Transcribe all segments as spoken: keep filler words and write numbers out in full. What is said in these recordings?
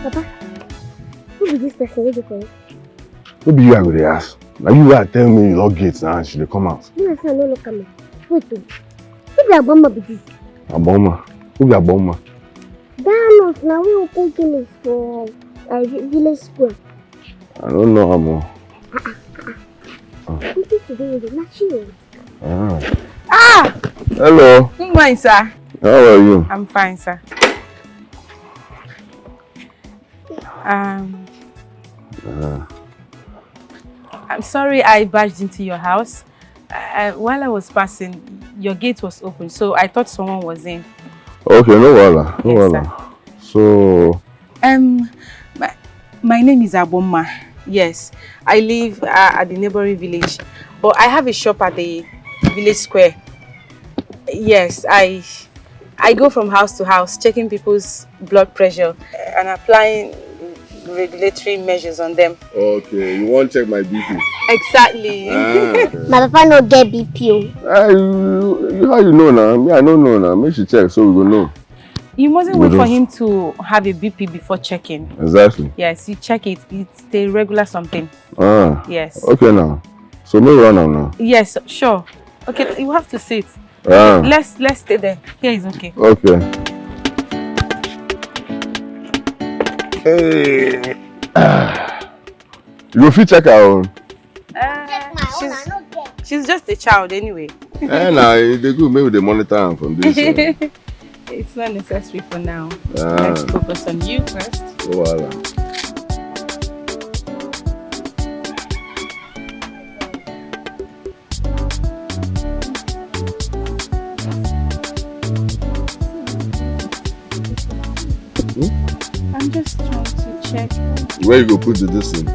Papa, who be this person wey dey call? Who be you I go dey ask? Na you wey I tell me you lock gate na and she dey come out. You know say I no lock am. Wait o. Who be Agboma be this? Agboma? Who be Agboma? That nurse na we open clinic for uh, village square. I don't know am o. Wetin she dey with na she o. Ah. Ah! Hello. Good morning, sir. How are you? I'm fine, sir. Um, Ah. I'm sorry I barged into your house. Uh, while I was passing, your gate was open, so I thought someone was in. Okay, no wahala, no Yes, wahala. So, Um, my, my name is Agboma. Yes, I live uh, at the neighboring village, but I have a shop at the village square. Yes, I I go from house to house checking people's blood pressure uh, and applying regulatory measures on them. okay, you wan check my B P? Exactly. My papa no get B P o. Ah, you, you, how you know now? Me, I don't know now. Make she check so we go know. You mustn't You wait for don't- him to have a B P before checking. Exactly. Yes, you check it. It's a regular something. Ah. Yes. Okay now. So me run am now. Yes, sure. Okay, you have to sit. Ah. Let's let's stay there. Here is okay. Okay. Hey. Ah. You go fit check her own. Uh, she's, she's just a child anyway. Eh, na e dey good make we dey monitor am from this. Uh, It's not necessary for now. Ah. Let's focus on you first. No wahala. I'm just trying to check. Where you go put the this thing?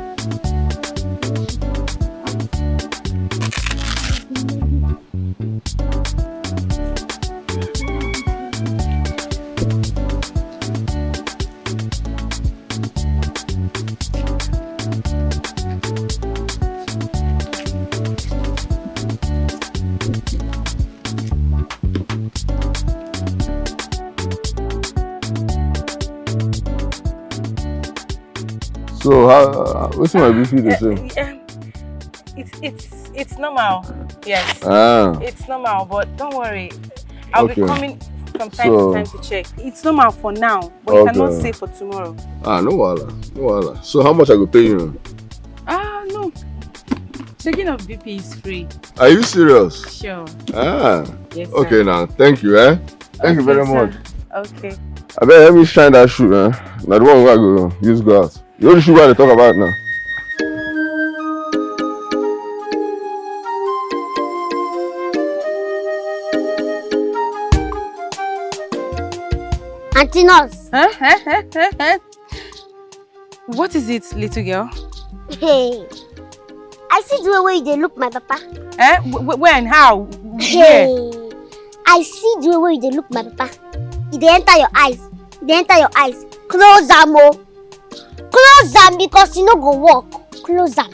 So how, wetin my B P dey say? Um, it's it's it's normal. Yes. Ah, It's normal, but don't worry. I'll Okay. be coming from time So- to time to check. It's normal for now, but you cannot Okay. say for tomorrow. Ah, no wahala, no wahala. So how much I go pay you? Ah, no. Checking of B P is free. Are you serious? Sure. Ah, Yes. okay Sir. Now. Thank you, eh? Thank you Okay, very sir. Much. Okay. Abeg, help me shine that shoe, eh? Na the one wey I go use go out. You know the shoe wey I dey talk about now. Aunty nurse. Huh? Huh? Huh? Huh? Huh? What is it, little girl? Hey. I see the way wey you dey look my papa. Eh? Wh- wh- when? How? Where? Hey. I see the way wey you dey look my papa. E dey enter your eyes. E dey enter your eyes. Close am o. Close am because e no go work. Close am.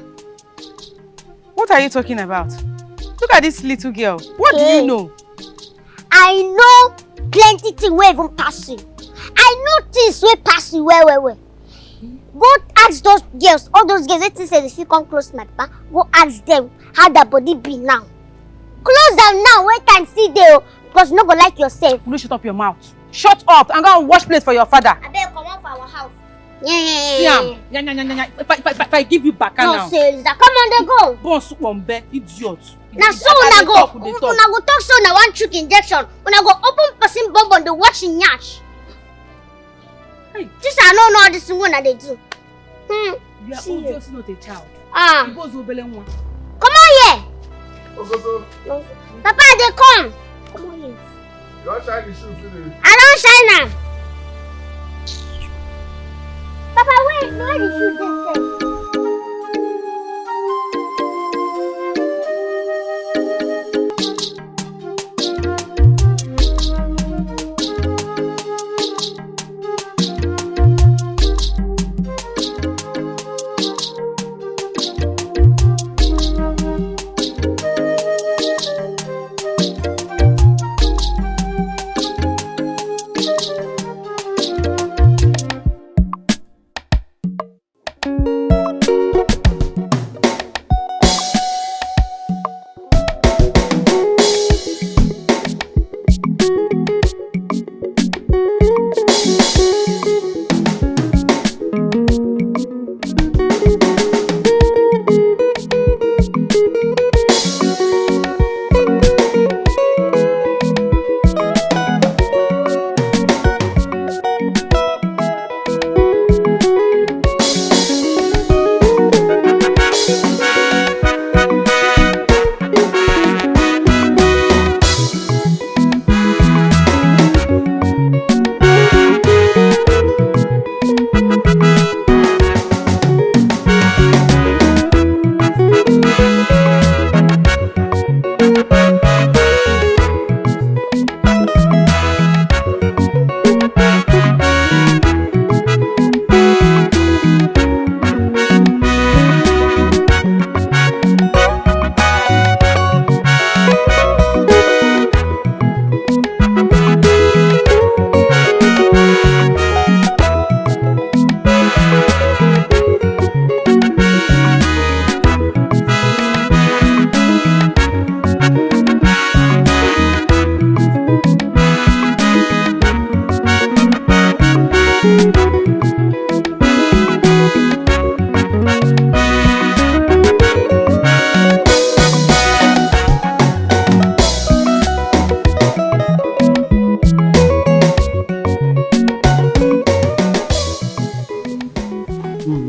What are you talking about? Look at this little girl. What do Hey. You know? I know plenty thing wey even pass you. I know things wey pass you well well well. Go ask those girls, all those girls wey think say they fit come close my papa. Go ask them how their body be now. Close am now when time still dey o, because you no go like yourself. Will you shut up your mouth? Shut up and go and wash plate for your father. Abeg comot for our house. Yeah, yeah, See yeah, am. yeah. Nya, nya, nya, nya, nya. If I, if I, if I give you back No, now. Sir Eliza, come on, dey go. Bon soup on bed, idiot. Na so As una they go, talk, they talk. Una go talk say una wan chook injection. Una go open person bum bum dey wash im nyash. Hey. This I no know all this thing wey una dey do. Hmm. You are See. Obviously not a child. Ah. You go Zobele one. Comot here. Ogogo, Papa dey come. Comot here. you don shine the shoe finish? I don shine am. Papa, where, where the shoe dey sef?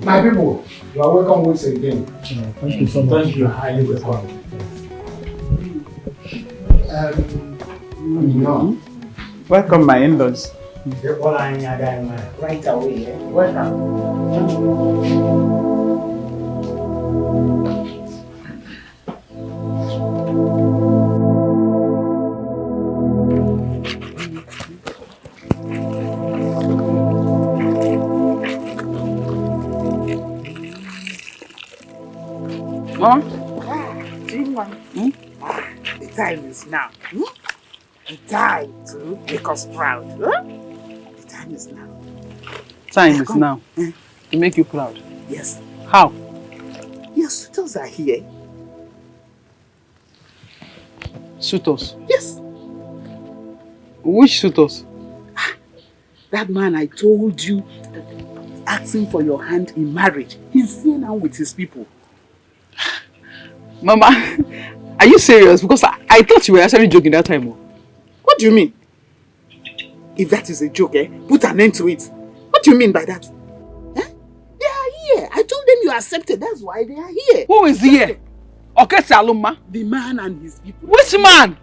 My people, you are welcome once again. Thank you so much. Thank you. Highly welcome. Um, you know, Welcome, my in-laws. They call her in your dining room right away. Eh? Welcome. Mama? Ah, Chinwan. Hmm? Ah, the time is now. Hmm? The time to make us proud. Huh? The time is now. Time is now. Eh? To make you proud. Yes. How? Your suitors are here. Suitors? Yes. Which suitors? Ah, that man I told you, asking for your hand in marriage. He's here now with his people. Mama, are you serious? Because I, I thought you were actually joking that time. Oh. What do you mean? If that is a joke, eh, put an end to it. What do you mean by that? Eh? They are here. I told them you accepted. That's why they are here. Who is here? Okese Aluma? The man and his people. Which man?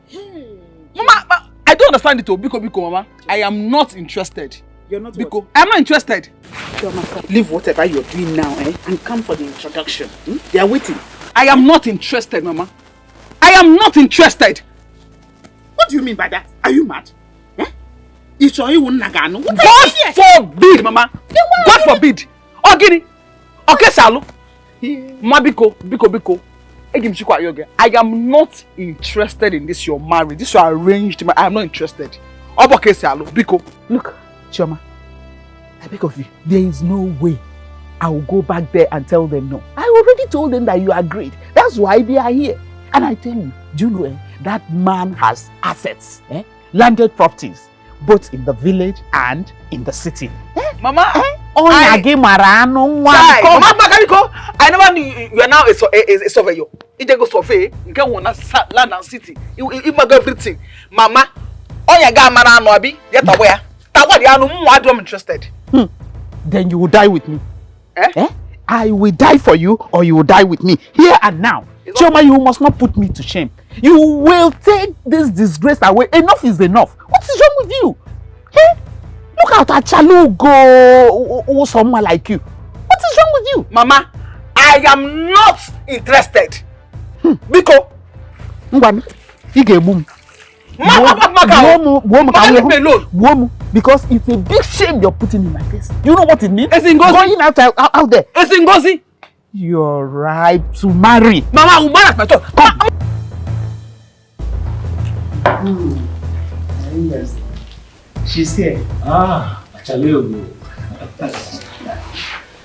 Hey. Mama, ma, I don't understand it. Oh, Biko, Biko, Mama. I am not interested. You're not Biko, what? I'm not interested. Chioma, leave whatever you're doing now, eh, and come for the introduction. Hmm? They are waiting. I am not interested, Mama. I am not interested. What do you mean by that? Are you mad? Eh? It's your own nagano. What are you here? God forbid, Mama. Then why God forbid. Ogini. Okese Aluma. Yeah. Ma biko, biko, biko. Egi m chikwa yoge. I am not interested in this your marriage. This your arranged marriage. I am not interested. Ọ bụ Okese Aluma, biko. Look, Chioma, I beg of you, there is no way I will go back there and tell them no. I already told them that you agreed. That's why they are here. And I tell you, do you know, eh, that man has assets, eh? Landed properties, both in the village and in the city. Eh? Mama, eh? Ọ na gị mara anụ nwa. Chai, come. Mama, Mama, biko, I never knew you, you are now a, su- a, a, a surveyor. Ije go survey, nke wụ na sa- land and city. You, you, you mag everything. Mama, ọ ya ga mara anụ abi, ya tagbo ya. Tagbo the anụ, mụ, I don't interested. Hmm. Then you will die with me. Eh? Eh? I will die for you or you will die with me. Here and now. It's not Chioma, you must not put me to shame. You will take this disgrace away. Enough is enough. What is wrong with you? Eh? Look at Achalugo, someone like you. What is wrong with you? Mama, I am not interested. Hmm. Biko. Ngwa m, ị ga-egbu m. Mama, Mama, Mama, gbuo m, gbuo m ka Mama, leave me alone. Gbuo m, because it's a big shame you're putting in my face. You know what it means? Ezi Ngozi. Going out, out, out there. Ezi Ngozi. You're right to marry. Mama, I will marry at my turn. Come. Hmm. Yes. She's here. Ah, Achalugo.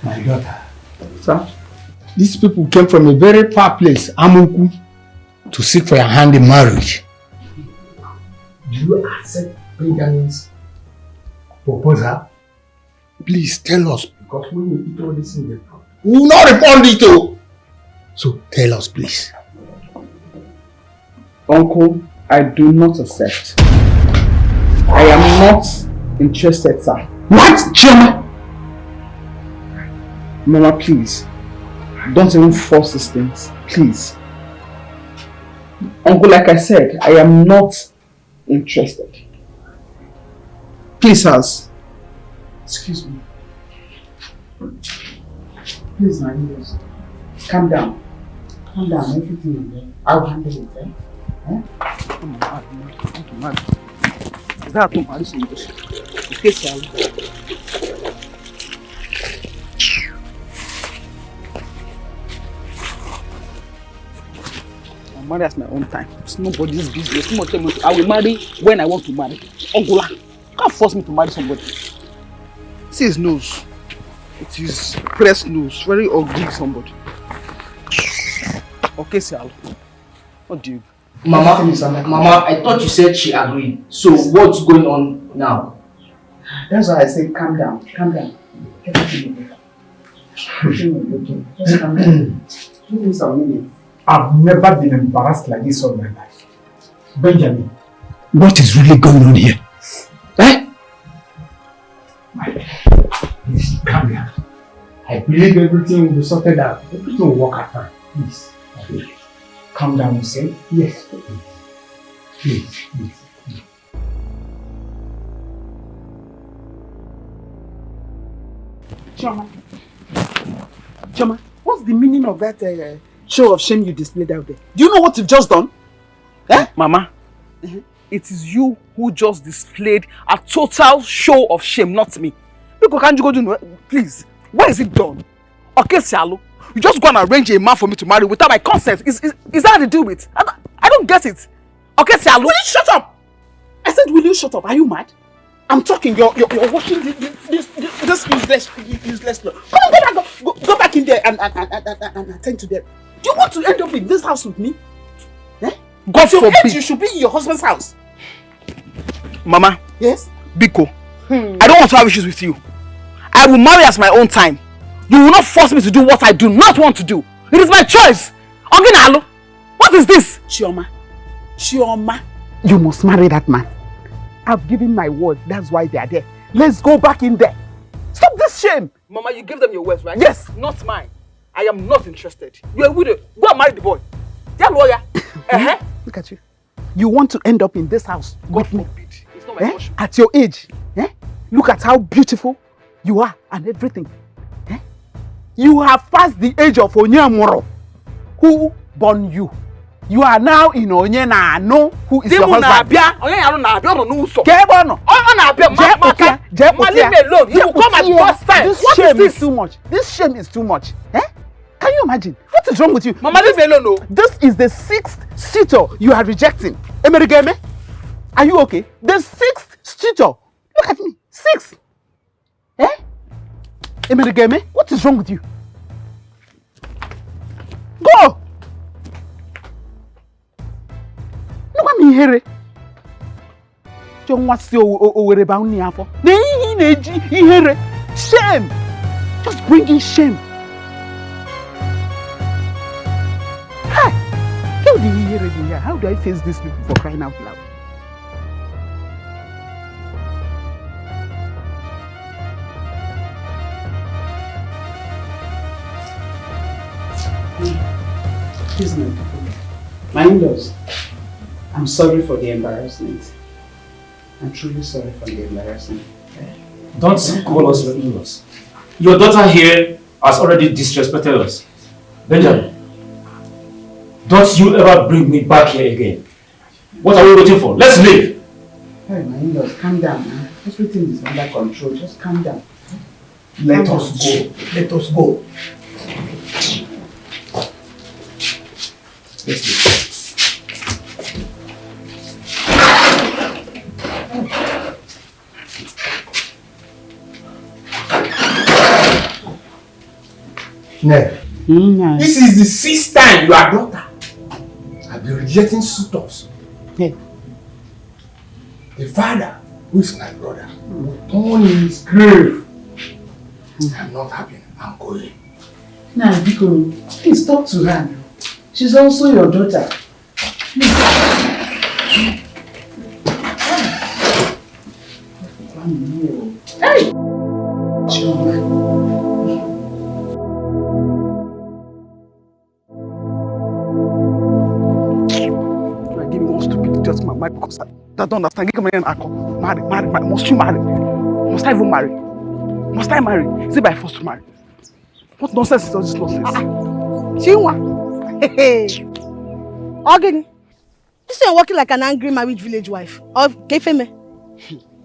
My daughter. Sir? These people came from a very far place, Amuku, to seek for your hand in marriage. Do you accept Benjamin's proposal? Please tell us, because when we eat all this in the pot, we will not refund it. Oh. So tell us, please. Uncle, I do not accept. I am not interested, sir. What, Chioma? Mama, please. Don't even force these things, please. Uncle, like I said, I am not interested. Please, house. Excuse me. Please, my ears. Calm down. Calm down. Everything is there. I'll handle it. Eh? Eh? Come on, come on, come on. Is that too much? Okay, sir. I'll marry at my own time. It's nobody's business. Too much time. I will marry when I want to marry. Ogola, can't force me to marry somebody. See his nose. It is pressed nose. Very ugly somebody. Okay, sir. What do you? Mama, Mama, I thought you said she agreed. So what's going on now? That's why I said calm down, calm down. Everything will be okay. Everything will be okay. Just calm down. Give me some minutes. I've never been embarrassed like this all my life. Benjamin, what is really going on here? Eh? My, please, calm down. I believe everything will be sorted out. Everything will work out fine. Please. Calm down, you say? Yes. Please, please. Chioma. Chioma, what's the meaning of that uh, show of shame you displayed out there? Do you know what you've just done? Eh? Mama, it is you who just displayed a total show of shame, not me. Because can't you go do no? Please, where is it done? Okay, Sialo, you just go and arrange a man for me to marry without my consent. Is, is, is that how they do it? I, don't- I don't get it. Okay, Sialo. Will you shut up? I said, will you shut up? Are you mad? I'm talking. You're you're, you're watching this this, this, this useless useless. Come on, go back, go, go back in there and and, and, and, and and attend to them. Do you want to end up in this house with me? Eh? God At your age, forbid. You should be in your husband's house. Mama, Yes. Biko, I don't want to have issues with you. I will marry at my own time. You will not force me to do what I do not want to do. It is my choice. Oginalu, what is this? Chioma. Chioma. You must marry that man. I've given my word. That's why they are there. Let's go back in there. Stop this shame. Mama, you gave them your words, right? Yes. Not mine. I am not interested. You're a widow. Go and marry the boy. They're lawyer. Uh-huh. Look at you. You want to end up in this house God with me? Forbid. It's not my Eh? Portion. At your age, eh? Look at how beautiful you are and everything. Eh? You have passed the age of Onyemoro, who born you. You are now in Onye na-anụ, who is your husband. Di m na-abịa, onye ya na-abịa, ọ nọ n'ụzọ. Ka ebe ọ nọ? Ọ ọ na-abịa, ma Jee ma kpụta ya, ka jee ma kpụta leave ya. Me alone. He Jee will come at kpụta ya. Worst time. This What is shame is this? Too much. This shame is too much. Eh? Can you imagine? What is wrong with you? Mama, leave me alone, no. This is the sixth suitor you are rejecting. Emerigeme, are you okay? The sixth suitor. Look at me. Six. Eh? Emerigeme, what is wrong with you? Go! Look at me here. Jọ nwa si o- o- owere ba nne ya afọ. Na ihe ị na-eji ihere. Shame. Just bringing shame. Hi. How do you hear it here? How do I face these people for crying out loud? Please, my people, my in-laws, I'm sorry for the embarrassment. I'm truly sorry for the embarrassment. Don't call us your in-laws. Your daughter here has already disrespected us. Benjamin, don't you ever bring me back here again. What are we waiting for? Let's leave. Hey, my in-laws, calm down now. Everything is under control. Just calm down. Let us go. Let us go. Let's go. Nne, Mm, yeah. This is the sixth time your daughter has been rejecting suitors. Hey. The father, who is my brother, will turn in his grave. I'm not happy. I'm going. Now, Biko, please talk to her now. She's also your daughter. Please. Hey! Chioma. Like, give me one stupid idiot man, my, because I, I don't understand. Give me an uncle. Marry, marry, marry. Must you marry? Must I even marry? Must I marry? Is it by force to marry? What nonsense is all this nonsense? Ah, ah. Chinwa. Hey, hey. Ogini. You say you're working like an angry married village wife. Or Kefeme.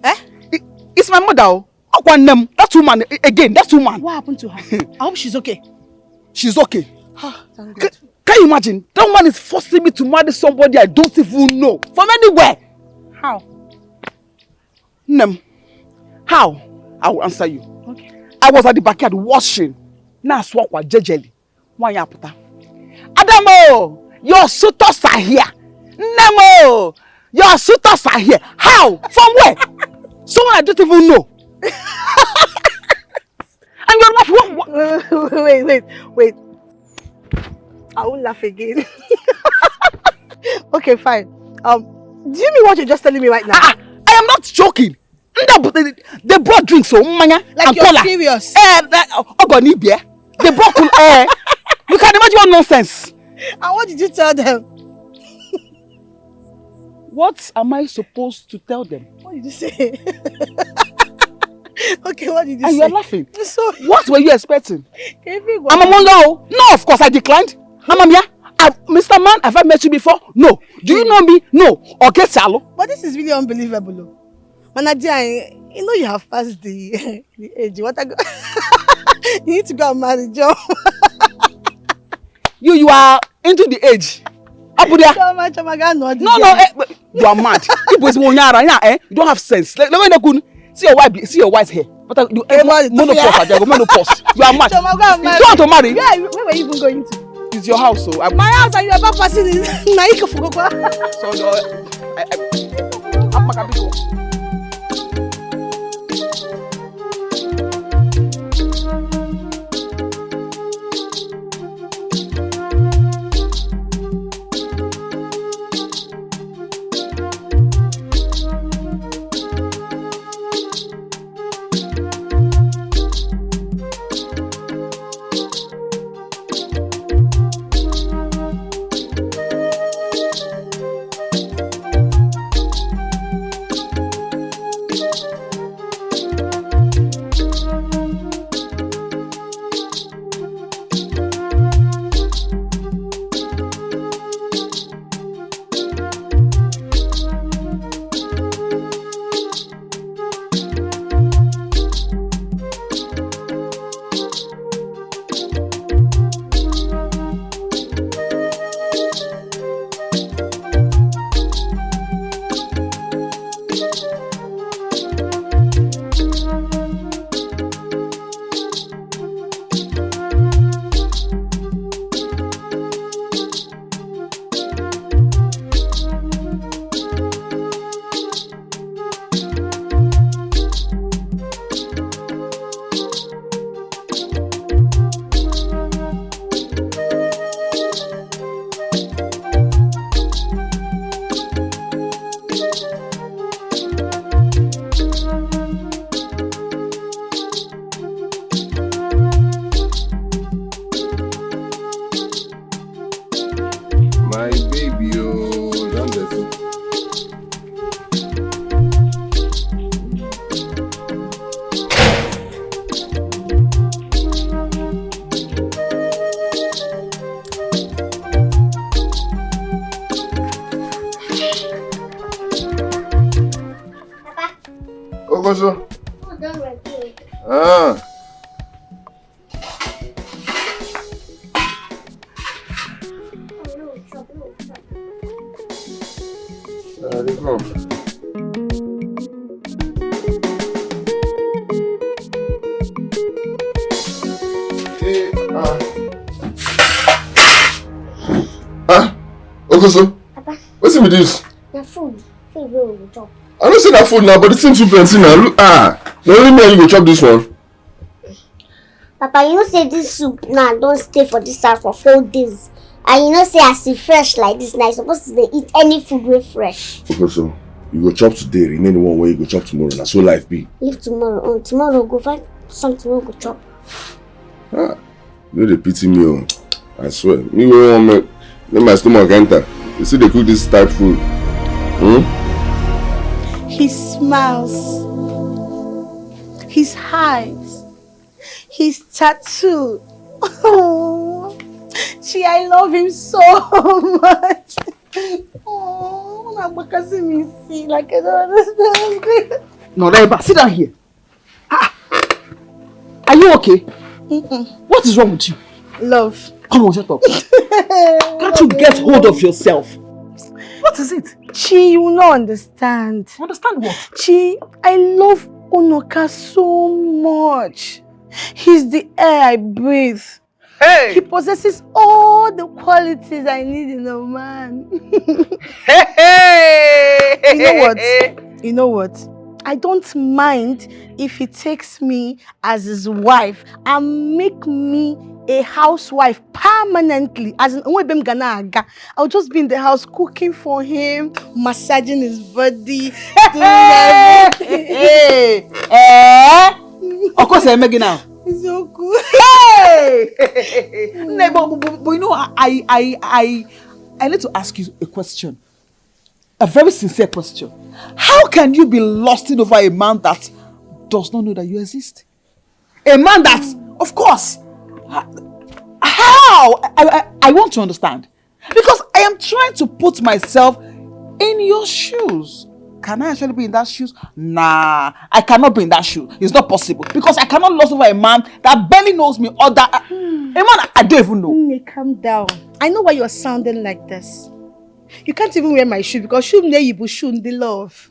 Eh? It, it's my mother. Oh. Ọkwa nne m, that woman, a- again, that woman. What happened to her? I hope she's okay. She's okay. Ah, thank God. Can you imagine? That woman is forcing me to marry somebody I don't even know from anywhere. How? Nne m, how? I will answer you. Okay. I was at the backyard washing. Na-asụ akwa jejely. Nwaanyị apụta. Adam o, your suitors are here. Nne m o, your suitors are here. How? From where? Someone I don't even know. And you're laughing. What, what? Wait, wait, wait. I won't laugh again. Okay, fine. Um, do you mean what you're just telling me right now? Ah, ah, I am not joking. Ndị a bụ- they, they brought drinks, so mmanya Like and you're cola. Serious. Eh, that- oh, God, need beer. They brought cool air. You can imagine what nonsense. And what did you tell them? What am I supposed to tell them? What did you say? Okay, what did you And say? You're laughing. So, What were you expecting? Can you I'm a monga. Oh. No, of course I declined. I'm a Mia. I, Mister Man, have I met you before? No. Do you know me? No. Okay, Salo. But this is really unbelievable. Oh. Mana dear, you know you have passed the, the age. What I go? You need to go and marry John. You you are into the age. Abudia. Choma, Choma, go and nod No, no, there. Eh, but you are mad. People is more nyara, yeah, eh? You don't have sense. Like, like when they couldn't see your wife, see your wife's hair. But uh, you eh, Choma, menopause, I go menopause. You are mad. Choma, go and You marry. don't want to marry? Yeah, you- where were you even going to? It's your house, so I. My house and you are back passing it. Na iko fugo kwa. So, uh, I, I, My baby, oh, don't dirty. Ogoso. Ah. Uh, they come. Hey, ah. Ah, Ogoso. Papa. What's with this? Na food. Food wey we go chop. I know say na food now, but the thing too plenty now. Look, ah, na only me and you go chop this one. Papa, you know say this soup now don stay for this house for four days. And you know say as e fresh like this now, you suppose to dey eat any food wey fresh. Okay, so you go chop today, remain the one wey you go chop tomorrow. Na so life be. Leave tomorrow. Um, tomorrow go find something wey we go chop. Ah, you no dey pity me o. I swear. Me wey wan make, make my stomach enter. You see they cook this type food. Hmm? His smiles, his height, his tattoo. Oh, gee, I love him so much. Oh, na bakasi me see, like I don't understand. No, Reba, sit down here. Ah, are you okay? Mm-mm. What is wrong with you? Love. Come on, shut up. Can't you get hold of yourself? What is it? Chi, you will not understand. Understand what? Chi, I love Unoka so much. He's the air I breathe. Hey! He possesses all the qualities I need in a man. Hey, hey! You know what? You know what? I don't mind if he takes me as his wife and make me a housewife permanently. As in, onwe be m ga na-aga. I'll just be in the house cooking for him, massaging his body, doing everything. Hey, eh? Of course, I'm making now. It's so good. Hey! No, but, but, but you know, I, I, I, I need to ask you a question. A very sincere question. How can you be lusting over a man that does not know that you exist? A man that, of course, how? I, I, I want to understand. Because I am trying to put myself in your shoes. Can I actually be in that shoes? Nah, I cannot be in that shoe. It's not possible. Because I cannot lust over a man that barely knows me or that a man I don't even know. Nne, calm down. I know why you're sounding like this. You can't even wear my shoe because shoe nne you shoe the love.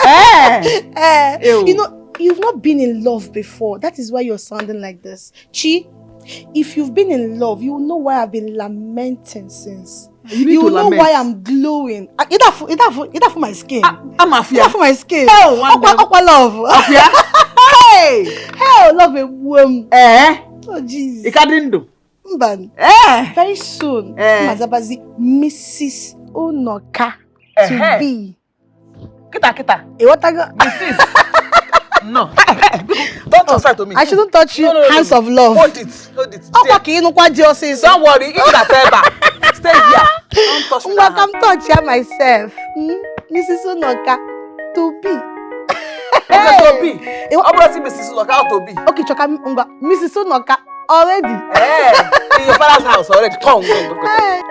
Eh? Eh, Ew. You know, you've not been in love before. That is why you're sounding like this. Chi, if you've been in love, you know why I've been lamenting since. You need You to know lament. Why I'm glowing. Ah, either for, either for, either for my skin. I'm a fear. Either for my skin. Oh, one Okwa, day. Okwa love. Hey! Hey, love a woman. Eh? Oh, jeez. Ikadindo. Mban. Eh? Very soon, Eh. Mazabazi, Missus Unoka to Eh-heh. Be. Kita, kita. Iwatago. This is. No. Don't transfer to me. I shouldn't touch you. No, no, no, Hands no. Of love. Hold it. Hold it. Okwa Stay. Ka ị nụkwa ji ọsịsọ. Don't worry. If that ever. Stay here. Don't touch me. Ngwa ka m touch ya myself. Hmm? Missus Unoka to Be. Okay, to Be. Iwa- Obviously, Missus Unoka to Be. Okay, Choka, ngwa. Missus Unoka already. Eh, in your father's house already. Come, go, go, go. Hey.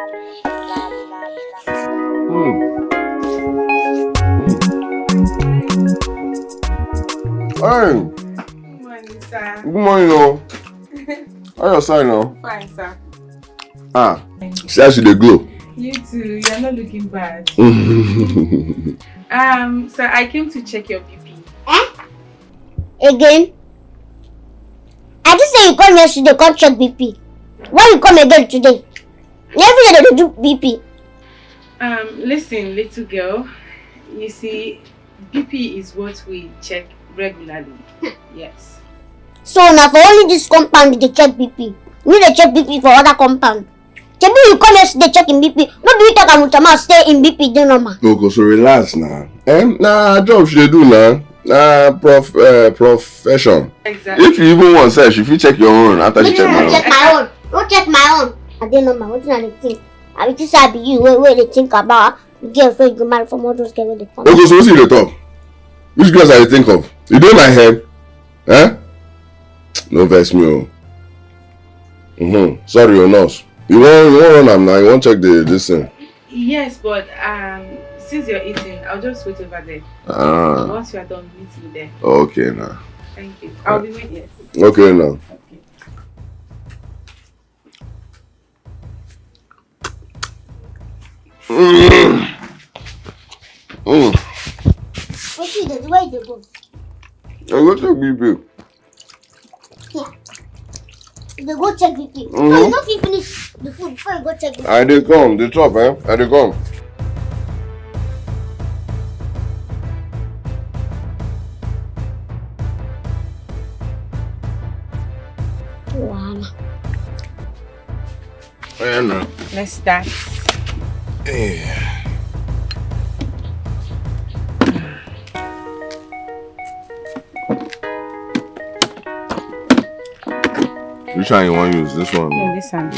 Hmm. Hey, Good morning, sir. Good morning, oh. How your side now? Fine, sir. Ah, see as you dey glow. You too. You're not looking bad. Mm. Um, sir, I came to check your B P. Again? I just say you come yesterday, come check B P. Why you come again today? Na every day they do B P. Um, listen, little girl. You see, B P is what we check regularly. Yes. So na for only this compound you dey check B P. You no dey check B P for other compound. Shebi you come yesterday check him B P. No be you talk am with your mouth say him B P dey normal. Koko, so relax now. Eh? Na job she dey do now. Na prof, uh, profession. Exactly. If you even want sef, she fit check your own after she Make check you my no own. Check my own. No check my own. I dey normal. Wetin I dey think? I be think say I be you wey wey dey think about girls wey you go marry from all those girls wey dey come. Koko, so wetin you dey talk? Which girls I dey think of? You dey my head? Eh? No vex me o. Mm-hmm. Sorry o, nurse. You wan you wan run am now? You wan check the this thing? Yes, but um, since you're eating, I'll just wait over there. Ah. Once you are done, meet me there. Okay now. Thank you. I'll be waiting. Okay now. Okay. Mm. Mm. Wetin you dey do? Where you dey go? I go check B P. You dey go check B P. So Mm-hmm. You no fit finish the food before you go check B P. I dey come. Dey chop, eh? I dey come. Wahala. Eh, no. Let's start. Eh. Which one you wan use? This one? No, this one.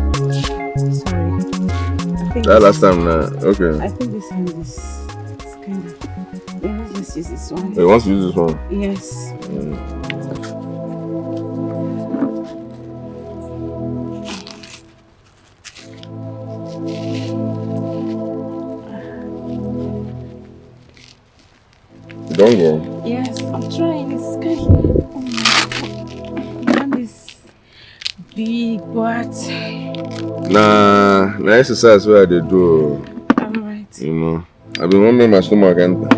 Sorry. I think That this last is- time, nah. Okay. I think this one is kind of. Yeah, let's just use this one. You want to use this one? Yes. You don go? Yes, I'm trying. It's kind of. Oh my God. This big, but Nah, na exercise wey I dey do. I'm right. You know, I been wan make my stomach enter.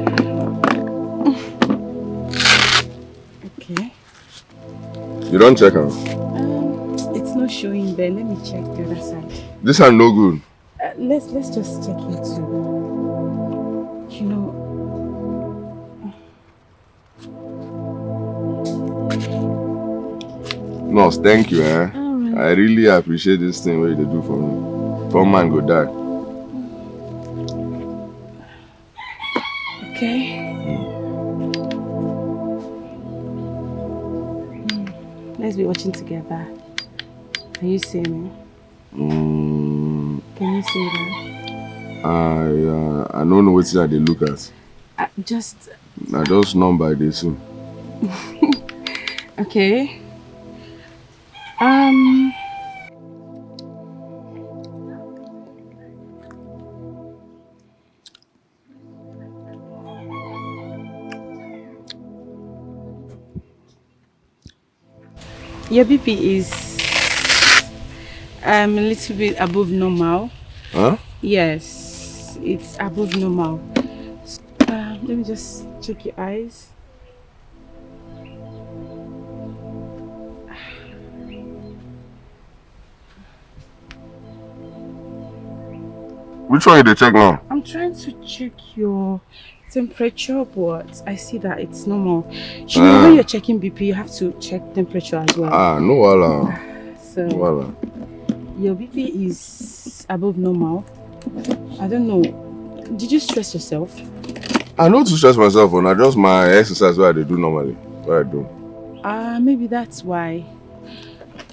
Okay. You don't check am. Um, it's not showing there. Let me check the other side. This one no good. Uh, let's let's just check it too. You know. Nurse, thank you, eh? All right. I really appreciate this thing wey you dey do for me. Poor man go die. Okay. Let's be watching together. Can you see me? Mm, Can you see that? I uh, I don't know wetin I dey look at. Uh, just Na just number I dey see. Okay. Um. Your B P is um, a little bit above normal. Huh? Yes, it's above normal. So, uh, let me just check your eyes. Which one you dey check now? I'm trying to check your temperature, but I see that it's normal. You know, when you're checking B P, you have to check temperature as well. Ah, no wahala. So No wahala. Your B P is above normal. I don't know. Did you stress yourself? I no too stress myself, and I just my exercise wey I dey do normally. What I do. Uh, maybe that's why.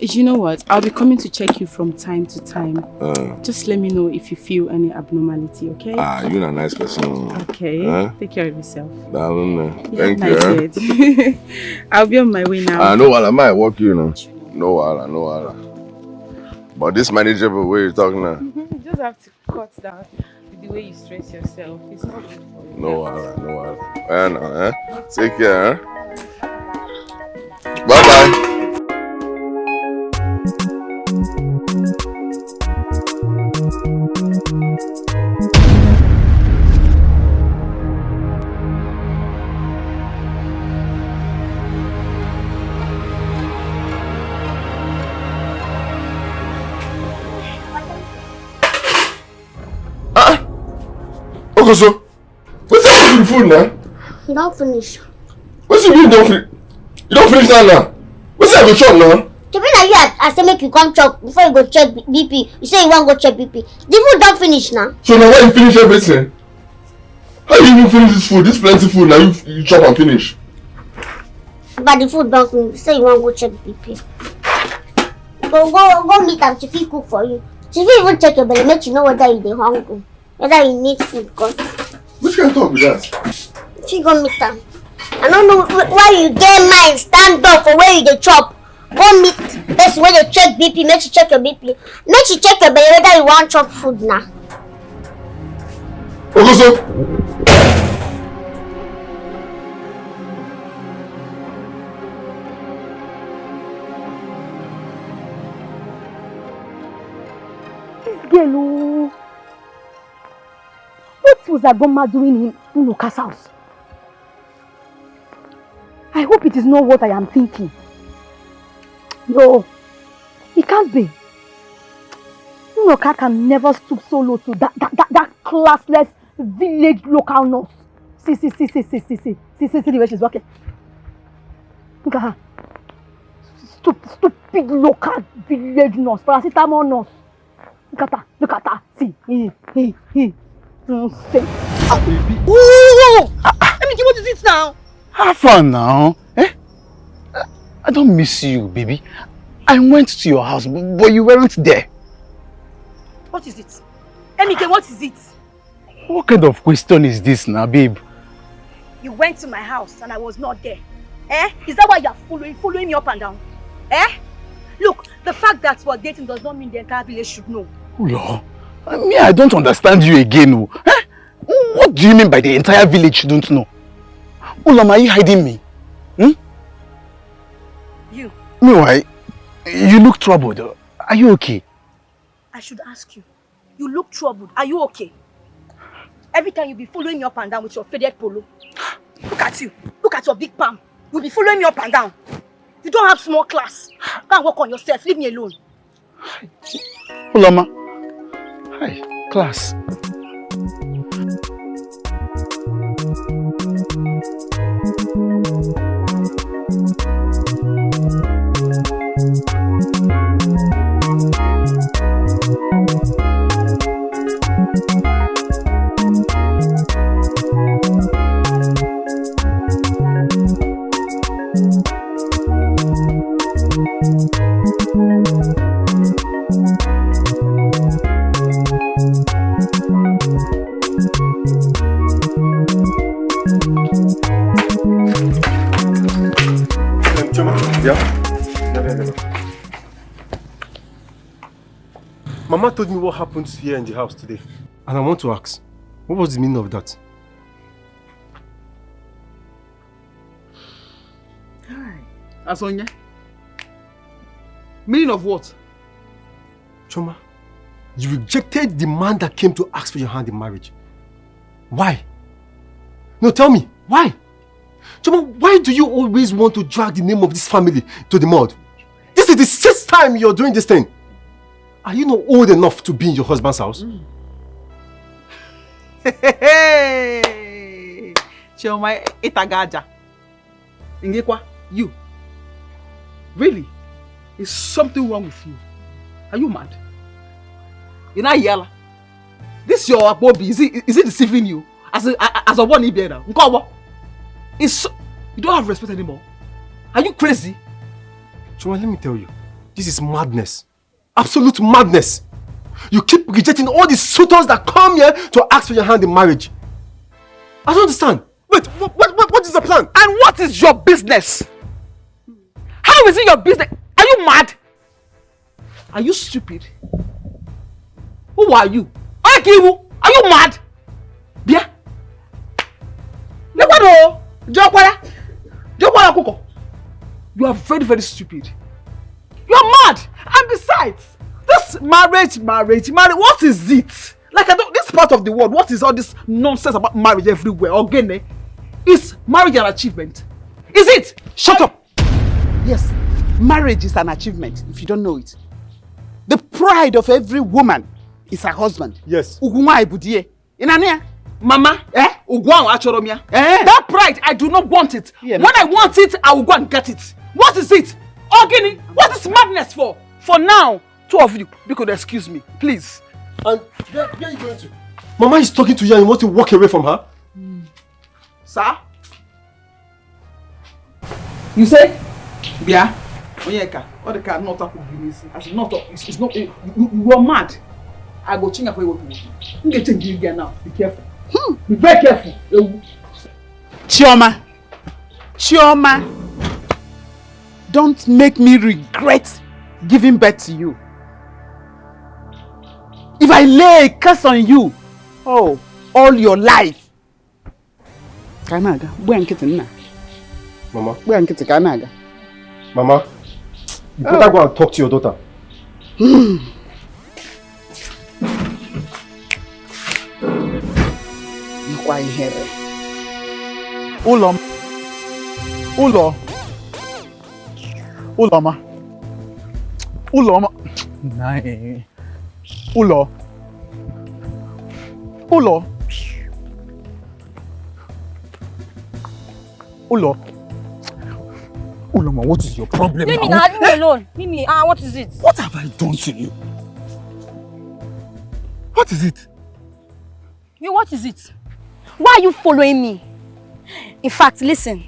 You know what? I'll be coming to check you from time to time. Uh, Just let me know if you feel any abnormality, okay? Ah, you na nice person. Okay. Huh? Take care of yourself. Darling, eh. You Thank have you. a Eh? nice day. I'll be on my way now. Ah, no wahala, my work, you know. No wahala, no wahala. But this manageable way you talk now. You just have to cut down with the way you stress yourself. It's not good for you. No wahala, no wahala. Eh, no, eh? Take care, eh? Bye bye. Ah, Okoso, wetin happen to the food now? You don finish. Wetin you mean don finish? You don finish now now? Wetin I go chop now? Shebi na you I, I say make you come chop before you go check B- BP. You say you wan go check BP. The food don finish now. So na why you finish everything? How you even finish this food? This plenty food na you you chop and finish. But the food don finish. You say you wan go check BP. Go go go meet am. She fit cook for you. She fit even check your belly make she know whether you dey hungry, whether you need food. Cause Which kind of talk be that? She go meet am. I no know wh- why you get mind stand up for where you dey chop. Go meet person wey dey check BP, make she check your BP. Make she check your belly whether you wan chop food na. Okoso. This girl, oh, what was Agoma doing in Unuka's house? I hope it is not what I am thinking. No, it can't be. Unoka can never stoop so low to that, that, that, that classless village local nurse. See, see, see, see, see, see, see, see, see, see the way she's walking. Look at her. Stup- stupid local village nurse, paracetamol nurse. Look at her, look at her. See, he, he, he. Nonsense. Whoa, whoa, whoa, whoa. Emike, what is it now? How far now? Eh? I don't miss you, baby. I went to your house, but but you weren't there. What is it? Emike, what is it? What kind of question is this now, babe? You went to my house and I was not there. Eh? Is that why you are following, following me up and down? Eh? Look, the fact that we're dating does not mean the entire village should know. Ulo, me, I don't understand you again. Oh. Eh? What do you mean by the entire village shouldn't know? Uloma, are you hiding me? Hmm? You, Meanwhile, you look troubled. Are you okay? I should ask you. You look troubled. Are you okay? Every time you be following me up and down with your faded polo. Look at you. Look at your big palm. You be following me up and down. You don't have small class. Go and work on yourself. Leave me alone. Uloma. Hi, class. Um, Chioma, yeah? Mama told me what happened here in the house today. And I want to ask, what was the meaning of that? Hi. Asonya. Meaning of what? Chioma, you rejected the man that came to ask for your hand in marriage. Why? No, tell me, why? Chioma, why do you always want to drag the name of this family to the mud? This is the sixth time you're doing this thing. Are you not old enough to be in your husband's house? Chioma, itagaja. Ngekwa, you. Really? Is something wrong with you? Are you mad? You not yala. This your abobi, is it is it deceiving you? As a, a- as a one here now. Nkowo. It's so, you don't have respect anymore. Are you crazy? Chioma, let me tell you, this is madness. Absolute madness. You keep rejecting all the suitors that come here to ask for your hand in marriage. I don't understand. Wait, what, what, what, what is the plan? And what is your business? How is it your business? Are you mad? Are you stupid? Who are you? Akiwu, are you mad? Bia. Lekwado, Jokwara. Jokwara Kuko. You are very, very stupid. You're mad. And besides, this marriage, marriage, marriage, what is it? Like, I don't, this part of the world, what is all this nonsense about marriage everywhere? Ogene, is marriage an achievement? Is it? Shut up. Yes, marriage is an achievement if you don't know it. The pride of every woman is her husband. Yes. Ugwu nwaanyị bụ di ya. Ị na-anụ ya? Mama, eh? Ugwu ahụ achọrọ m ya. Eh? That pride, I do not want it. Yeah, when I want it, I will go and get it. What is it? Ogini, what is madness for? For now, two of you, because excuse me, please. And where, where are you going to? Mama is talking to you and you want to walk away from her? Sir? You say? Bia. Onyeka, all the car not up with this. As not up, it's, it's not. You, you, you are mad. I go change for you. You get change here now. Be careful. Hmm. Be very careful. Ewu. Chioma. Chioma. Don't make me regret giving birth to you. If I lay a curse on you, oh, all your life. Ka a na-aga. Gba nkịtị, nna. Mama. Gba nkịtị, ka a na-aga. Mama, you better go and talk to your daughter. Nkwa ihere. Ụlọ m. Ụlọ. Ụlọma. Ụlọma. Nai. Ụlọ. Ụlọ. Ụlọ. Ụlọma, what is your problem Leave me now? Now, leave me alone. Leave me. Ah, what is it? What have I done to you? What is it? You, what is it? Why are you following me? In fact, listen,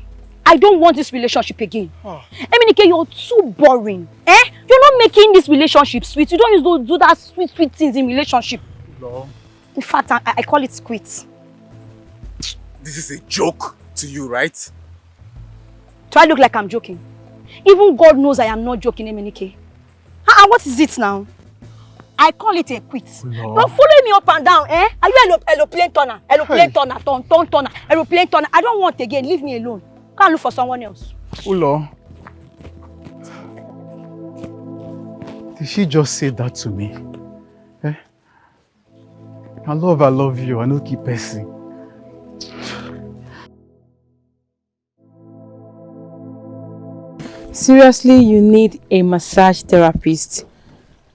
I don't want this relationship again. Emenike, you're too boring. Eh? You're not making this relationship sweet. You don't use to do that sweet, sweet things in relationship. Lọ. In fact, I, I call it quits. This is a joke to you, right? Do I look like I'm joking? Even God knows I am not joking, Emenike. Ah, ah, what is it now? I call it a quit. No. Don't follow me up and down, eh? Are you a aeroplane turner? Aeroplane Hey. Turner, turn, turn, turner, aeroplane turner. I don't want again. Leave me alone. Go and look for someone else. Ụlọ. Did she just say that to me? Eh? I love, I love you. I know keep person. Seriously, you need a massage therapist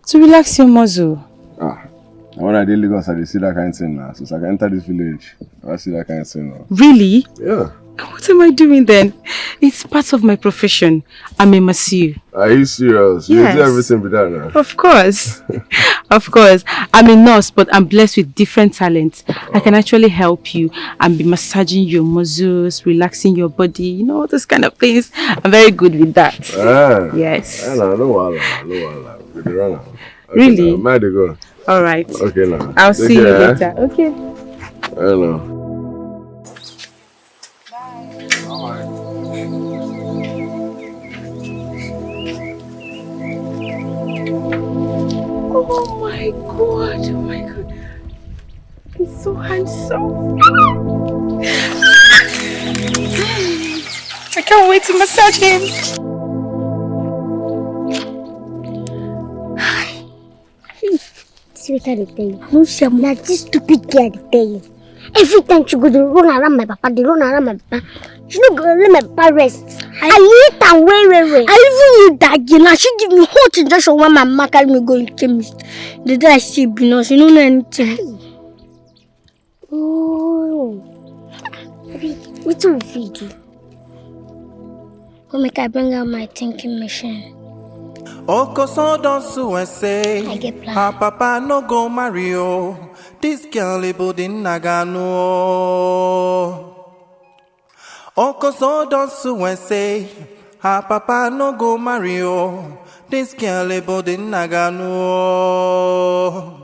to relax your muscle. Ah, and when I dey Lagos, I dey see that kind thing now. Since I can enter this village, I see that kind thing now. Really? Yeah. What am I doing then? It's part of my profession. I'm a masseur. Are you serious? You do Yes. everything with that now. Of course. Of course. I'm a nurse, but I'm blessed with different talents. I can actually help you and be massaging your muscles, relaxing your body, you know, all those kind of things. I'm very good with that. Ah. Yes. Ah, no, no, wahala, no, wahala. We dey run am. Okay, Really? Now, mind dey go. All right. Okay, now. I'll Take see you care, eh? Later. Okay. I know. Oh my God. Oh my God. He's so handsome. I can't wait to massage him. See what I dey tell you. No shame. Na this stupid girl I dey tell you. Every time she go dey run around my papa, dey run around my papa. She no go let my papa rest. I hate am well well well. I even need that girl. Now she give me hot injection when my mama carry me go in chemist. The day I see be nurse, she no know anything. Oh. Wetin we fit do? Come make I bring out my thinking machine. Okoso don sue say I get plan. Her papa no go marry o. This girl Ibu dị nna ga-anụ o. Okoso don sue say her papa no go marry o. This girl Ibu dị nna ga-anụ o.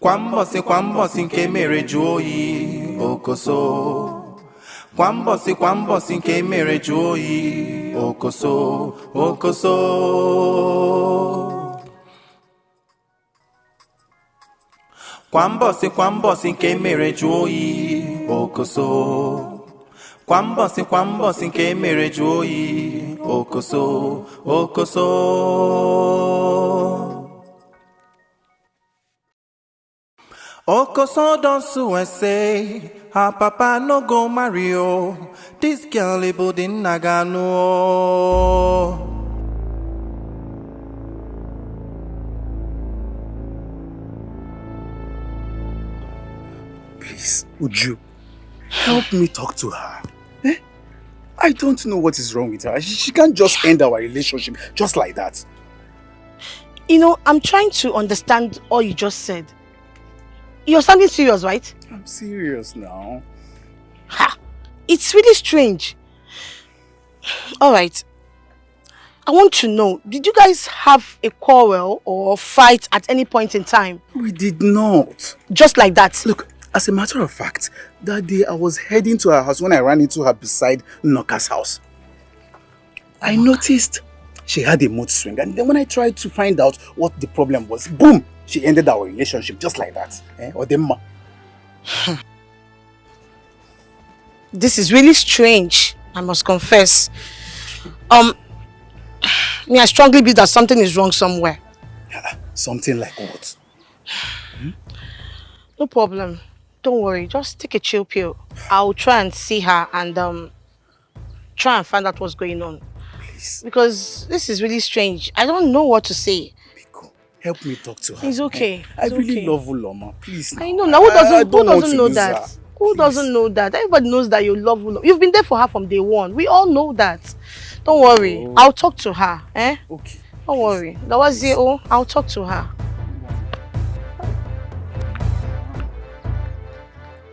Kwa mbọsị kwa mbọsị nke mere jụọ oyi Okoso. Kwa mbọsị kwa mbọsị nke mere jụọ oyi Okoso, Okoso. Kwa mbọsị kwa mbọsị nke mere jụọ oyi Okoso. Kwa mbọsị kwa mbọsị nke mere jụọ oyi Okoso, Okoso. Okoso don sue say her papa no go marry o. This girl Ibu dị nna ga-anụ o. Please, Uju, help me talk to her. Eh? I don't know what is wrong with her. She, she can't just end our relationship just like that. You know, I'm trying to understand all you just said. You're sounding serious, right? I'm serious now. Ha! It's really strange. All right. I want to know, did you guys have a quarrel or fight at any point in time? We did not. Just like that? Look, as a matter of fact, that day I was heading to her house when I ran into her beside Noka's house. I noticed she had a mood swing, and then when I tried to find out what the problem was, boom, she ended our relationship just like that. Eh? Odemma. This is really strange, I must confess. Um, me, I strongly believe that something is wrong somewhere. Something like what? No problem. Don't worry. Just take a chill pill. I'll try and see her and um try and find out what's going on. Please, Because this is really strange. I don't know what to say. Biko, help me talk to her. It's okay. I It's really okay. love Uloma. Please. I Now. know. Now, who I- doesn't I who don't want doesn't to know lose that? Her. Who Please. Doesn't know that? Everybody knows that you love Uloma. You've been there for her from day one. We all know that. Don't worry. Oh. I'll talk to her. Eh? Okay. Don't worry. That was it. Oh, I'll talk to her.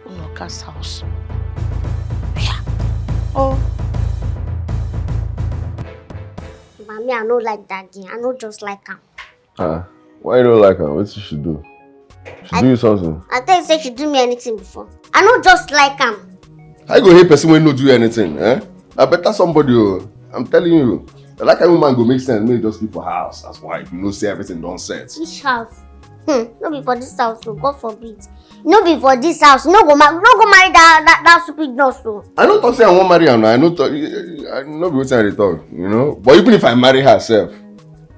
Unoka's house. Yeah. Oh. But me, I no like that girl. I no just like am. Ah, why you don't like her? What did she do? She I- do you something? I tell you say she do me anything before. I no just like am. How you go hate person wey no do you anything, eh? I better somebody o. I'm telling you. Na that kind woman go make sense. Make you just sleep for house as wife. You know, say everything don set. Which house? Hmm, no be for this house o, God forbid. No be for this house. No go ma- no go marry that that, that stupid nurse o. I no talk say I wan marry am na. I no talk. I no be wetin I dey talk. You know. But even if I marry her sef,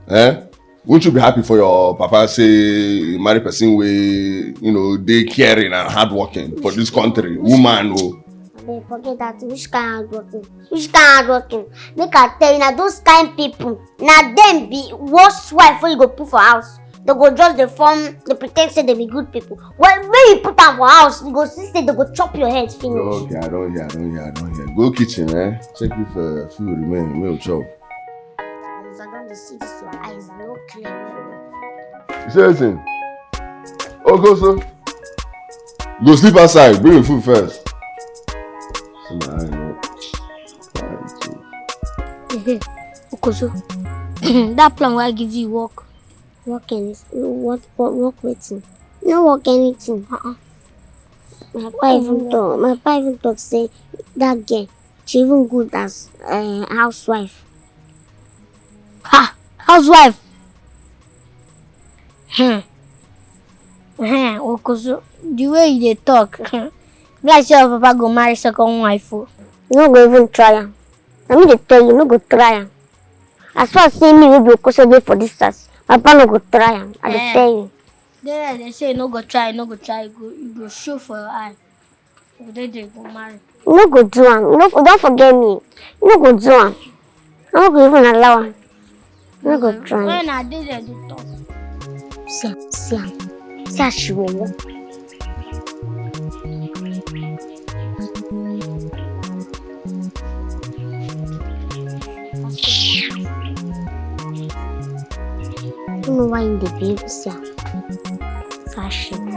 eh? Won't you be happy for your papa say you marry person wey you know dey caring and hardworking for this country, woman o? Hey, forget that. Which kind of working? Which kind of working? Make I tell you now, those kind people, now them be worst wife wey you go put for house. They go just dey form, they pretend say they be good people. When, when you put am for house, you go see say they go chop your head finish. Okay, I don't hear, I don't hear, I don't hear. Go kitchen, eh? Check if uh, food remain, make we chop. As I don dey see this your eyes, no clear well well. You say anything? Okoso, go sleep outside. Bring the food first. See my eye, no. Fine, too. Okoso, that plan wey I give you work. Work any what what work wetin? No work anything. Uh-uh. My papa even talk. My papa even talk say that girl, she even good as uh, housewife. Ha! Housewife. Hmm. Hmm. Okoso, the way you dey talk, hmm, be like say your papa go marry second wife o. You no go even try am. Na me dey tell you, no go try am. As far as say me wey be Okoso dey for this house, my papa no go try am. I dey Eh. tell you. There they say no go try, no go try, you go, you go show for your eye. You go dey there, go marry. You no go do am. You no, don't forget me. You no go do am. I no go even allow am. You no go try am. When I dey there, dey talk. See am, see am. See as she wan work. I don't know why you dey behave this way. Fashion.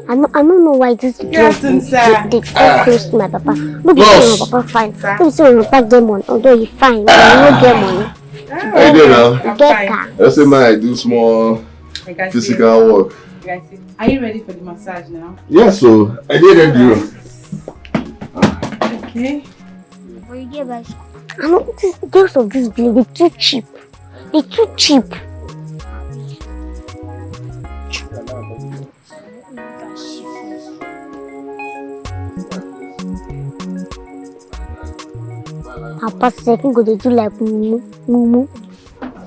I no, I no know why this girl Yes, dey, sir. dey, dey come close to my papa. No be say my papa fine. No be say my papa get money. Although he fine, but he no get money. How you dey now? He get car. I say, man, I do small I can see physical work. I can see. Are you ready for the massage now? Yes, so I dey ready. Okay. But you get bicycle. I know this girls of this village, they too cheap. They too cheap. Papa sef, he go dey do like mumu, mumu.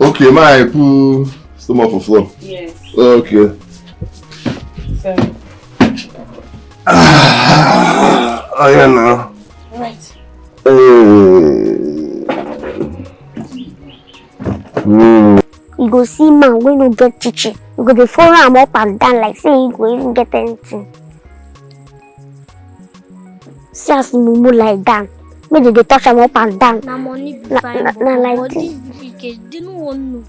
Okay, my put stomach for floor. Yes. Okay. So. Ah, oh yeah, now. Right. Hey. Mm. You go see man wey no get chichi. You go dey follow am up and down like say he go even get anything. See as mumu lie down. Make dem dey touch am up and down. Na money be Na, fine, na, but na like for this. This village, they no wan know.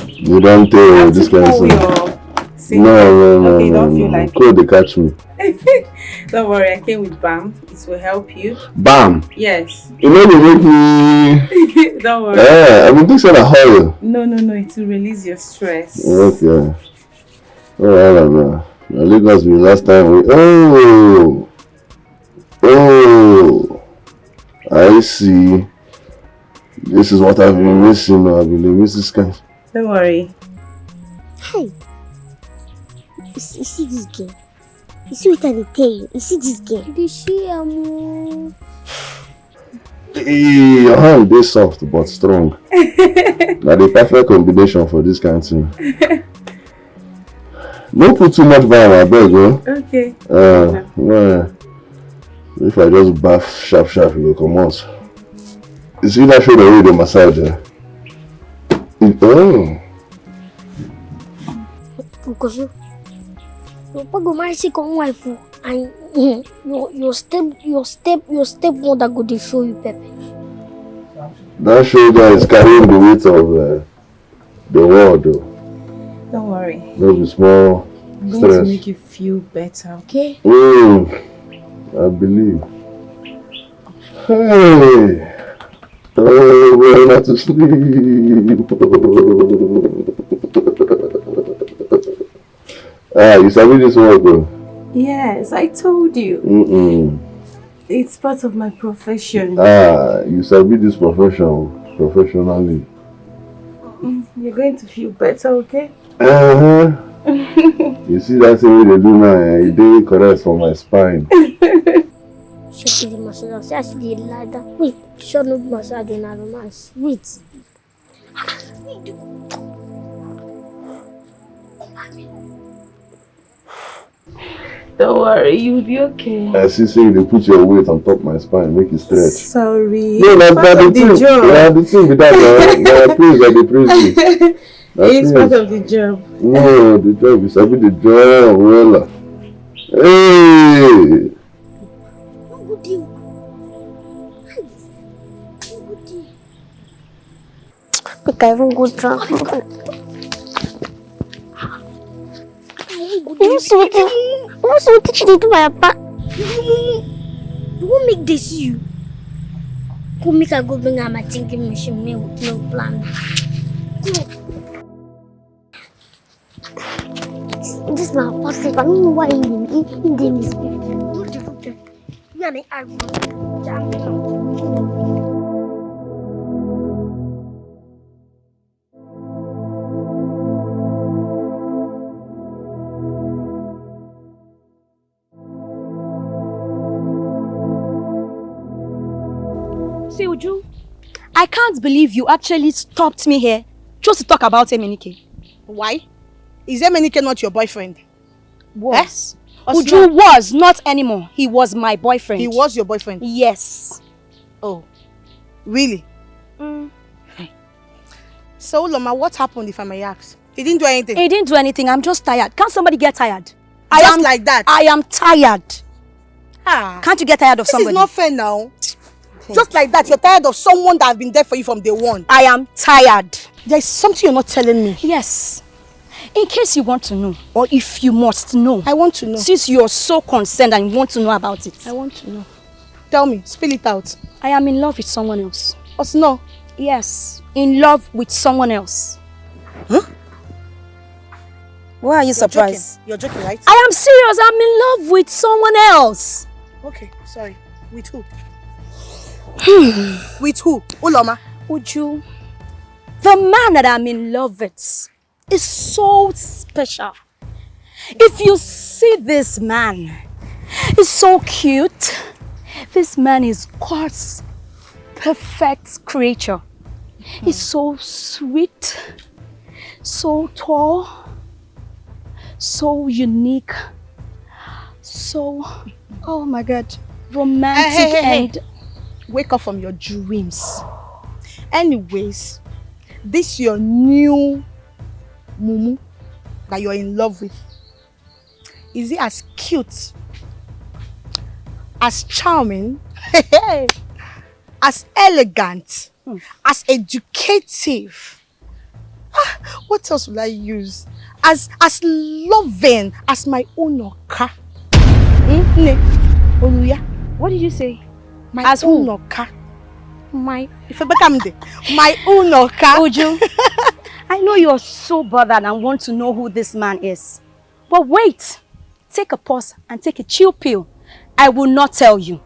You don tell this kind of thing. No, no, no, no, no. Cold dey catch me. Don't worry, I came with balm. It will help you. Balm? Yes. You know they make me. Don't worry. Eh, I been think say na oil. No, no, no. It will release your stress. Okay. Oh, I don't know. Na Lagos be last time we. Oh, oh, I see. This is what I've been missing. I've been missing this kind. Don't worry. Hey, you see, you see this girl? You see what I dey tell you? You see this girl? You dey see am o. Eh, your hand dey soft but strong. Na the perfect combination for this kind thing. No put too much balm, abeg o. Okay. Uh, well, if I just baff sharp sharp, you go comot. You see that shoulder wey you dey massage? Eh? It, oh. Okoso, your papa go marry second wife o, and your, your step, your step, your stepmother go dey show you pepper. That shoulder is carrying the weight of uh, the world o. Don't worry. No be small stress. I'm going to make you feel better, okay? Mm, I believe. Hey. Oh, boy, not to sleep. Ah, you sabi this work o? Yes, I told you. Mm-mm. It's part of my profession. Ah, you sabi this profession professionally. Mm, you're going to feel better, okay? Uh-huh. You see that thing wey dey do now, eh? E dey correct for my spine. She be the massage. See as she dey lie down. Wait, sure no be massage, na romance. Wait. Wait. Don't worry, you'll be okay. I see say you dey put your weight on top my spine, make it stretch. Sorry. No, na na the thing. Na the thing be that. Na na praise, I dey praise you. It's part of the job. No, the job is, I be the job, well. Hey. Make I even go drown. You know see wetin, you know see wetin she dey do my papa. You won't make they see you. Go make I go bring her my thinking machine, make we plan. This my papa sef, I don't know why he he he dey misbehave. Good, good, good. You and I are See, Uju, I can't believe you actually stopped me here just to talk about Emenike. Why? Is Emenike not your boyfriend? Was. Eh? Uju was, not anymore. He was my boyfriend. He was your boyfriend? Yes. Oh, really? Mm. So, Uloma, what happened, if I may ask? He didn't do anything? He didn't do anything. I'm just tired. Can't somebody get tired? I Just am, like that? I am tired. Ah, Can't you get tired of this somebody? Is not fair now. Just like that, you're tired of someone that has been there for you from day one. I am tired. There's something you're not telling me. Yes. In case you want to know, or if you must know. I want to know. Since you're so concerned and you want to know about it. I want to know. Tell me, spill it out. I am in love with someone else. Osino? Yes, in love with someone else. Huh? Why are you surprised? You're joking, right? I am serious. I'm in love with someone else. Okay, sorry. With who? With who? Uloma? Uju. The man that I'm in love with is so special. If you see this man, he's so cute. This man is God's perfect creature. He's so sweet, so tall, so unique, so, oh my God, romantic. Hey, hey, hey, hey. And wake up from your dreams. Anyways, this your new mumu that you're in love with, is he as cute, as charming, as elegant, as educative? Ah, what else will I use? As as loving as my own Oka. Hmm? Nne, Oluya. What did you say? My As who? Own Oka. My Ifebekamde. My own Oka. Uju, I know you're so bothered and want to know who this man is. But wait, take a pause and take a chill pill. I will not tell you.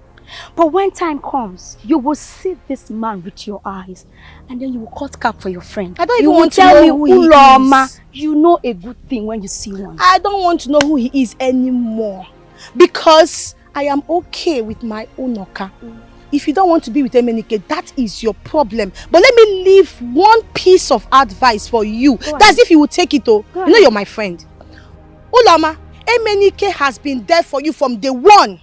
But when time comes, you will see this man with your eyes, and then you will cut cap for your friend. I don't even want to know who he is. You will tell me, Uloma, you know a good thing when you see one. I don't want to know who he is anymore, because I am okay with my own Oka. If you don't want to be with Emenike, that is your problem. But let me leave one piece of advice for you. That's if you will take it, oh. You know you're my friend. Uloma, Emenike has been there for you from day one.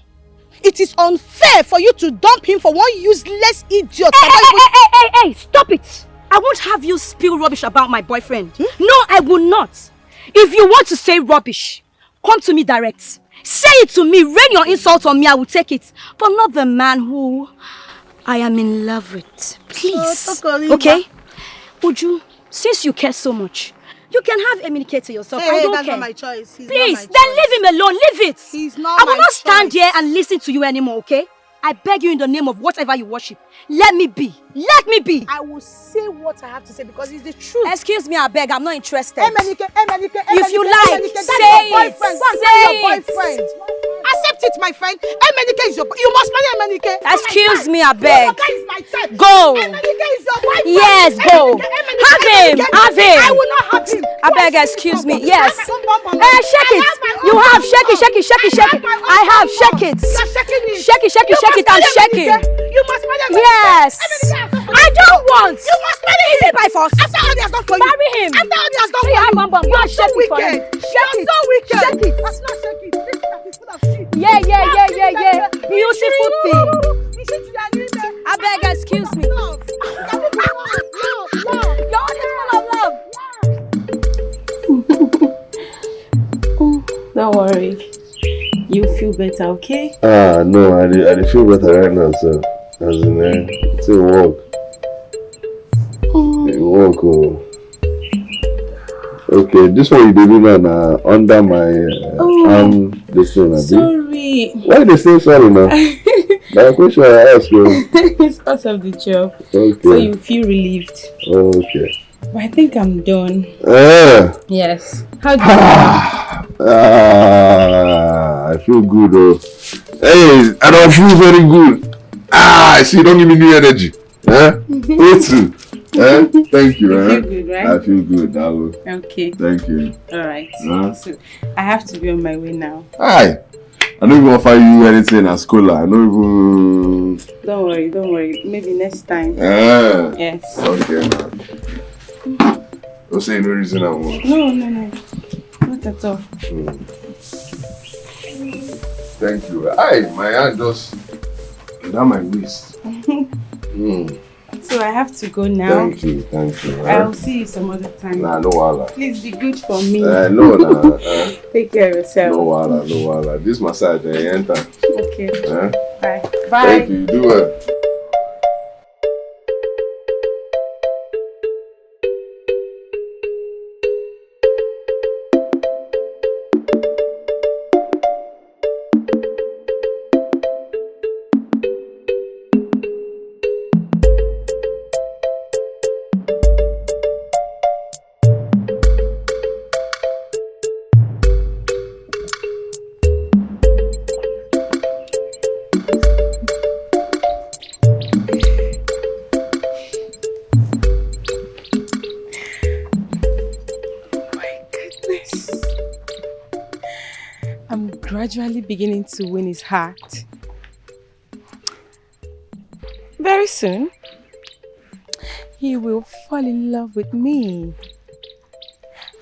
It is unfair for you to dump him for one useless idiot. Hey, hey, hey, hey, hey, hey, stop it! I won't have you spill rubbish about my boyfriend. Hmm? No, I will not. If you want to say rubbish, come to me direct. Say it to me. Rain your insult on me, I will take it. But not the man who I am in love with. Please. Oh, Tokoriba. Okay? Uju, since you care so much, you can have Emenike to yourself. Hey, I don't care. Hey, that's not my choice. He's not my choice. Please, then leave him alone. Leave it. He's not my choice. I will not stand here and listen to you anymore, okay? I beg you in the name of whatever you worship. Let me be. Let me be. I will say what I have to say because it's the truth. Excuse me, I beg. I'm not interested. Emenike, Emenike, Emenike, If you like, Emenike, that's your boyfriend. Go and tell your boyfriend. Accept it, my friend. Emenike is your boy. You must marry Emenike. Excuse me, I beg. Emenike is my type. Go. Emenike is your boyfriend. Yes, go. Emenike, Emenike, Have him. Emenike. Have him. I will not have him. I beg, excuse me. Yes. Eh, shake it. You have, shake it, shake it, shake it, shake it. I have, shake it. Shake it, shake it, shake it. I'm shaking. You must marry Emenike. Yes. I don't want. You must marry him. Is it by force? After all he has done for you. Marry him. After all he has done for you. You are so wicked. Shake it. You're so wicked. Shake it. That's not shake it. This is not Yeah, yeah, yeah, yeah, yeah. Beautiful thing. Abeg, excuse me. You're always full of love. Don't worry. You feel better, okay? Ah, no, I dey, I dey feel better right now, so as in, eh, it's a work. It work, oh. Okay, this one you dey do now na under my uh, Oh, arm, this thing, abi? Sorry. Why you dey say sorry now? Na question I ask you. It's part of the job. So Okay, you feel relieved. okay. But I think I'm done. Eh, Yes. How do you ah, I feel good, oh. Hey, I don feel very good. Ah, I see, don give me new energy. Eh? Otu. Eh? Thank you, You eh? feel good, right? I feel good, Dalu. Okay. Thank you. All right. Huh? So I have to be on my way now. Hi. I don't even offer you anything as cola. I don't even. Don't worry, don't worry. Maybe next time. Ah. Yes. Okay, man. Don't say no reason I want. No, no, no. Not at all. Thank you. Hi, my hand just down my waist. Mm. So I have to go now. Thank you, thank you. I'll Eh? see you some other time. Nah, no wahala. Please be good for me. Uh, no, nah. Uh, Take care of yourself. No wahala, no wahala. This massage, I enter. Okay. Eh? Bye. Thank Bye. you. Do well. Oh my goodness. I'm gradually beginning to win his heart. Very soon, he will fall in love with me.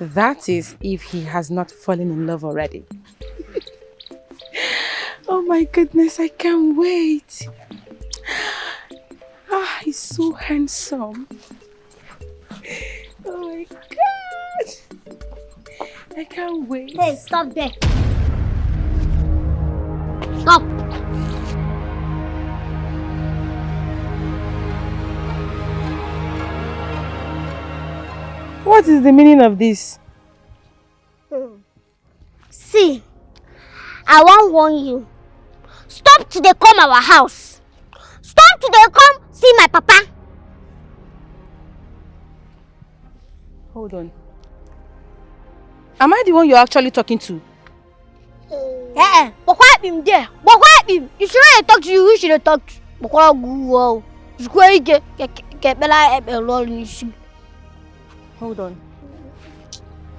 That is, if he has not fallen in love already. Oh my goodness, I can't wait. Ah, he's so handsome. Oh my God. I can't wait. Hey, stop there. Stop. What is the meaning of this? See, I wan warn you. Stop to dey come our house. Stop to dey come see my papa. Hold on. Am I the one you're actually talking to? Eh eh, bokwa akpim there. Bokwa akpim. If she no dey talk to you, who she dey talk to? Bokwa ogu wo. Zukwe ike ke ke bela ebe lol nisi. Hold on.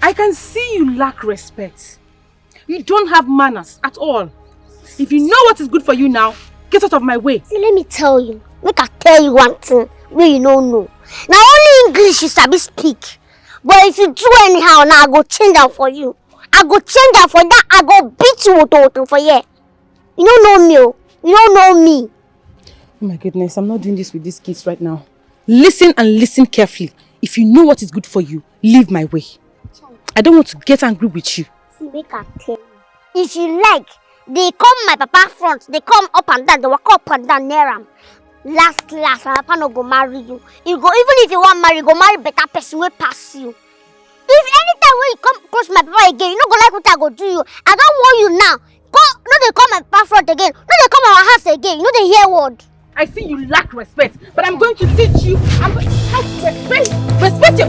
I can see you lack respect. You don't have manners at all. If you know what is good for you now, get out of my way. See, let me tell you. Make I tell you one thing wey you no know. Na only English you sabi speak. But if you do anyhow, now I go change am for you. I go change am for that. I go beat you woto woto for here. You no know me o. You no know me. Oh my goodness, I'm not doing this with these kids right now. Listen and listen carefully. If you know what is good for you, leave my way. I don't want to get angry with you. See, make I tell you. If you like, dey come my papa front, dey come up and down, dey waka up and down near am. Last last, my papa no go marry you. You go, even if you wan marry, you go marry better person wey pass you. If anytime wey you come close my papa again, you no go like wetin I go do you. I don warn you now. Go, no dey come my papa front again. No dey come our house again. You no dey hear word. I see you lack respect, but I'm going to teach you. I'm going to how to respect. Respect you.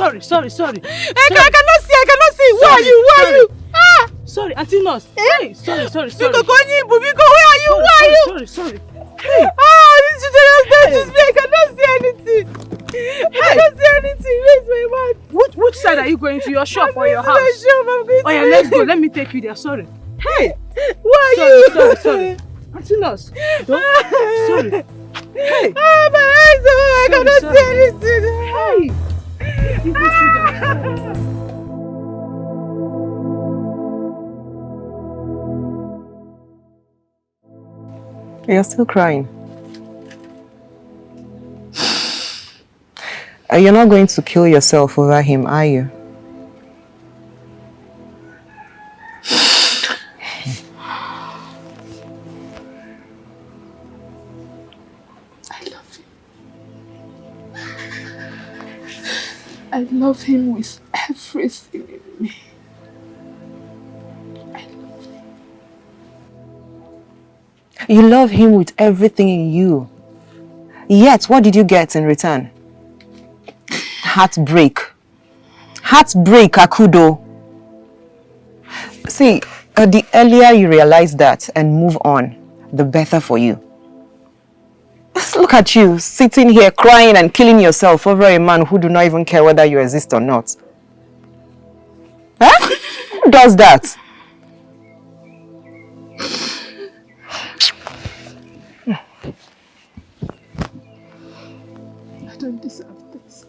Sorry, sorry, sorry. I, can, I cannot see, I cannot see. Where are you? Where are you? Ah! Sorry, Auntie Nurse. Hey, sorry, sorry, sorry. Biko, Konyi, Biko, where are you? Where are you? Sorry, sorry. Hey. Ah, this children has done this me. I cannot see anything. I cannot see anything. Where's my man? Which which side are you going to? Your shop or your house? My shop, I'm going Oh yeah, let's go. Let me take you there. Sorry. Hey. Where are Sorry, you? sorry, sorry. Auntie Nurse. Don't. Sorry. Hey. Ah, my eyes, oh, I Sorry, cannot sorry. see anything. Hey. People should have You're still crying. Uh, You're not going to kill yourself over him, are you? I love him. I love him with everything in me. I love him. You love him with everything in you. Yet, what did you get in return? Heartbreak. Heartbreak, Akudo. See, uh, the earlier you realize that and move on, the better for you. Just look at you, sitting here crying and killing yourself over a man who do not even care whether you exist or not. Huh? Who does that? I don't deserve this.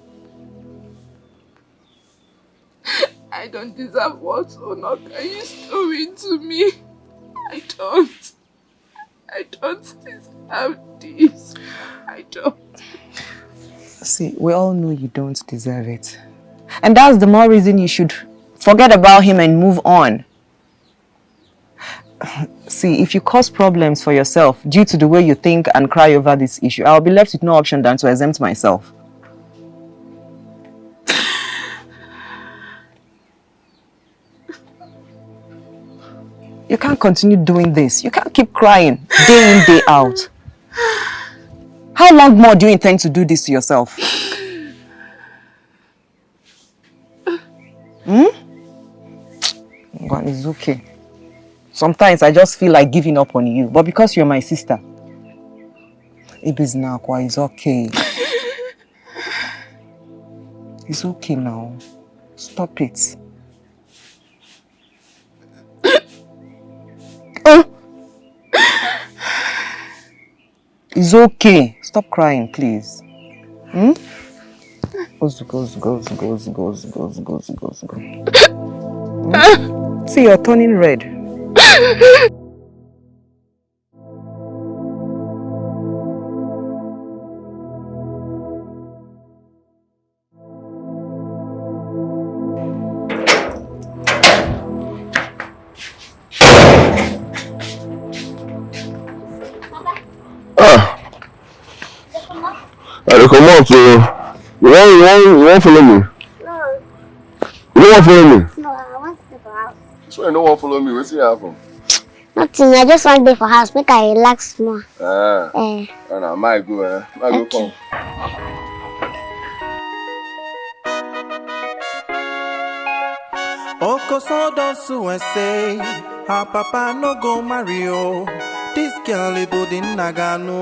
I don't deserve what Unoka is doing to me. I don't. I don't deserve this. I don't. See, we all know you don't deserve it. And that's the more reason you should forget about him and move on. See, if you cause problems for yourself due to the way you think and cry over this issue, I'll be left with no option than to exempt myself. You can't continue doing this. You can't keep crying day in, day out. How long more do you intend to do this to yourself? Hmm? Ngwan, it's okay. Sometimes I just feel like giving up on you, but because you're my sister, Ibis Nakwa, it's okay. It's okay now. Stop it. Oh! It's okay. Stop crying, please. Hmm? Ozugo, ozugo, ozugo, ozugo, ozugo, ozugo, ozugo, ozugo. Hmm? See, you're turning red. Ah, I dey comot o. You wan, you wan, you wan follow me? No, You no wan follow me? no, I want to go out. So you no wan follow me? Wetin happen? Nothing, I just want to be for house, make I relax more. Ah, Eh, na my go, eh? My go Okay. come. Okoso don sue say her papa no go marry o. This girl Ibudin Nagano.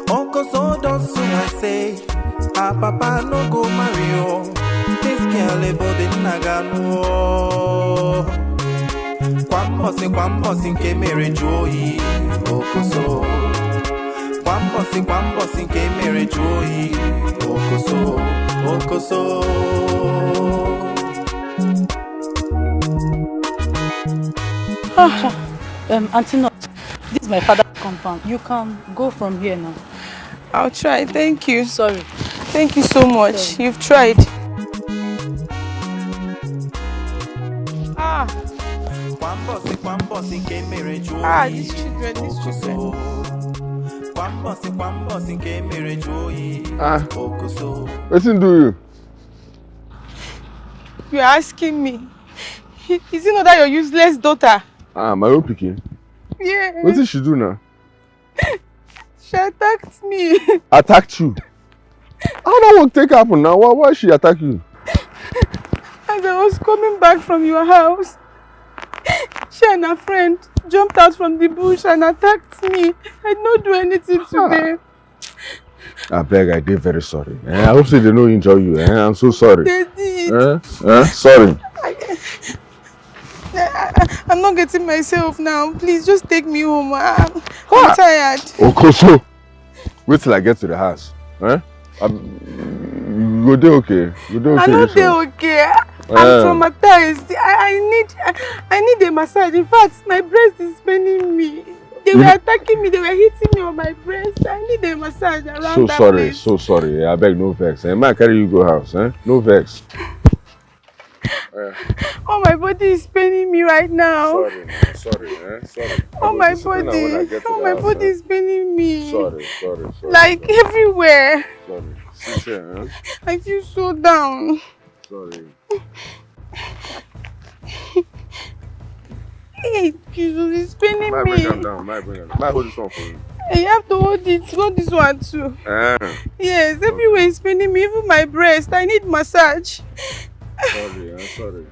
Okoso don sue say her papa no go marry o. This girl Ibudin Nagano. Kwa mbosi, kwa mbosi nke mere jụọ oyi. Okoso. Kwa mbosi, kwa mbosi nke mere jụọ oyi. Okoso, okoso. Ah, um, Auntie Nurse, this is my father's compound. You can go from here now. I'll try. Thank you. Sorry. Thank you so much. You've tried. Ah, Kwa mbosi, kwa mbosi nke mere jụọ ah, oyi. These children, these children. Okoso. Kwa mbosi, kwa mbosi nke mere jụọ oyi. Ah. Okoso. Wetin do you? You're asking me. Is it not that your useless daughter? Ah, my own pikin. Yeah. Wetin she do now? She attacked me. Attacked you? How that one take happen now? Why, why she attack you? As I was coming back from your house, she and her friend jumped out from the bush and attacked me. I did not do anything to them. I beg, I dey very sorry. Eh, I hope say they no injure you. Eh, I'm so sorry. They did. Eh? Eh? Sorry. I, I, I'm not getting myself now. Please just take me home. I'm, I'm tired. Okoso, wait till I get to the house. Eh? I'm, you go dey okay. You go dey okay. I no Yusuf. Dey okay. I'm Eh. Traumatized. I, I need I, I need a massage. In fact, my breast is paining me. They You were know- attacking me. They were hitting me on my breast. I need a massage around So that sorry, place. So sorry. I beg, no vex. Eh, man, carry you go house. Eh? No vex. Eh. Oh, my body is paining me right now. Sorry, man. Sorry, eh? Sorry. Oh, my body. Oh, my body is paining me. Sorry, sorry, sorry. Like everywhere. Sorry. Sit here, eh? I feel so down. Sorry. Hey, Jesus, it's paining Might me. Bring am down. Might bring am down. Might hold this one for you. You have to hold it. Hold this one too. Eh. Yes, everywhere is paining me, even my breast. I need massage. Sorry, I'm sorry.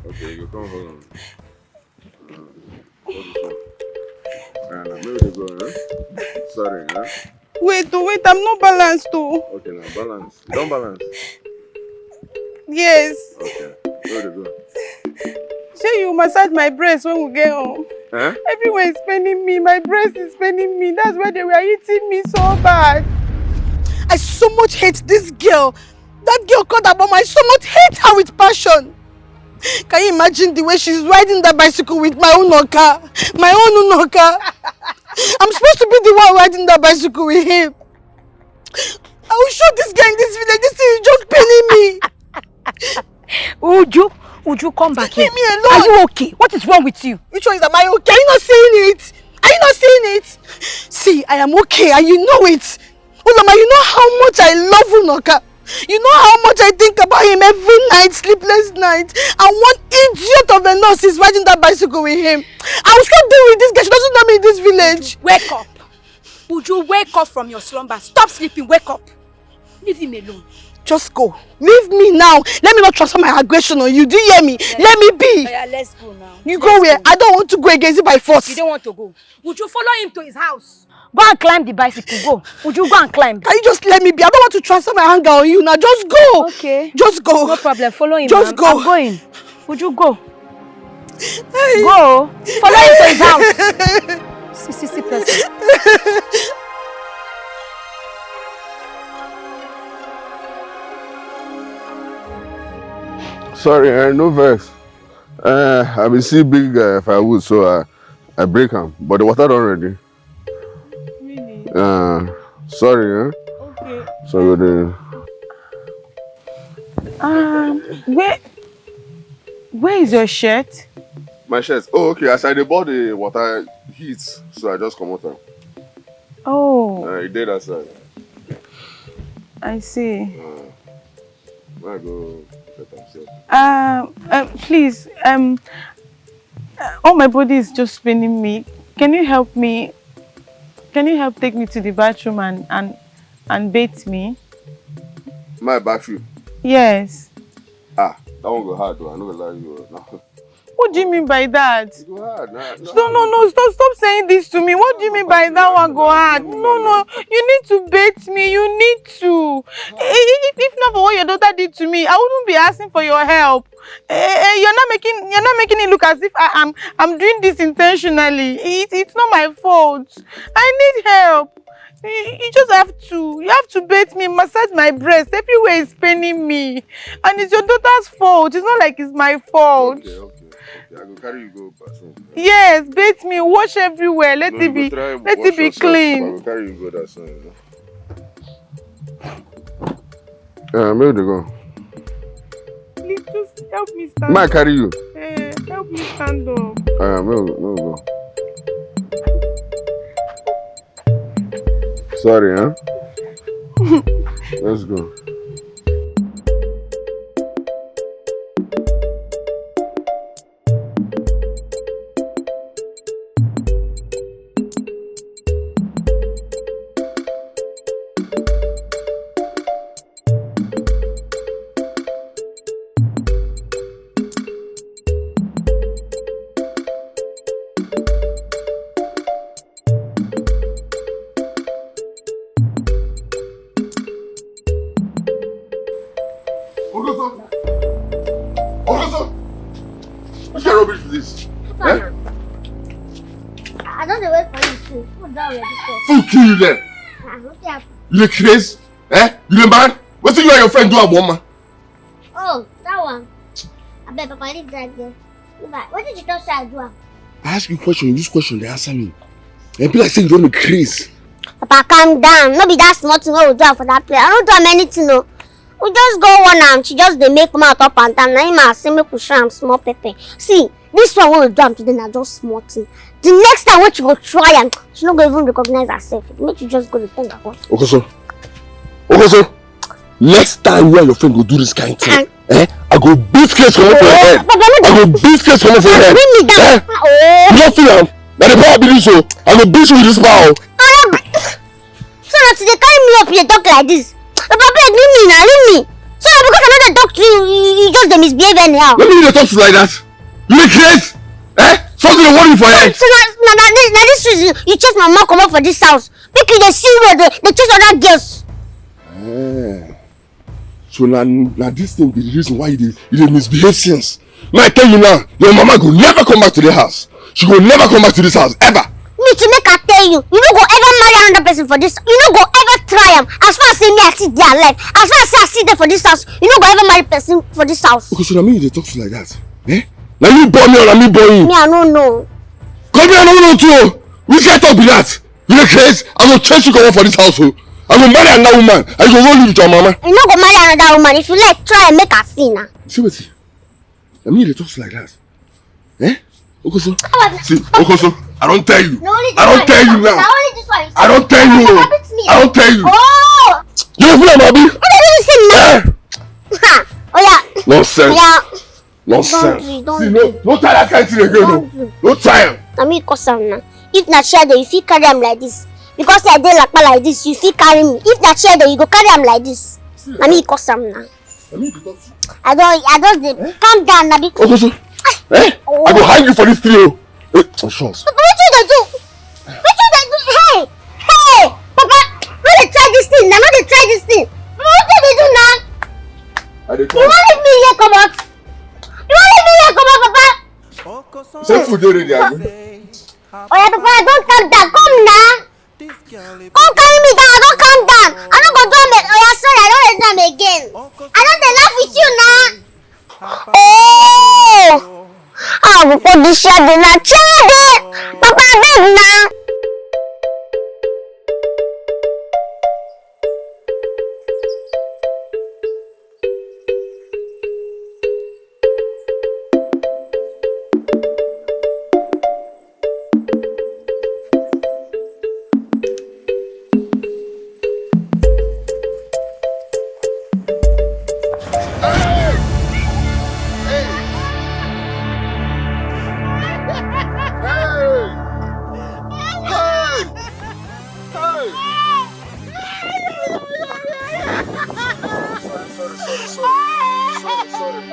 Okay, you come hold on. Uh, hold this one. Uh, maybe they go, huh? Sorry, huh? Wait, oh, wait, I'm not balanced, oh. Okay, now balance. You don't balance. Yes. Okay, where they go? Say you massage my breast when we get home. Huh? Everywhere is paining me. My breast is paining me. That's why they were hitting me so bad. I so much hate this girl. That girl called Aboma. I so much hate her with passion. Can you imagine the way she's riding that bicycle with my own car? My own car. I'm supposed to be the one riding that bicycle with him. I will show this guy in this village. This thing is just paining me. Uju, Uju, come back here. Leave me alone. Are you okay? What is wrong with you? Which one is, am I okay? Are you not seeing it? Are you not seeing it? See, I am okay, and you know it. Uloma, you know how much I love Unoka. You know how much I think about him every night, sleepless night. And one idiot of a nurse is riding that bicycle with him. I will still deal with this girl. She doesn't know me in this village. Wake up. Uju, wake up from your slumber. Stop sleeping. Wake up. Leave him alone. Just go. Leave me now. Let me not transfer my aggression on you. Do you hear me? Let me be. Yeah, let's go now. You go where? I don't want to go against it by force. You don't want to go. Would you follow him to his house? Go and climb the bicycle. Go. Would you go and climb? Can you just let me be? I don't want to transfer my anger on you now. Just go. Okay. Just go. No problem. Follow him. Just I'm, go. I'm going. Would you go? Go. Follow him to his house. See, see, see person. Sorry, I no vex. Uh, I been see big uh, firewood, so I, I break am. But the water don ready. Really? Uh, sorry, eh? Okay. So the Um, where, where is your shirt? My shirt. Oh, okay. As I dey boil the water heat, so I just comot am. Oh, Uh, e dey that side. I see. Uh, I go get am sef. Um, uh, please, um, uh, all my body is just paining me. Can you help me? Can you help take me to the bathroom and and and bathe me? My bathroom. Yes. Ah, that one go hard though. I no go lie you. No. What do you mean by that? E go hard. Na, No, no, no, stop, stop saying this to me. What do you mean by that one go hard? No, no, you need to bathe me. You need to. If, if not for what your daughter did to me, I wouldn't be asking for your help. Eh, eh, you're not making you're not making it look as if I am I'm doing this intentionally. It, it's not my fault. I need help. You, you just have to you have to bathe me, massage my breast. Everywhere is paining me, and it's your daughter's fault. It's not like it's my fault. Okay, okay, okay. I go carry you go bathroom. Yes, bathe me, wash everywhere. Let No, it you go be try let wash it be yourself. I clean. go carry you go that side. Yeah, make we dey go. Please just help me stand Ma up. Carry you. Eh, help me stand up. Uh, make we, make we go. Sorry, huh? Let's go. Okoso! Okoso! Which kind rubbish be this? Eh? I don't dey wait for you soon. Food don ready sef. Food kill you there. Ah, wetin happen? You dey craze? Eh? You dey mad? Wetin you and your friend do Agboma? Oh, that one. Abeg, Papa, leave that girl. Leave her. Wetin you talk say I do am? I ask you question, you use question dey answer me. E be like say you don dey craze. Papa, calm down. No be that small thing wey we do am for that place. I no do am anything o. We just go warn am. She just dey make mouth up and down. Na him I say make we show am small pepper. See, this one wey we do am today na just small thing. The next time wey she go try am, she no go even recognize herself. Make she just go dey thank God. Okoso. Okoso. Next time you and your friend go do this kind thing, eh? I go beat case comot for your head. Papa, no I go beat case comot for your head. Bring me down. Eh? Oh. You no feel am? Na the power be this o. I go beat you with this power o. So na to dey carry me up, you dey talk like this. Papa, abeg, leave me na, leave me. So na because I no dey talk to you, you, you just dey misbehave anyhow. Let me dey talk to you like that. You dey craze? Eh? Something dey worry you for head. So na na na this, na this reason you chase my mama comot for this house. Make you dey see road dey dey chase other girls. Eh. So na na this thing be the reason why you dey you dey misbehave since. Now I tell you now, your mama go never come back to the house. She go never come back to this house ever. Me too, make I tell you, you no go ever marry another person for this. You no go ever try am. As far as say me I still dey alive, as far as say I still dey for this house, you no go ever marry person for this house. Okay, so na me you dey talk to like that. Eh? Na you born me or na me born you? Me I no know. Come here, I no know too. Which kind talk be that? You dey craze? I go chase you comot for this house o. I go marry another woman and you go go live with your mama. You no go marry another woman. If you like, try and make I see na. See wetin? Na me you dey talk to like that? Eh? Okoso. See, Okoso, I don tell you. I don tell you now. I don tell you. I don tell you. Oh! You dey feel am, abi? What did you say now? Oh yeah. Nonsense. Yeah. Nonsense. Don't do, don't see, no, no try that kind thing again. No, no try am. Na me cause am na. If na chair dey, you fit carry am like this. Because I dey lakpa like this, you fit carry me. If na chair dey, you go carry am like this. Na me cause am na. Na me you dey talk to. I don, I just dey calm down na because. Okoso. Eh? I go hang you for this tree o. Eh, Oshos. Papa, wetin you dey do? Wetin you dey do? Hey! Hey! Papa, no dey try this thing na, no dey try this thing. Papa, wetin you dey do na? I dey come. You wan leave me here comot? You wan leave me here comot, Papa? Say food dey ready, abi? Oya, Papa, I don calm down. Come na. Come carry me down. I don calm down. I no go do am. Oya, sorry, I no dey do am again. I don dey laugh with you na. Oh! Ah, Papa, this year dey na charge. Papa, abeg na. Sorry, sorry, sorry, sorry, sorry, sorry, sorry, sorry,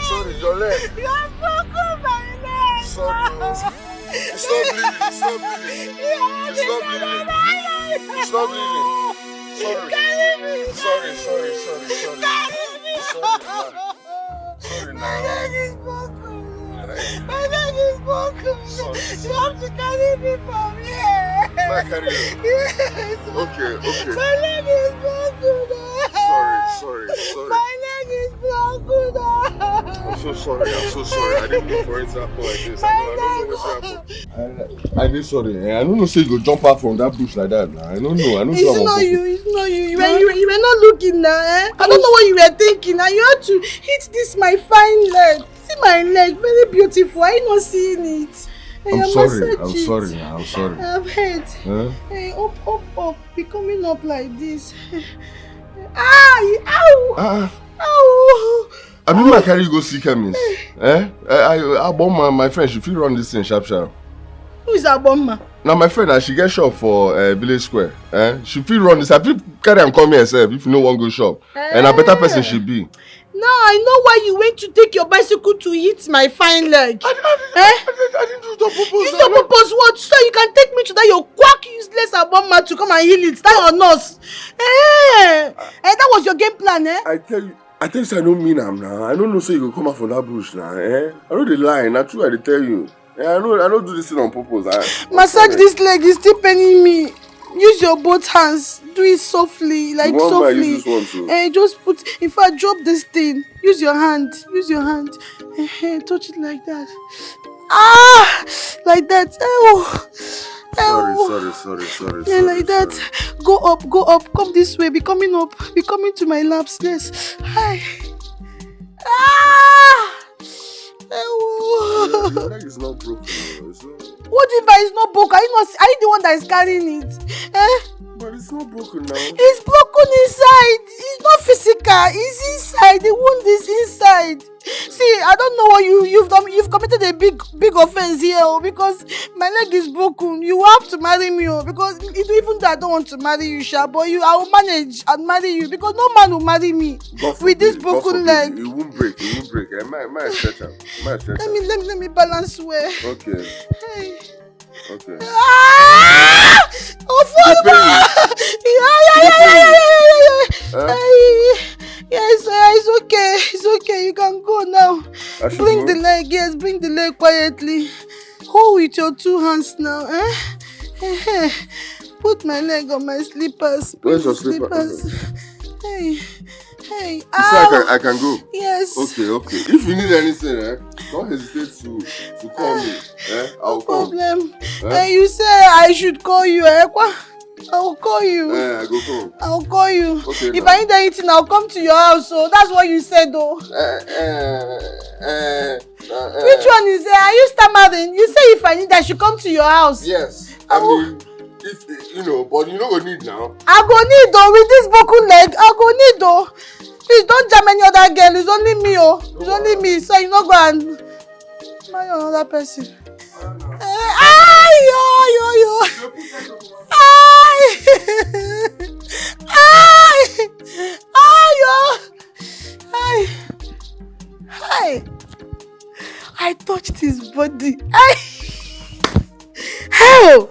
sorry, your leg. You have broken my leg. Sorry, oh. It's not bleeding, it's not bleeding. It's not bleeding. It's not bleeding. Sorry. Sorry, sorry, sorry, sorry. Sorry, man. Sorry, now. My leg is broken. My leg is broken. Sorry. You have to carry me from here. Can I carry you? Yes. Okay, okay. My leg is broken. Sorry, sorry, sorry. My leg is broken. I'm so sorry. I'm so sorry. I didn't mean for it to happen like this. I, I don't know what happened. I, I dey sorry. Eh, I no know say you go jump out from that bush like that now. I no know. I no know. It's not you. It's not you. You were, you, were, you were not looking now. Eh? I don't know what you were thinking. And you had to hit this my fine leg. See my leg, very beautiful. Are you not seeing it? Hey, I'm sorry. I'm sorry. I'm sorry. I've heard. Huh? Hey, up, up, up. Be coming up like this. Ah, ow! Ah. Ow! I mean, I carry you go see chemist. Eh? I, I, Aboma, my friend, she fit run this thing sharp sharp. Who is Aboma? Now my friend, as she get shop for uh, Village Square. Eh? She fit run this. I fit carry am come here sef if you no wan go shop. And a better person she be. Now I know why you went to take your bicycle to hit my fine leg. I, I, eh? I, I, I didn't do it on purpose. You don't purpose what? So you can take me to that your quack useless aboma to come and heal it. That your nurse. Eh, eh, that was your game plan, eh? I tell you, I tell you, say I don't mean am now. I don't know say you go come out from that bush now, eh? I know the lie. Not true, I dey tell you. Eh, I know, I don't do this thing on purpose. I, I'm Massage sorry. This leg is still paining me. Use your both hands. Do it softly, like You want my softly. Use this one too? Eh, just put. In fact, drop this thing. Use your hand. Use your hand. Eh, eh, touch it like that. Ah, like that. Oh, sorry, oh. Sorry, sorry, sorry, yeah, sorry, like that. Sorry. Go up, go up. Come this way. Be coming up. Be coming to my laps. Yes. Hi. Ah. Ewo. Your leg is not broken. It's not... What do you mean by it's not broken? Are you not? Are you the one that is carrying it? Eh? But it's not broken now. It's broken inside. It's not physical. It's inside. The wound is inside. See, I don't know what you you've done. You've committed a big big offense here, oh, because my leg is broken. You have to marry me, oh, because even though I don't want to marry you, sha, but you, I will manage and marry you because no man will marry me with this broken leg. It won't break. It won't break. Eh, my my stretch am. My stretch am. Let me let me let me balance well. Okay. Hey. Okay. Ah! Ofo! Yeah, yeah, yeah, yeah, yeah, yeah, yeah. Huh? Hey. Yes, uh, it's okay. It's okay. You can go now. Bring the leg. Yes, bring the leg quietly. Hold with your two hands now. Eh? Eh, eh. Put my leg on my slippers. Where's your slippers? Hey. Hey, you say I can, I can go? Yes. Okay, okay. If you need anything, eh, don't hesitate to to call me. Eh, I'll come. No problem. Eh? Eh, you say I should call you, eh? Kwa? I'll call you. Eh, I go come. I'll call you. Okay, if I need anything, I'll come to your house. So that's what you said, though. Eh, eh, eh, eh, eh. Which one is there? Are you stammering? You say if I need, I should come to your house. Yes. I mean, if you know, but you no go need now. I go need though with this broken leg. I go need though. Please don't jam any other girl. It's only me, oh. It's only me. So you no go and marry another person. Eh, ay, yo, yo, yo. Ay. Ay. Ay, yo. Ay. Ay. I touched his body. Ay. Hell.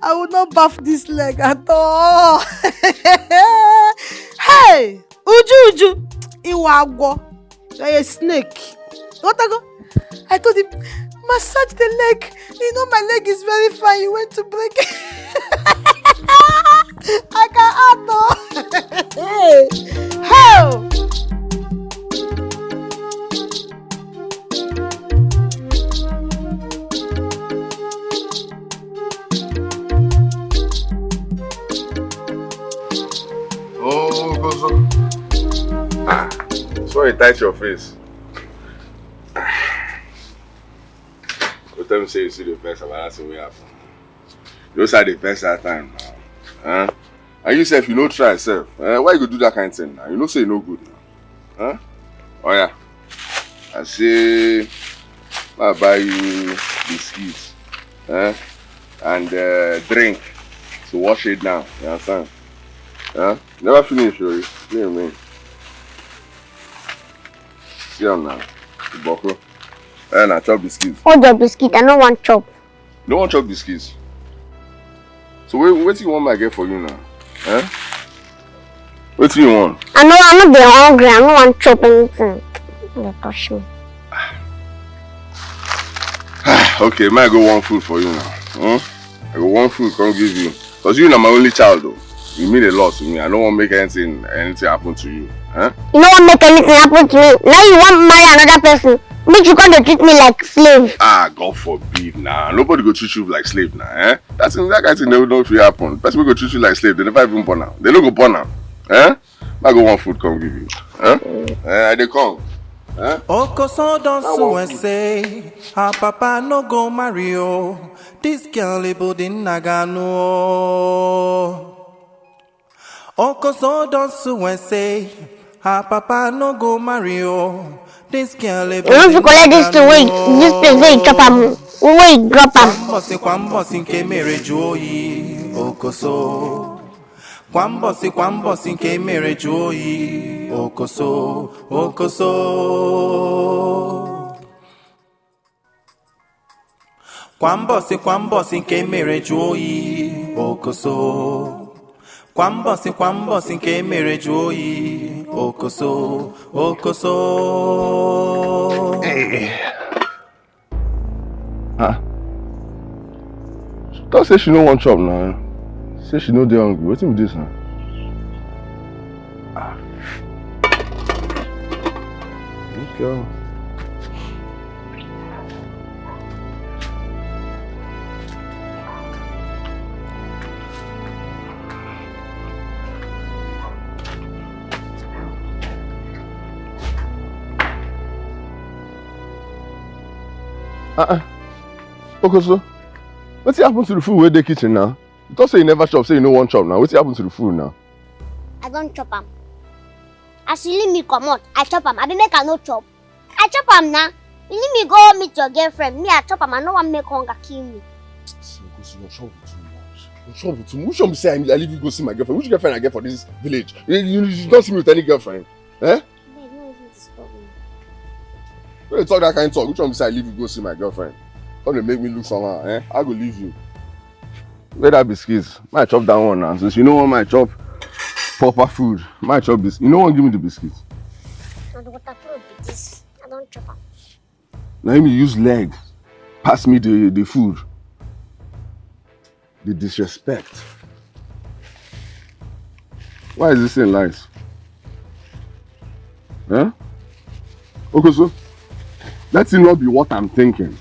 I will not bath this leg at all. Hey, Uju, Uju, Iwagwo, you're a snake. What I go? I told him, massage the leg. You know my leg is very fine. You went to break. I can add though. Hey, how? Oh, Gozo. Ah, so you tight your face. Go tell me say you see the vex about that thing wey happen. You know say I dey vex that time now. Huh? And you sef, you no try sef. Eh, why you go do that kind thing now? You know say you no good now. Huh? Oh yeah. I say, I buy you biscuits, eh? And uh, drink to wash it down. You understand? Huh? Never finish, oh. You see me? See am now. The bottle. Eh, na chop biscuits. Hold your biscuit. I no want chop. No wan chop biscuits? So wait, wetin you want me I get for you now? Eh? Wetin you want? I no, I no dey hungry. I no wan chop anything. No dey touch me. Okay, make I go warm food for you now. Hmm? I go warm food come give you. Cause you na my only child o. You mean a lot to me. I no wan make anything anything happen to you. Eh? You no wan make anything happen to me. Now you wan marry another person. Make you come dey treat me like slave. Ah, God forbid na. Nobody go treat you like slave na, eh? That thing, that kind thing no, no fit happen. Person wey go treat you like slave, they never even born am. They no go born am, eh? I go warm food come give you, eh? Eh, I dey come, eh? Okoso don sue say her papa no go marry o. This girl Ibu di naganu o. Okoso don sue say her papa no go marry o. This girl Ibu di naganu o. You want to collect this thing wey this place wey you chop am, wey you drop am? Kwa mbosi, kwa mbosi nke mere ju oyi. Okoso. Kwa mbọsị kwa mbọsị nke mere jụọ oyi, okoso, okoso. Kwa mbọsị kwa mbọsị nke mere jụọ oyi, okoso. Kwa mbọsị kwa mbọsị nke mere jụọ oyi, okoso, okoso. Hey. Ah. She talk say she no wan chop na. Say she no dey hungry. Wetin be this na? Ah. Okay. Uh-uh. Okoso, wetin happen to the food wey dey kitchen now? You talk say you never chop, say you no wan chop now. Wetin happen to the food now? I don chop am. As you leave me comot, I chop am. Abi make I no chop? I chop am na. You leave me go meet your girlfriend. Me, I chop am. I no wan make hunger kill me. See, Okoso, your trouble too much. Your trouble too much. Which one be say I, I leave you go see my girlfriend? Which girlfriend I get for this village? You, you, you don't see me with any girlfriend? Eh? Abeg, no even disturb me. When you talk that kind talk, which one be say I leave you go see my girlfriend? Come dey make me look somehow, eh? I go leave you. Where that biscuit? Make I chop that one now. Since you no wan make I chop proper food, make I chop this. You no wan give me the biscuit. Na the water close be this. I don chop am. Na him you use leg pass me the, the food. The disrespect. Why is this thing nice? Huh? Okoso, that thing no be what I'm thinking.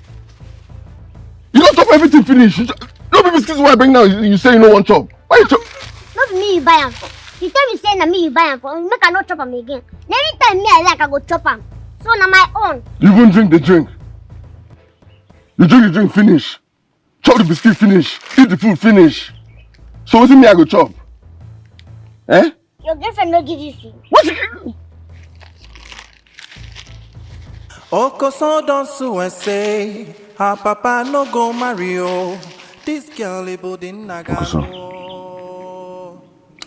You don chop everything finish. You cho- no be biscuits wey I bring now. You, you say you no wan chop. Why you chop? No be me you buy am for. You tell me say na me you buy am for. Make I no chop am again. Na anytime me I like, I go chop am. So na my own. You even drink the drink. You drink the drink finish. Chop the biscuit finish. Eat the food finish. So wetin me I go chop? Eh? Your girlfriend no give you food. What? You... Okoso don sue say her papa no go marry o. This girl Ibu dị nna ga Okoso.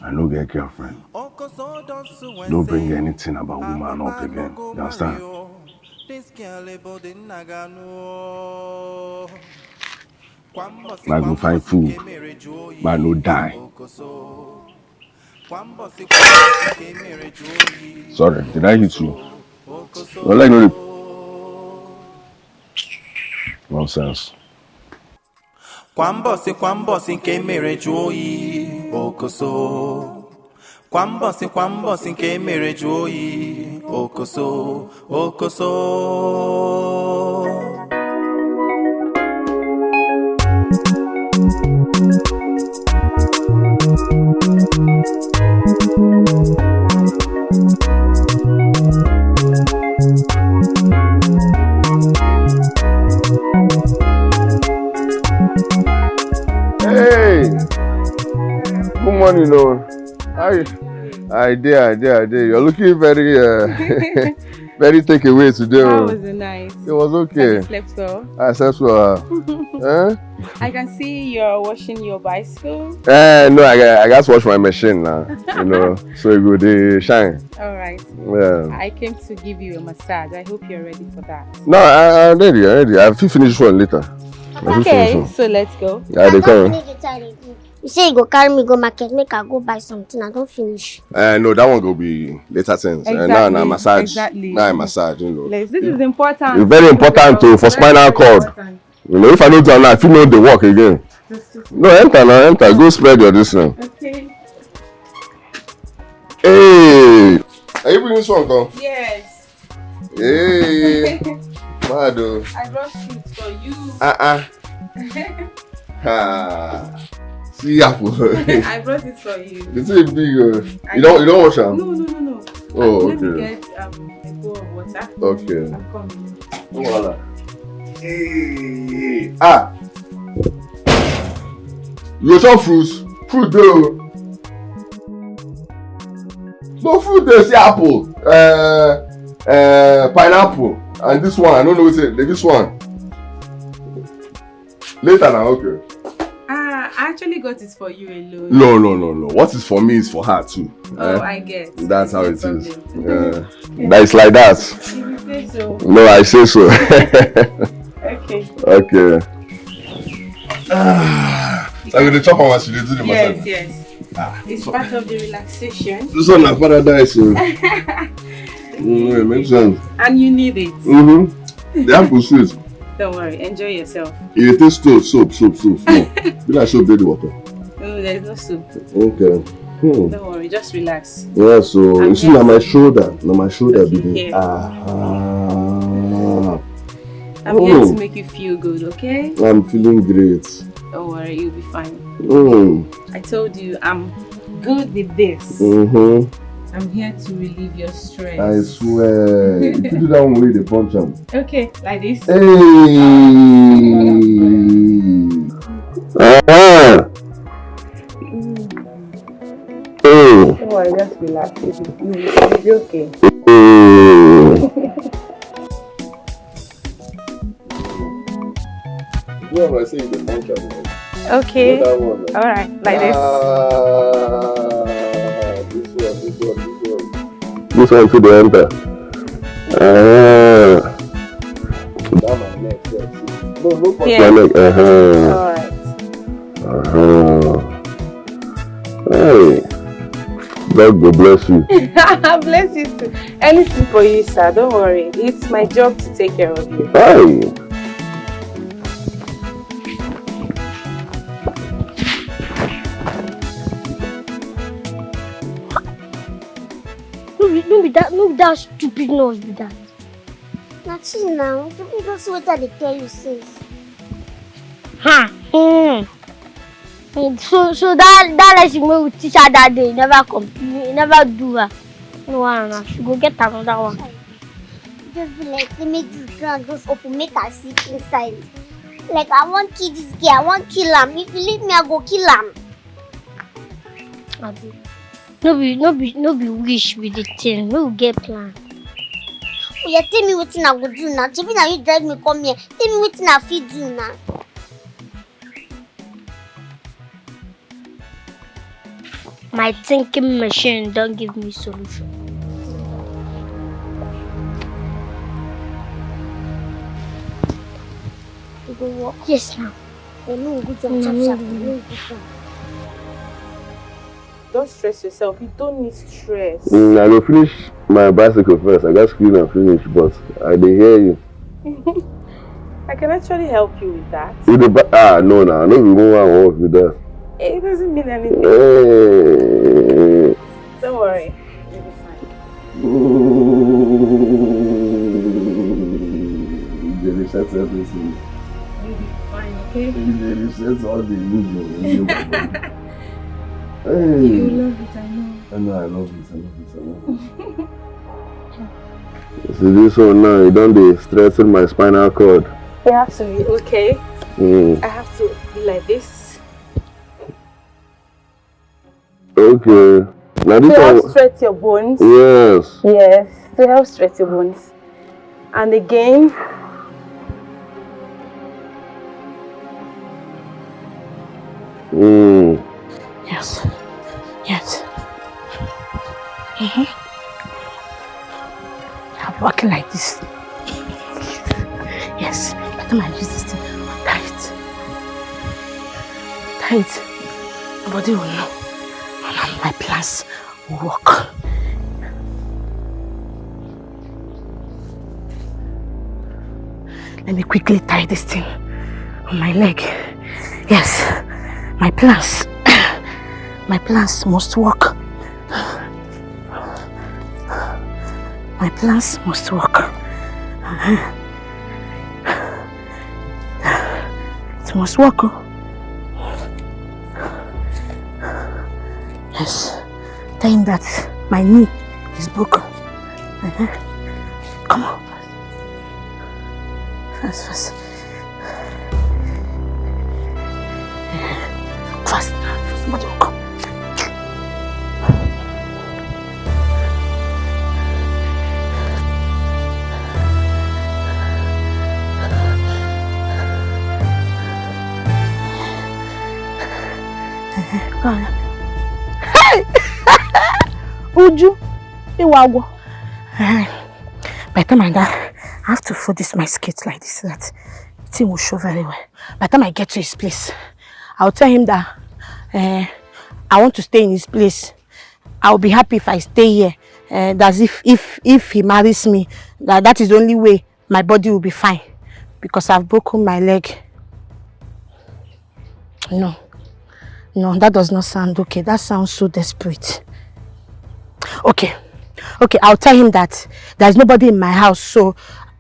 I no get girlfriend. No bring anything about woman up again. You understand? Make I go find food. Make I no die. Sorry, did I hit you? Your leg no dey. Nonsense. Kwa mbọsị kwa mbọsị nke mere jụọ oyi, okoso. Kwa mbọsị kwa mbọsị nke mere jụọ oyi, okoso, okoso. Hey, good morning o. How you? I dey, I dey, I dey. You're looking very, uh, very take away today. How was the night? It was okay. You slept well? I slept well. Eh? I can see you're washing your bicycle. Eh, no, I, I just wash my machine now. You know, so it go dey shine. All right. Yeah. I came to give you a massage. I hope you're ready for that. No, I, I'm ready. I'm ready. I fit finish one later. I fit finish one. Okay, so let's go. Yeah, they come. You say you go carry me go market, make I go buy something. I don finish. Uh, no, that one go be later things. Exactly. Uh, now, now massage. Exactly. Now I massage, you know. Yes, this is important. It's very important too for spinal cord. You know, if I don't do that, I feel no the work again. No, enter now, enter. Go spread your this thing. Okay. Hey, are you bringing this one come? Yes. Hey, mad o. I brought food for you. Uh uh. Ah, see apple. I brought it for you. This is big. Uh, you don't, you don't wash am? No, no, no, no. Oh, okay. Let me get um, a bowl of water. Okay. I'm coming. No wahala. Hey, ah. You chop fruits? Fruit dey o. No fruit dey, see apple, uh, uh, pineapple, and this one, I don't know wetin, this one. Later na, okay. Ah, I Actually got it for you alone. No, no, no, no. What is for me is for her too. Oh, eh? I get. That's how it is. Yeah. That is like that. No, I say so. Okay. Okay. Ah, so I will chop on as you do the massage. Yes, yes. Ah, it's part of the relaxation. This one na paradise. Oh. Mm, it makes sense. And you need it. Mm-hmm. The apple sweet. Don't worry, enjoy yourself. It tastes soap, soap, soap, soap, soap. Be like soap, dey the water. No, there's no soap. Okay. Hmm. Don't worry, just relax. Yeah, so I'm you see, na my shoulder, na my shoulder be the. Ah. I'm here to make you feel good, okay? I'm feeling great. Don't worry, you'll be fine. Mm. I told you, I'm good with this. Mm-hmm. I'm here to relieve your stress. I swear. If you do that one, we the punch him. Okay, like this. Hey. Uh-huh. Mm. Oh. Oh, I just relax. It's okay. Mm. Okay. All right, like this. Ah, this one, this one, this one. This one to the enter. Ah. That my neck, yes. No, no, yeah. My neck. Uh-huh. All right. Uh-huh. Hey, God go bless you. Bless you too. Anything for you, sir. Don't worry. It's my job to take care of you. Hey. No be, no be that, no be that stupid noise be that. Na chill now. You don't see wetin I dey tell you since. Ha. Mm. So, so that, that lesson wey we teach her that day, e never complete, e never do her. No one, she go get another one. Just be like say make this ground just open, make I sleep inside. Like I wan kill this girl, I wan kill am. If you leave me, I go kill am. Abi. No be, no be, no be wish be the thing. Make we get plan. Oya, tell me wetin I go do now. Shebi na you drive me come here. Tell me wetin I fit do now. My thinking machine don give me solution. E go work? Yes, now. Don't stress yourself. You don't need stress. Mm, I go finish my bicycle first. I gats clean and finish, but I dey hear you. I can actually help you with that. You dey ba- ah, no, no, no be one work with that. It doesn't mean anything. Hey. Don't worry. You'll be fine. You dey reset everything. You'll be fine, okay? You dey reset all the evil. Hey. You love it, I know. I know, I love it, I love it, I love it. See this one now, e don dey strengthen my spinal cord. You have to be okay. Mm. I have to be like this. Okay. Now this to help straight your bones. Yes. Yes. To help straight your bones. And again. Mm. Yes. Yes. Mm-hmm. I'm walking like this. Yes. By the time I use this thing, tie it. Tie it. Nobody will know. And my plans work. Let me quickly tie this thing on my leg. Yes, my plans, my plans must work. My plans must work. Uh-huh. It must work. Oh. Yes. Tell him that my knee is broken. Uh-huh. Come on. Fast, fast. Fast. Somebody will come. Hey! Uju, Iwago. By the time I got, I have to fold this my skirt like this so that the thing will show very well. By the time I get to his place, I'll tell him that uh, I want to stay in his place. I'll be happy if I stay here. Uh, that's if if if he marries me. That that is the only way my body will be fine, because I've broken my leg. No, no, that does not sound okay. That sounds so desperate. Okay, okay, I'll tell him that there's nobody in my house, so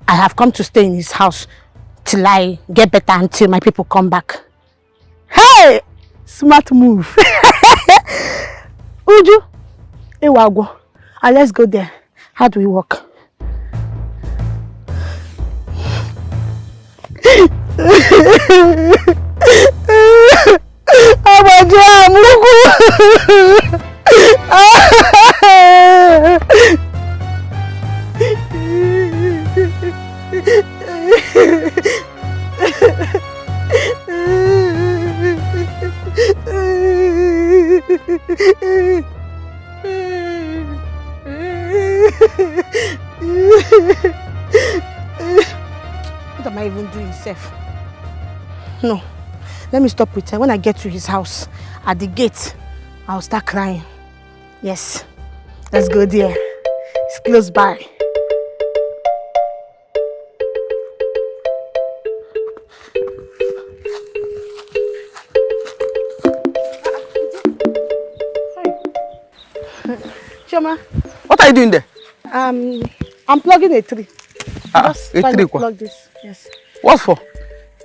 I have come to stay in his house till I get better, until my people come back. Hey! Smart move. Uju, Iwago, and let's go there. How do we walk? Agbaji amukwu. What am I even doing, sef? No, let me stop pretend. When I get to his house, at the gate, I'll start crying. Yes, let's go there. It's close by. Chioma, what are you doing there? Um, I'm plugging a tree. Ah, just a trying tree to kwa? Plug this. Yes. What for?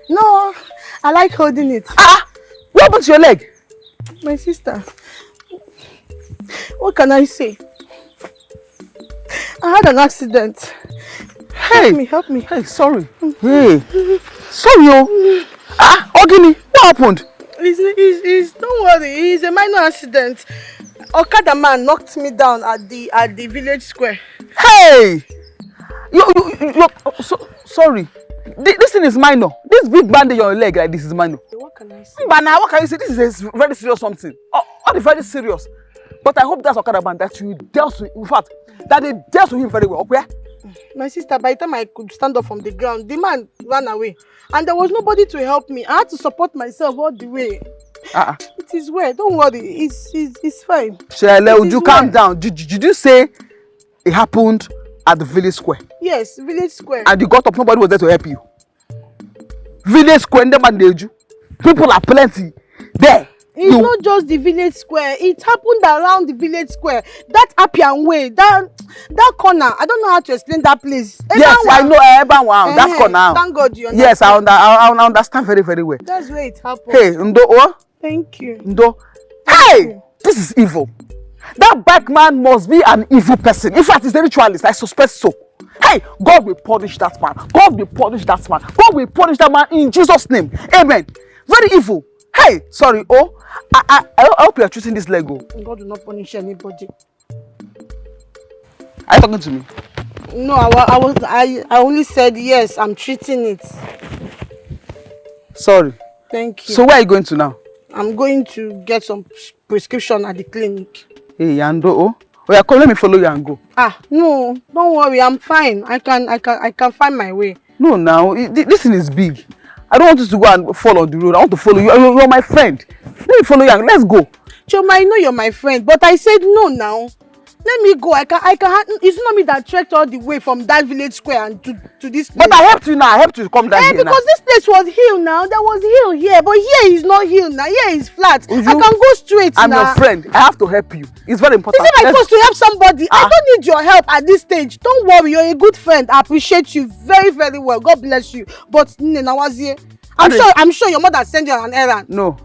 No, I like holding it. Ah, what happened to your leg? My sister, what can I say? I had an accident. Hey, help me, help me. Hey, sorry. Hey, sorry, oh. Ah, Ogini, what happened? It's, it's, it's, don't worry. It's a minor accident. Okada man knocked me down at the at the village square. Hey, you, you, you, you so, sorry. This, this thing is minor. This big bandage on your leg like this is minor. What can I say? But now, what can you say? This is a very serious something. Oh, all the very serious. But I hope that's Okada man that you dealt with. In fact, that they dealt with him very well. Okay? My sister, by the time I could stand up from the ground, the man ran away. And there was nobody to help me. I had to support myself all the way. Uh-uh. It is well. Don't worry. It's, it's, it's fine. Shele, would you calm down? Did, did you say it happened at the village square? Yes, village square. And you got up, nobody was there to help you. Village square, ndị mmadụ na-eju. People are plenty there. It's not just the village square. It happened around the village square. That Appian way, that that corner. I don't know how to explain that place. Yes, I know. That corner. Thank God you understand. Yes, I, under, I, I understand very, very well. That's where it happened. Hey, Ndo, oh? Thank you. Ndo. Hey! This is evil. That bike man must be an evil person. In fact, he's a ritualist. I suspect so. Hey, God will punish that man. God will punish that man. God will punish that man in Jesus' name. Amen. Very evil. Hey, sorry. Oh, I, I, I hope you are treating this leg. Oh. God will not punish anybody. Are you talking to me? No, I, wa- I was I, I only said yes, I'm treating it. Sorry. Thank you. So where are you going to now? I'm going to get some pres- prescription at the clinic. Hey, Yando. Oh, oh yeah, come, let me follow you and go. Ah, no, don't worry, I'm fine. I can I can I can find my way. No, now, this thing is big. I don't want you to go and fall on the road. I want to follow you. You're, you're my friend. Let me follow you and let's go. Chioma, I know you're my friend, but I said no now. Let me go. I can, I can. Ha- it's not me that trekked all the way from that village square and to, to this place. But I helped you now. I helped you come down. Eh, here because now. This place was hill now. There was hill here, but here is not hill now. Here is flat. Uju, I can go straight I'm now. Your friend. I have to help you. It's very important. Is it my first to help somebody? Ah. I don't need your help at this stage. Don't worry. You're a good friend. I appreciate you very, very well. God bless you. But Nne Nawazie, I'm sure. I'm sure your mother sent you on an errand. No.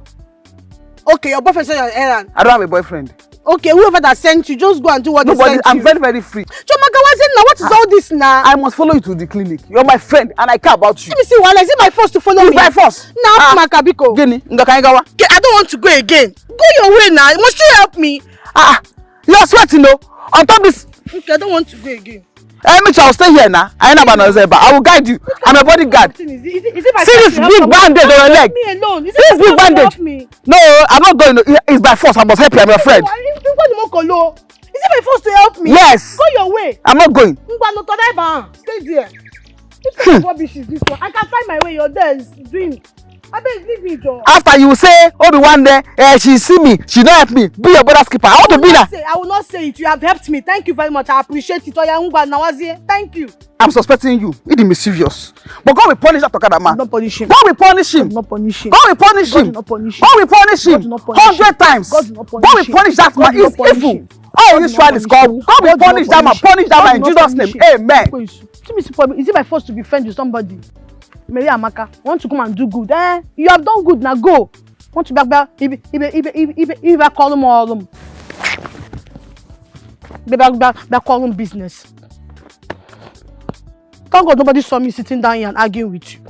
Okay, your boyfriend sent you on an errand. I don't have a boyfriend. Okay, whoever that sent you, just go and do what they sent you. Nobody. I'm very, very free. Chioma Gawazie, now what is all this now? I must follow you to the clinic. You're my friend, and I care about you. Let me see. Well, is it my force to follow me? It's by force. Now, Maka, biko. Gini, nga ka anyị gawa. Okay, I don't want to go again. Go your way now. Must you help me? Ah, you are sweating, no? On top this. Okay, I don't want to go again. Eh, me too, I'll stay here now. I ain't about no Zeba. I will guide you. I'm a bodyguard. Is it, is it, is it by See force this you help big someone? Bandage on your Leave leg. Me alone. Is it This by big force you bandage. Help me? No, I'm not going. It's by force. I must help you. I'm your friend. What do you want, Kolo? Is it by force to help me? Yes. Go your way. I'm not going. Ngwa, no, to die, ba. Stay there. What kind of rubbish is this one? I can find my way. You're there is doing. Abeg, leave me, though. After you say, Obi one day, eh, she see me, she don't help me. Be your brother's keeper. I want to be that. Say, I will not say it. You have helped me. Thank you very much. I appreciate it. Oya, ngwa, nawazie. Thank you. I'm suspecting you. It is mysterious. But God will punish that Okada man. God will not punish him. God will punish him. God will not punish him. God will punish him. God will not punish him. God will not punish him. God will punish him. God will not punish him. Hundred times. God will not punish him. God will punish that man. God will not punish him. It's evil. Oh, God will not Israel is punish him. God will punish that man. God will not punish him. Punish that man in Jesus' name. God will not punish him. Amen. Wait, see me, see problem. Is it by force to be friend with somebody? Mary Amaka, want to come and do good. Eh? You have done good, now go. Want to be, be, be, be, be, be, be, be, be, be, call him all him. Be, be, be, be, call him business. Thank God nobody saw me sitting down here and arguing with you.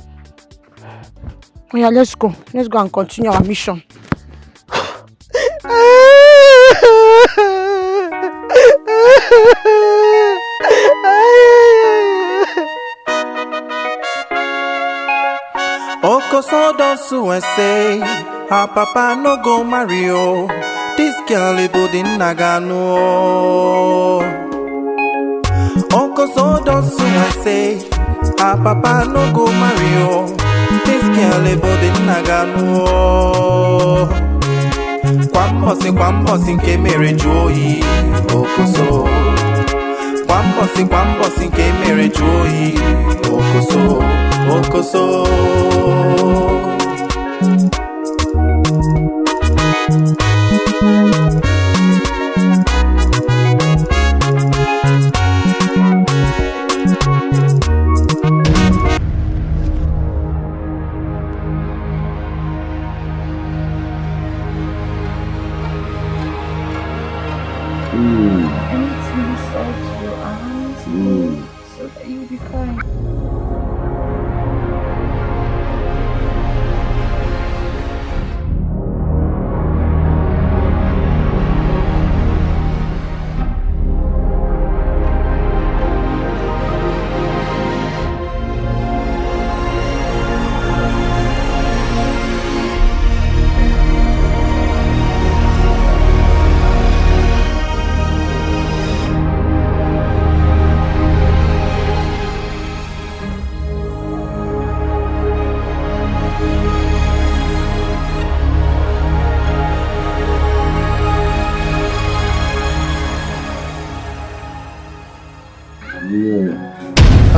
Oh yeah, let's go. Let's go and continue our mission. Okoso don sue say her papa no go marry o. This girl Ibu di naganu o. Okoso don sue say her papa no go marry o. This girl Ibu di naganu o. Kwa mbọsị, kwa mbọsị nke mere jụọ oyi. Okoso. Kwa mbọsị, kwa mbọsị nke mere jụọ oyi. Okoso, okoso. Mm. I need to massage your arms, mm, so that you'll be fine.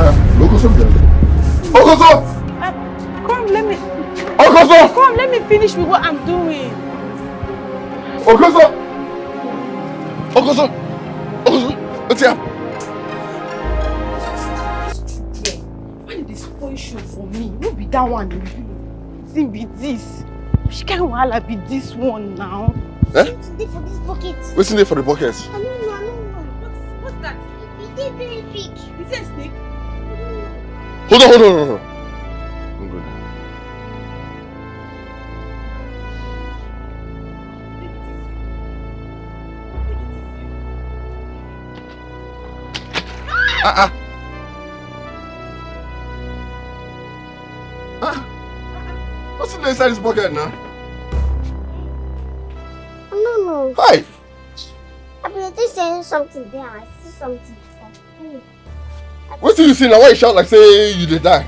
Ah, Okoso. Okoso! Uh, come, let me. Okoso! Come, let me finish with what I'm doing. Okoso! Okoso! Okoso! What's up? Why did they spoil show for me? No be that one. Thing be this. Which kind of wahala be this one now? Eh? Wetin dey for this bucket? Wetin dey for the bucket? I don't know, I don't know. What is, what's that? E dey very big. Is it a snake? Hold on, hold on, hold on. Don't go there. Ah, ah. Ah. What's in inside this bucket now? No, no. Hi. I been think say something there. I see something. Wetin you see now? Why you shout like say you dey die?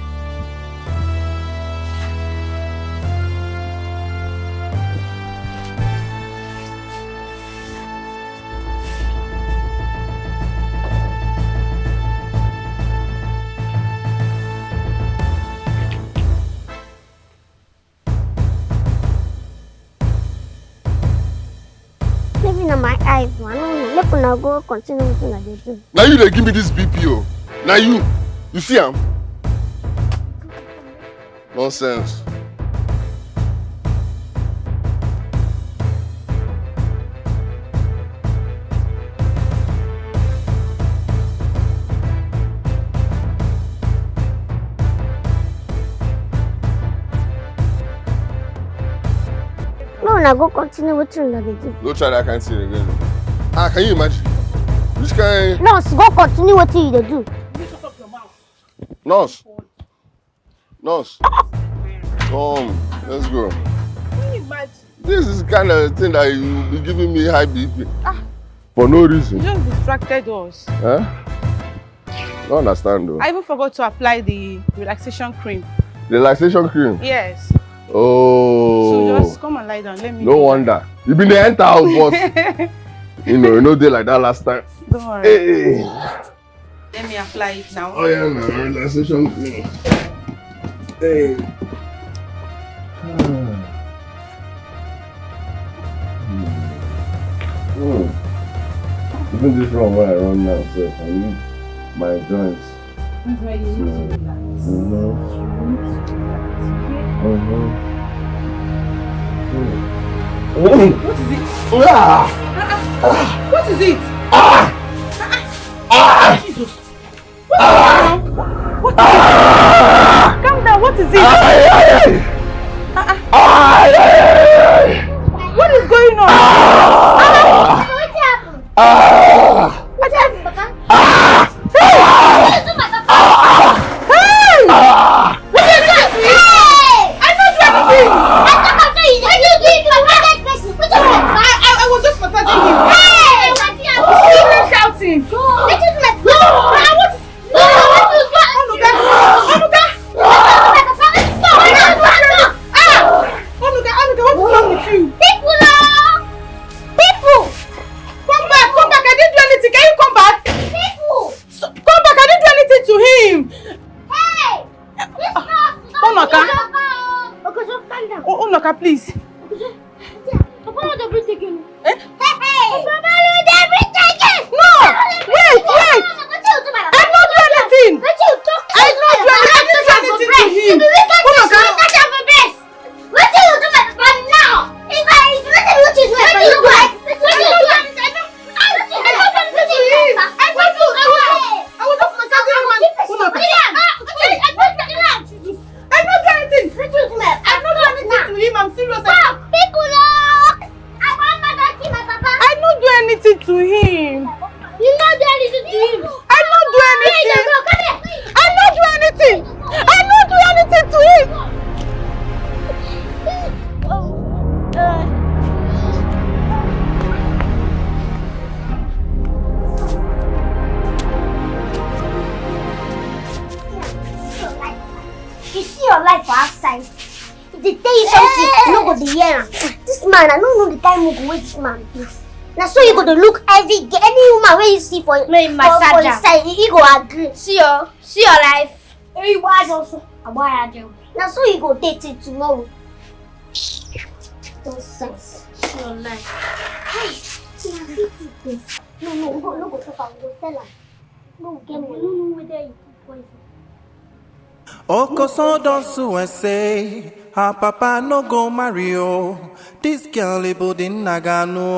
Maybe na my eyes o, I no know. Make una go continue wetin una dey do. Na you dey give me this B P o. Na you. You see am? Nonsense. No, una go continue wetin una dey do. No try that kind thing again. Ah, can you imagine? Which kind? Nurse, go continue wetin you dey do. Nurse. Nurse. Come, let's go. Can you imagine? This is kind of thing that you be giving me high B P. Ah. For no reason. You just distracted us. Huh? Don't understand though. I even forgot to apply the relaxation cream. Relaxation cream? Yes. Oh. So just come and lie down. Let me No do that. wonder. You been the enter house, but you know, you know they like that last time. Don't worry. Hey. Let me apply it now. Oh yeah, now relaxation cream. Hey. Hmm. Even this run where I run now, sef, I need my joints. That's why you need to relax. Mm-hmm. You need to relax, okay? Mm-hmm. What is it? Ah! What is it? Ah! Ah! Jesus. What is it now? What is it? Calm down. What is it? Ay, ay, ay. Ah, ah. Ay, ay, ay, ay. What is going on? Ah. Ah. Wetin happen? Ah. Wetin happen, Papa? Ah. Hey! Wetin do my Papa? Ah. Hey! Ah. Wetin do you do? Hey! I no do anything. I talk am say you dey do it for private person. Wetin do my Papa? I, I, I was just massaging him. Hey! Wetin happen? You see him shouting. Wetin do my Papa? Ah, what is Onuka! Onuka! Onuka! Onuka! Onuka, what is wrong with you? People, oh! People! Come back, come back. I didn't do anything. Can you come back? People! So, come back. I didn't do anything to him. Hey! This house is Onuka. Onuka, calm down. O-, Onuka, please. Papa no dey breathe again. Eh? Hey, hey. Papa no dey breathe again. No! Wait, wait! Wetin you do, my Papa? I no do anything. Wetin you talk? I no do anything. I didn't do anything to him. You be wicked person. Look at am for breast. Wetin you do, my Papa, now? If I, if you no tell me wetin you do, my Papa, you go like, wetin you do? I no do anything. I no do anything to him. I no do anything. I was just massaging him and Onuka. I no do anything. I no do anything to him. I'm serious. People, oh! I no do anything to him. You no do anything to him. I no do anything. I no do anything. I no do anything to him. You see your life for outside. If they tell you something, you no go dey hear am. This man, I no know the kind mugu wey this man be. Na so you go dey look every girl, any woman wey you see for, for, for inside, he, he go agree. See your, see your life. Hey, why don't you? Why are you? Na so you go dey till tomorrow. Nonsense. See your life. Hey, no, no, we go, no go talk am, we go tell am. No, we get money. You no know whether you put poison. Okoso don sue and say her papa no go marry o. This girl Ibudin Nagano.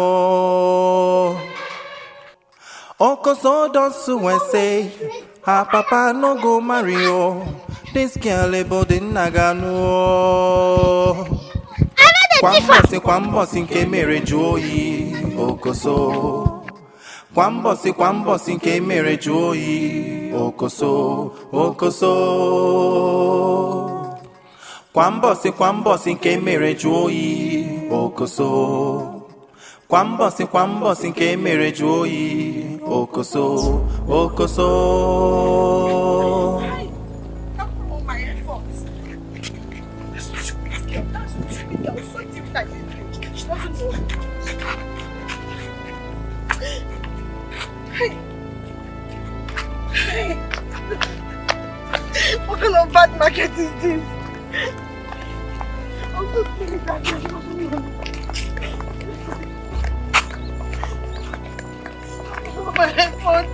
Okoso don sue and say her papa no go marry o. This girl Ibudin Nagano. Kwa mbọsị, kwa mbọsị nke mere jụọ oyi. Okoso. Kwa mbọsị, kwa mbọsị nke mere jụọ oyi, okoso, okoso. Kwa mbọsị, kwa mbọsị nke mere jụọ oyi, okoso. Kwa mbọsị, kwa mbọsị nke mere jụọ oyi, okoso, okoso. After all my efforts, that's what you, that's what you, that was so deep that you, she doesn't know. Hey. Hey. What kind of bad market is this? I'm so sorry that you doesn't know. My effort.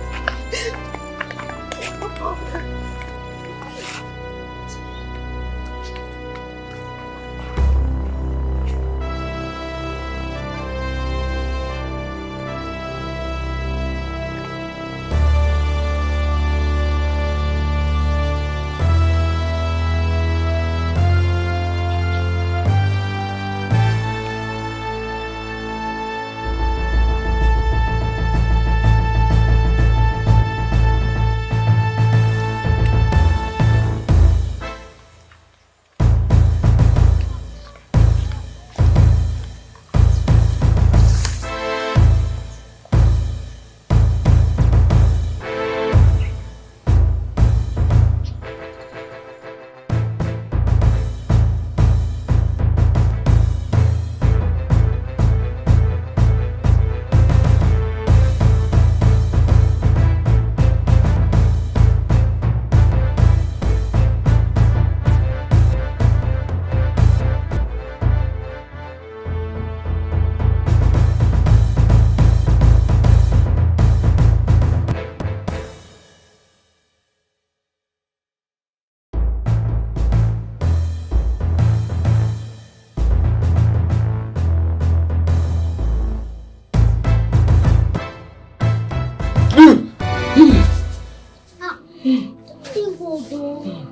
Thank God o.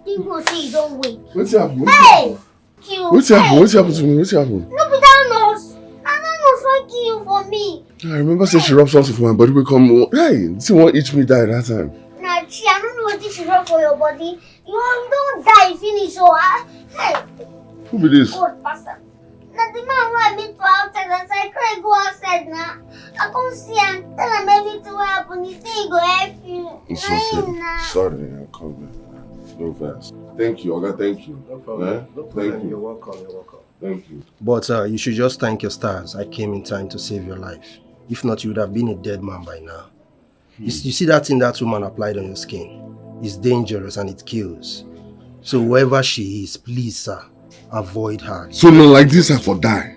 Thank God say you don wake. Wetin happen? Hey! Kill. Wetin happen? Wetin happen to me? Wetin happen? No be that nurse. Na that nurse wey kill you for me. I remember say she rub something for my body wey come. Hey, the thing wan eat me die that time. Na she, I no know wetin she rub for your body. You, you don die finish o. Ah, hey, Who be this? God pass am. Na the man wey I meet for outside, as I cry go outside na. I come see am, tell am everything wey happen. He say he go help you. It's Na him okay. na. Sorry, I come here. No vex. Thank you, Oga. Thank you. No problem. Eh? No problem. Thank you. You're welcome. You're welcome. Thank you. But uh, you should just thank your stars. I came in time to save your life. If not, you would have been a dead man by now. You, s- you see that thing that woman applied on your skin? It's dangerous and it kills. So whoever she is, please, sir, avoid her. So now like this, I for die.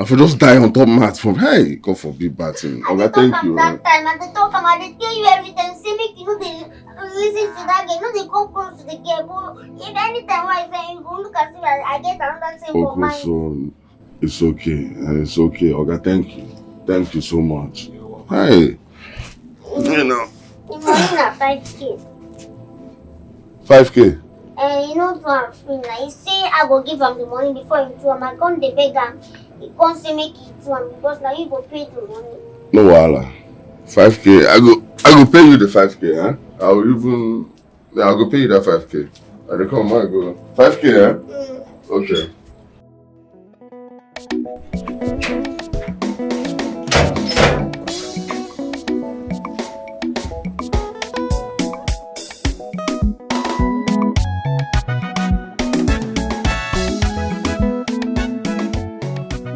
I for just die on top mat from, hey, God forbid bad thing. Oga, I dey thank talk am you. that Eh? time. I dey talk am. I dey tell you everything. Say make you no dey listen to that girl. No dey come close to the girl. But if anytime wey I say you go look as if I, I get another thing for Okay, mind. So it's okay. Eh, It's okay. Oga, thank you. Thank you so much. Hey. You know. The money na five K. Five K. Eh, you know do am free na. He say I go give am the money before you do am. I come dey beg am. He come say make you do am because na you go pay the money. No wahala. Five K. I go I go pay you the five K, huh? I will even yeah, I go pay you that five K. I dey come, I go. Five K, eh? Mm. Okay.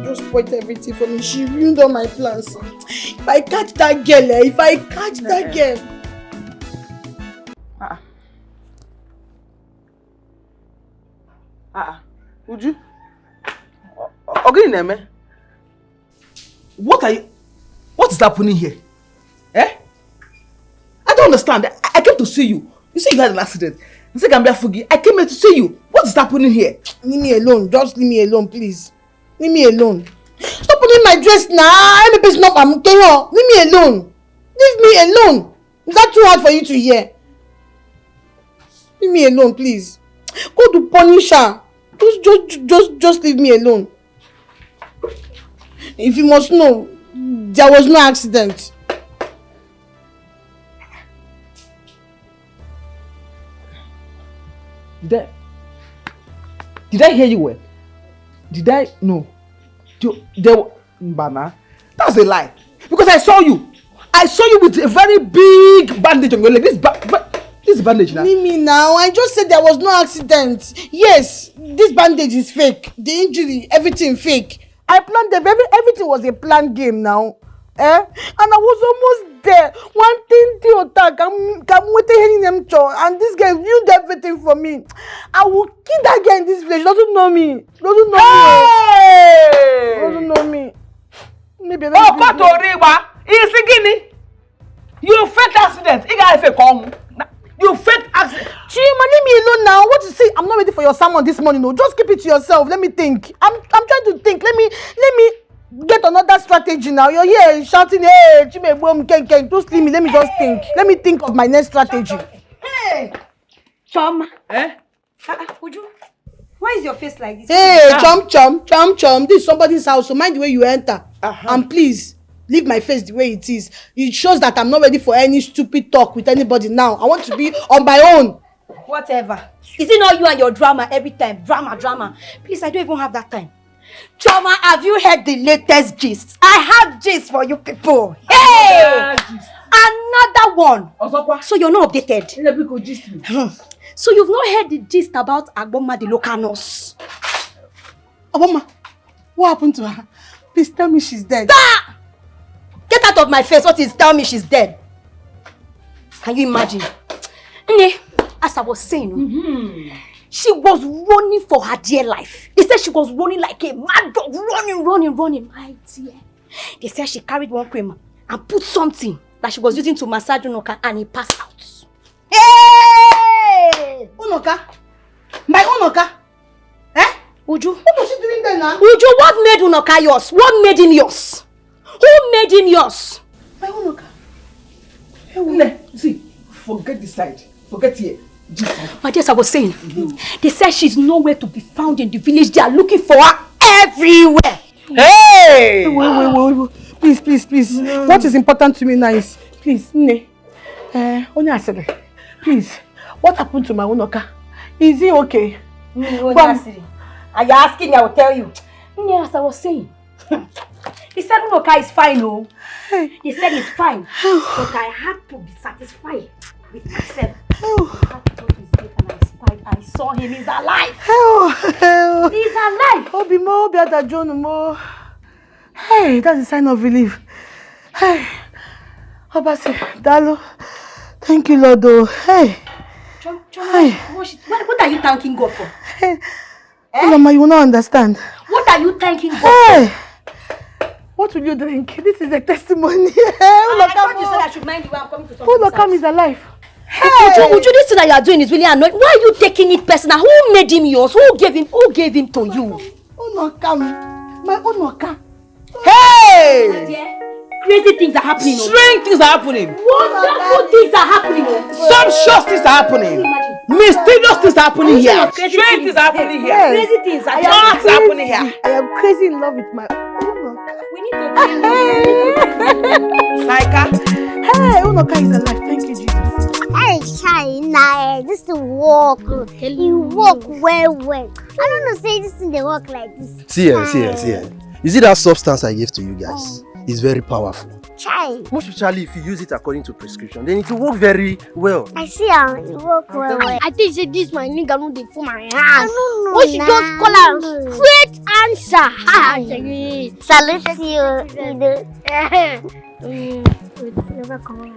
Just spoiled everything for me. She ruined all my plans. If I catch that girl, eh, if I catch that girl. Ah, ah. Uju? Ọ gịnị na-eme? What are you? What is happening here? Eh? I don't understand. I, I came to see you. You say you had an accident. You say Gambia Fugi. I came here to see you. What is happening here? Leave me alone. Just leave me alone, please. Leave me alone. Stop pulling my dress now. I'm a person up. I'm Leave me alone. Leave me alone. Is that too hard for you to hear? Leave me alone, please. God will punish her. Just, just, just, just leave me alone. If you must know, there was no accident. Did I, did I hear you well? Did I? No. You, there, Mbana. That's a lie. Because I saw you. I saw you with a very big bandage on your leg. This, ba- ba- this bandage now. Mimi, now I just said there was no accident. Yes, this bandage is fake. The injury, everything fake. I planned them. Every, everything was a planned game now. Eh? And I was almost there. One thing, the attack. I'm, I'm waiting in them, and this girl ruined everything for me. I will kill that girl in this village. Doesn't know me. Doesn't know me. Doesn't know me. Maybe Oh, Kotoriwa, is it gini? You fake accident. Ị ga-efe ka ọnwụ. You fake accident. Chima, leave me alone now. What you say? I'm not ready for your sermon this morning. No, just keep it to yourself. Let me think. I'm I'm trying to think. Let me let me get another strategy now. You're here shouting, "Hey, Chima, boom, Ken, Ken." Just leave me. Let me just think. Let me think of my next strategy. Hey! Choma. Eh? Ah, ah, Uju, why is your face like this? Hey, chom chom chom chom. This is somebody's house, so mind the way you enter. And please leave my face the way it is. It shows that I'm not ready for any stupid talk with anybody now. I want to be on my own. Whatever. Is it not you and your drama every time? Drama, drama. Please, I don't even have that time. Choma, have you heard the latest gist? I have gist for you people. Hey! Another one. Ọzọkwa. So you're not updated. Ị na-ebiko gist me. Hmm. So you've not heard the gist about Agboma, the local nurse? Obama, what happened to her? Please tell me she's dead. Get out of my face. What is tell me she's dead? Can you imagine? Nne, as I was saying, oh, she was running for her dear life. He said she was running like a mad dog, running, running, running. My dear. They said she carried one cream and put something that she was using to massage Unoka, and he passed out. Hey! Unoka? My Unoka? Eh? Uju. What was she doing there now? Uju, what made Unoka yours? What made him yours? Who made him yours? My Unoka. Nne, see, forget the side. Forget here. My dear, as I was saying, they said she's nowhere to be found in the village. They are looking for her everywhere. Hey! Wait, wait, wait, wait. Please, please, please. What is important to me now is, please, Nne. Uh, Onye Asiri, please. What happened to my Unoka? Is he okay? Onye Asiri, are you asking me? I will tell you. Nne, as I was saying, he said Unoka is fine, oh. He said he's fine, but I had to be satisfied with myself. I had to go to his gate and I spied. I saw him. He's alive. Hell, hell. He's alive. Obi mo, obi ada John mo. Hey, that's a sign of relief. Hey, Obasi, Dalo. Thank you, Lord. Oh, hey. Chom, Chom, what, what, what are you thanking God for? Hey. Mama, you will not understand. What are you thanking God for? Hey. What will you drink? This is a testimony. I thought you said I should mind you when I'm coming to something. Unoka is alive. Uju, Uju, this thing that you are doing is really annoying. Why are you taking it personal? Who made him yours? Who gave him? Who gave him to you? Unoka, my Unoka. Hey! My dear, crazy things are happening. Oh. Strange things are happening. Wonderful things are happening. Oh. Sumptuous things are happening. Imagine. Mysterious things are happening here. Crazy Strange things are happening here. Crazy things are What's happening here? I am crazy in love with my Unoka. We need to train them. Saika. Hey, Unoka is alive. Thank you, Jesus. Hey, China, eh, this thing work. You work well, well. I don't know, say this thing they work like this. See here, see here, see here. You see that substance I gave to you guys? It's very powerful. Chai. Most especially if you use it according to prescription, then it will work very well. I see how you work well, well. I think say this my nigga no dey for my I hand. don't know. When she Nah. Just call her straight answer. Ha! Salute you, Ido. Mm, wait, never come on.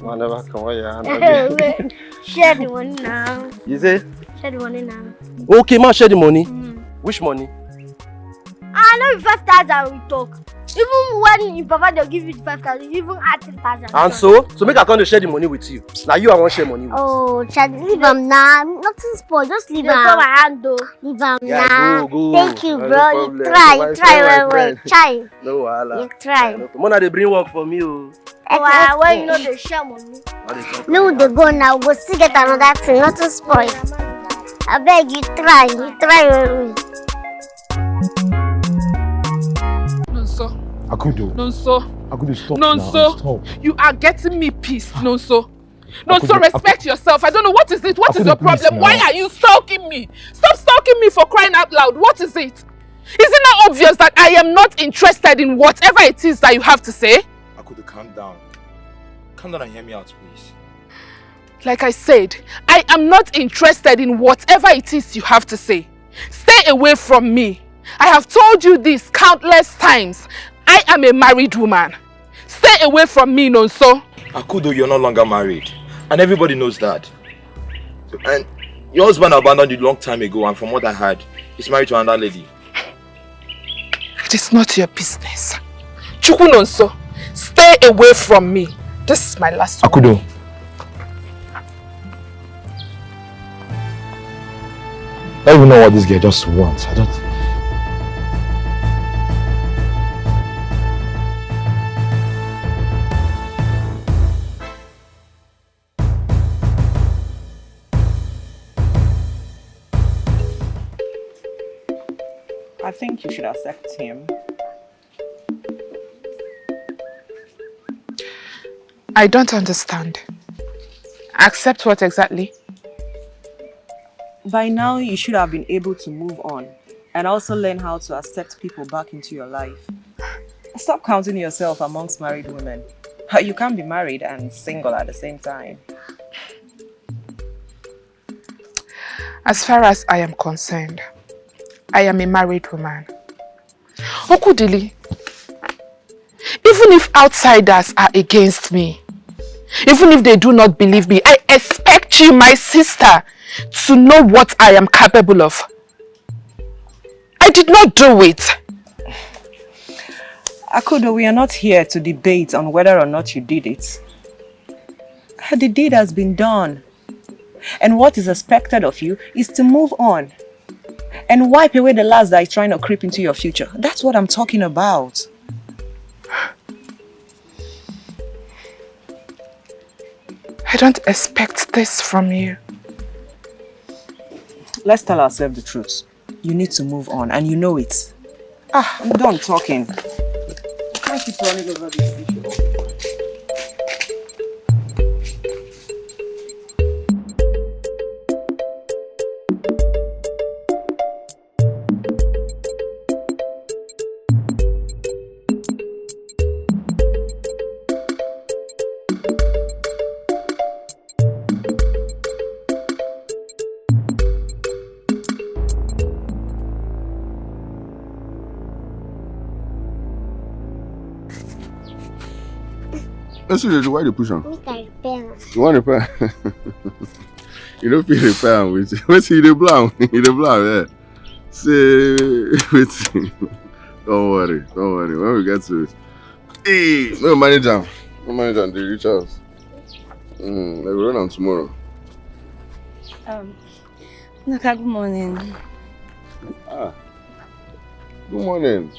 One never come on your hand. Share the money now. You say? Share the money now. Okay, man, share the money. Which money? I know five thousand we talk. Even when your papa dey give you five thousand, you even add three thousand. And so, so make I come to share the money with you. Now you I want share money with. Oh, child, leave am now. Nothing spoil. Just leave Dey for am. My hand though. Leave am Yeah, now. go, go. Thank you, No bro. You problem. try, My you try friend, well, my well. friend. Try. No wahala. You try. No, Mona, they bring work for me, oh. Why, why you know they share money? What they talk No, about? They go now. Go still get another thing. Nothing spoil. I beg you, try. You try well, well. Nonso, Akudo. Nonso, Akudo, stop Nonso. Now. Stop. You are getting me pissed, Nonso. Nonso, Akudo, respect yourself. I don't know what is it. What is Akudo, your please problem? Why now. Are you stalking me? Stop stalking me for crying out loud. What is it? Is it not obvious that I am not interested in whatever it is that you have to say? Akudo, calm down. Calm down and hear me out, please. Like I said, I am not interested in whatever it is you have to say. Stay away from me. I have told you this countless times. I am a married woman. Stay away from me, Nonso. Akudo, you're no longer married. And everybody knows that. And your husband abandoned you long time ago, and from what I heard, he's married to another lady. It is not your business. Chukwu Nonso, stay away from me. This is my last one. Akudo. I don't even know what this girl just wants. I don't. I think you should accept him. I don't understand. Accept what exactly? By now, you should have been able to move on and also learn how to accept people back into your life. Stop counting yourself amongst married women. You can't be married and single at the same time. As far as I am concerned, I am a married woman. Okudili, even if outsiders are against me, even if they do not believe me, I expect you, my sister, to know what I am capable of. I did not do it. Akudo, we are not here to debate on whether or not you did it. The deed has been done. And what is expected of you is to move on and wipe away the last that is trying to creep into your future. That's what I'm talking about. I don't expect this from you. Let's tell ourselves the truth. You need to move on, and you know it. Ah, I'm done talking. Can't keep running over this issue. Wetin you dey do? Why you dey push am? Make I repair am. You wan repair? You no fit repair am with wetin you dey blow am? You dey blow am, yeah. Say wetin? Don't worry, don't worry. When we get to it, hey, no manage am. No manage am. Dey reach house. Mm, I go run am tomorrow. Um, Naka, good morning. Ah, good morning.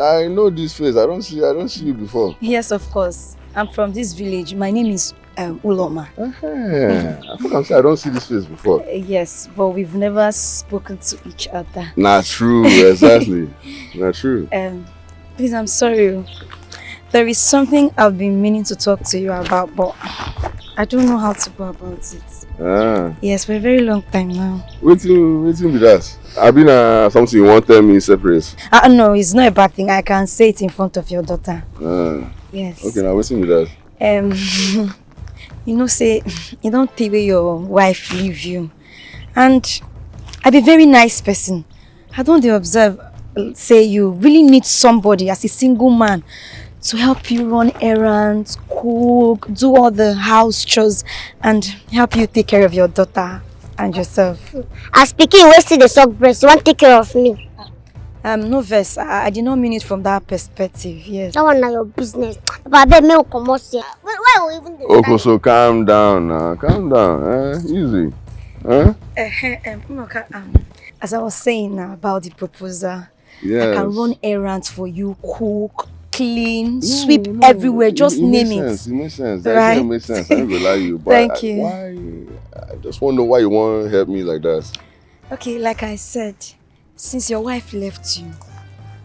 I know this face. I don't see. I don't see you before. Yes, of course. I'm from this village. My name is um, Uloma. Uh-huh. I thought I'm saying I don't see this face before. Uh, yes, but we've never spoken to each other. Not true, exactly. Not true. Um, please, I'm sorry. There is something I've been meaning to talk to you about, but I don't know how to go about it. Ah. Yes, for a very long time now. Wetin, wetin be that? I been uh, something you want tell me separate. Uh, no, it's not a bad thing. I can say it in front of your daughter. Ah. Yes. Okay, now wetin be that? Um, you know, say you don't take away your wife leave you, and I be very nice person. I don't dey observe uh, say you really need somebody as a single man to help you run errands, cook, do all the house chores, and help you take care of your daughter and yourself. As pikin wey still dey suck breast, you wan take care of me? Um, no vex, I, I did not mean it from that perspective, yes. That one na your business. Papa, abeg, make we comot here. Why, why we even dey stand? Okoso, calm down now, calm down, eh? Easy, eh? Eh, eh, um, Unoka, um, as I was saying now about the proposal, yes. I can run errands for you, cook, clean, no, sweep no, everywhere, it, just it name makes it. Sense, it makes sense. Right? That makes sense. I don't go lie you, but thank I, you. Why? I just want to know why you want to help me like that. Okay, like I said, since your wife left you,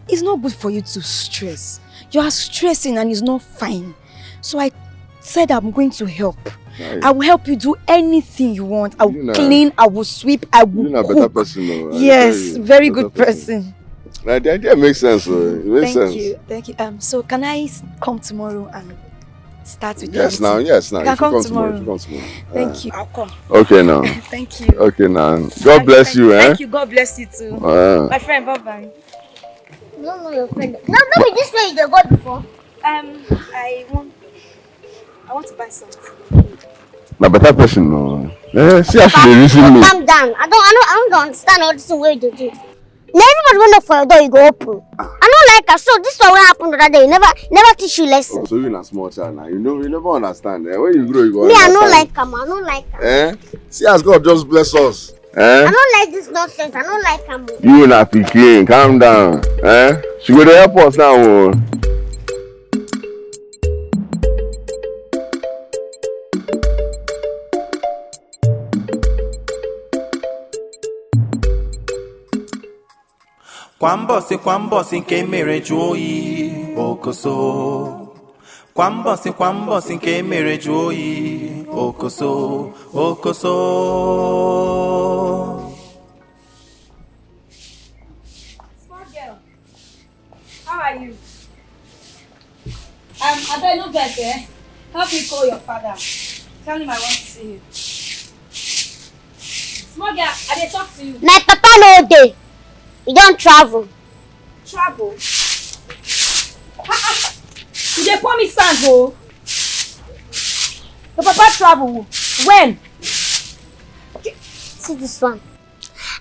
it's not good for you to stress. You are stressing and it's not fine. So I said I'm going to help. Right. I will help you do anything you want. I will clean, I will sweep, I will cook. You na better person, though. Yes, very good person. Like, the idea makes sense, though. It makes sense. Thank you. Thank you. Um, so can I s- come tomorrow and start with everything? Yes, now, yes, now. You can come tomorrow. You can come tomorrow. Thank you. I'll come. Okay, now. Thank you. Okay, now. God bless you, eh? Thank you. God bless you too. Ah. My friend, bye bye. No, no, your friend. No, no, be this way you dey go before. Um, I want, I want to buy something. Na better person, no. Eh, see how she dey reason me. Calm down. I don't, I don't, I don't understand all this thing wey you dey do. Na everybody wey knock for your door, you go open. I no like am. So this one wey happen the other day, you never, never teach you lesson. Oh, so you na small child now. You know, you never understand. Eh? When you grow, you go understand. Me, I no like am. I no like am. Eh? See as God just bless us. Eh? I no like this nonsense. I no like am. You na pikin, calm down. Eh? She go dey help us now, oh. Kwa mbọsị, kwa mbọsị nke mere jụọ oyi, okoso. Kwa mbọsị, kwa mbọsị nke mere jụọ oyi, okoso, okoso. Small girl, how are you? Um, abeg, no vex, eh? Help me call your father. Tell him I want to see you. Small girl, I dey talk to you. My papa no dey. He don travel. Travel? Ah, ah. You dey pour me sand, oh. Your papa travel? When? See this one.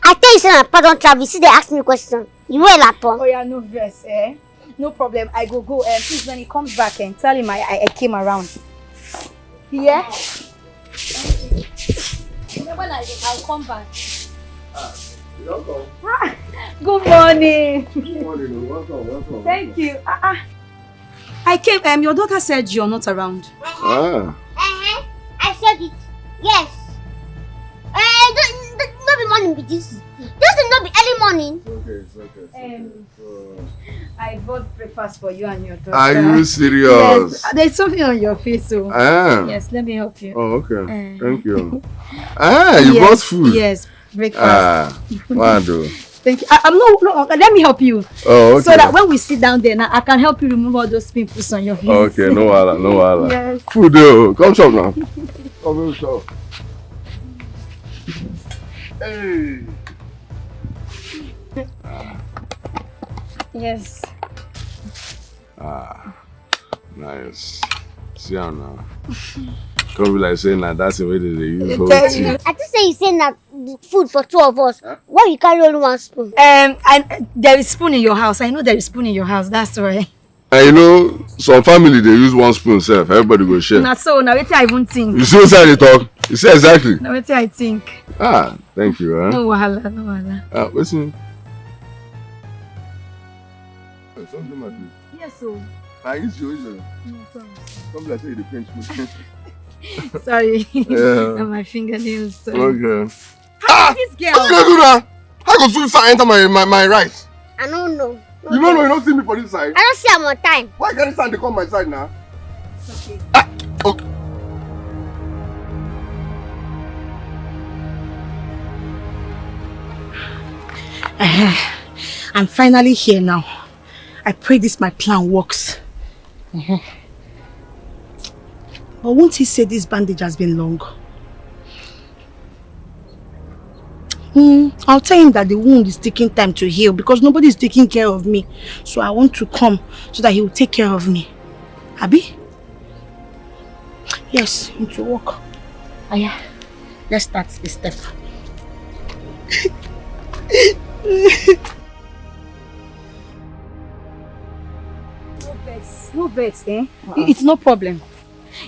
I tell you say my papa don travel. You still dey ask me question. You well, Apon? Oh yeah, no vex, eh? No problem. I go go. Um, please, when he comes back, and tell him I, I, I came around. Yeah? Remember, I, I'll come back. Ah, you don come? Ah, good morning. Good morning. Welcome, welcome. Thank you. Ah, ah. I came. Um, your daughter said you're not around. Ah. Uh-huh. Take it. Yes. Eh, don't, don't, no be morning be this. This thing no be early morning. It's okay, it's okay, it's okay. Um, So, I bought breakfast for you and your daughter. Are you serious? Yes, there's something on your face, so Ah. Yes, let me help you. Oh, okay. Eh. Thank you. Ah, you yes, bought food. Yes, breakfast. Ah, mad o. Thank you. I, I'm not. No, let me help you. Oh, okay. So that when we sit down there now, I can help you remove all those pimples on your face. Okay, no wahala, no wahala. Yes. Food dey o, come chop now. Come, come chop. Hey. Yes. Ah, nice. See am now. Come be like say na that thing wey dey dey use hold Tell tea. you. I think say you say na the food for two of us. Why you carry only one spoon? Um, and there is spoon in your house. I know there is spoon in your house. That's why. And you know, some family dey use one spoon sef. Everybody go share. Na so, na wetin I even think. You see wetin I dey talk? You see exactly. Na wetin I think. Ah, thank you. Eh? No wahala, no wahala. Ah, wetin? Something like this. Yes, so. Ah, easy, easy. Come like say you dey pinch me. Sorry. Yeah. And my fingernails. Sorry. Okay. Ah, this What you girl. dey do now? How go soon sand enter my my my rice? I don't know. You no know, you no see me for this side. I don't see am on time. Why you carry sand dey come my side now? Okay. Okay. I'm finally here now. I pray this my plan works. But won't he say this bandage has been long? Hmm, I'll tell him that the wound is taking time to heal because nobody is taking care of me. So I want to come so that he will take care of me. Abi? Yes, it will work. Aya, let's start the step. No vex, no vex, eh? It's no problem.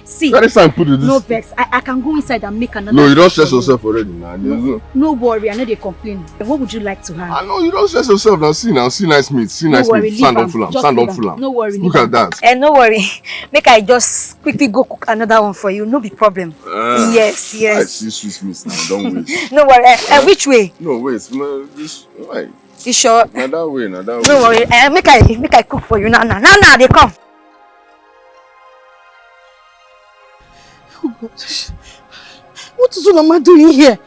See, Carry sand put it this. No vex. I, I can go inside and make another. No, you don soup stress for you. Yourself already now. There's no. No worry, I no dey complain. What would you like to have? I know you don stress yourself now. See now, see nice meat, see nice No worry, meat. Sand leave don am. full am. Just Sand don leave am. Full am. No worry, Look leave at am. That. Eh, no worry. Make I just quickly go cook another one for you. No be problem. Ah, Yes, I yes. See sweet meat now. Don't wait. No worry. Eh, eh, which way? No wait. No, this way. You sure? Na that way. Na that way. No worry. Eh, make I make I cook for you now. Now, now, now they come. Oh God. What is Uloma doing here?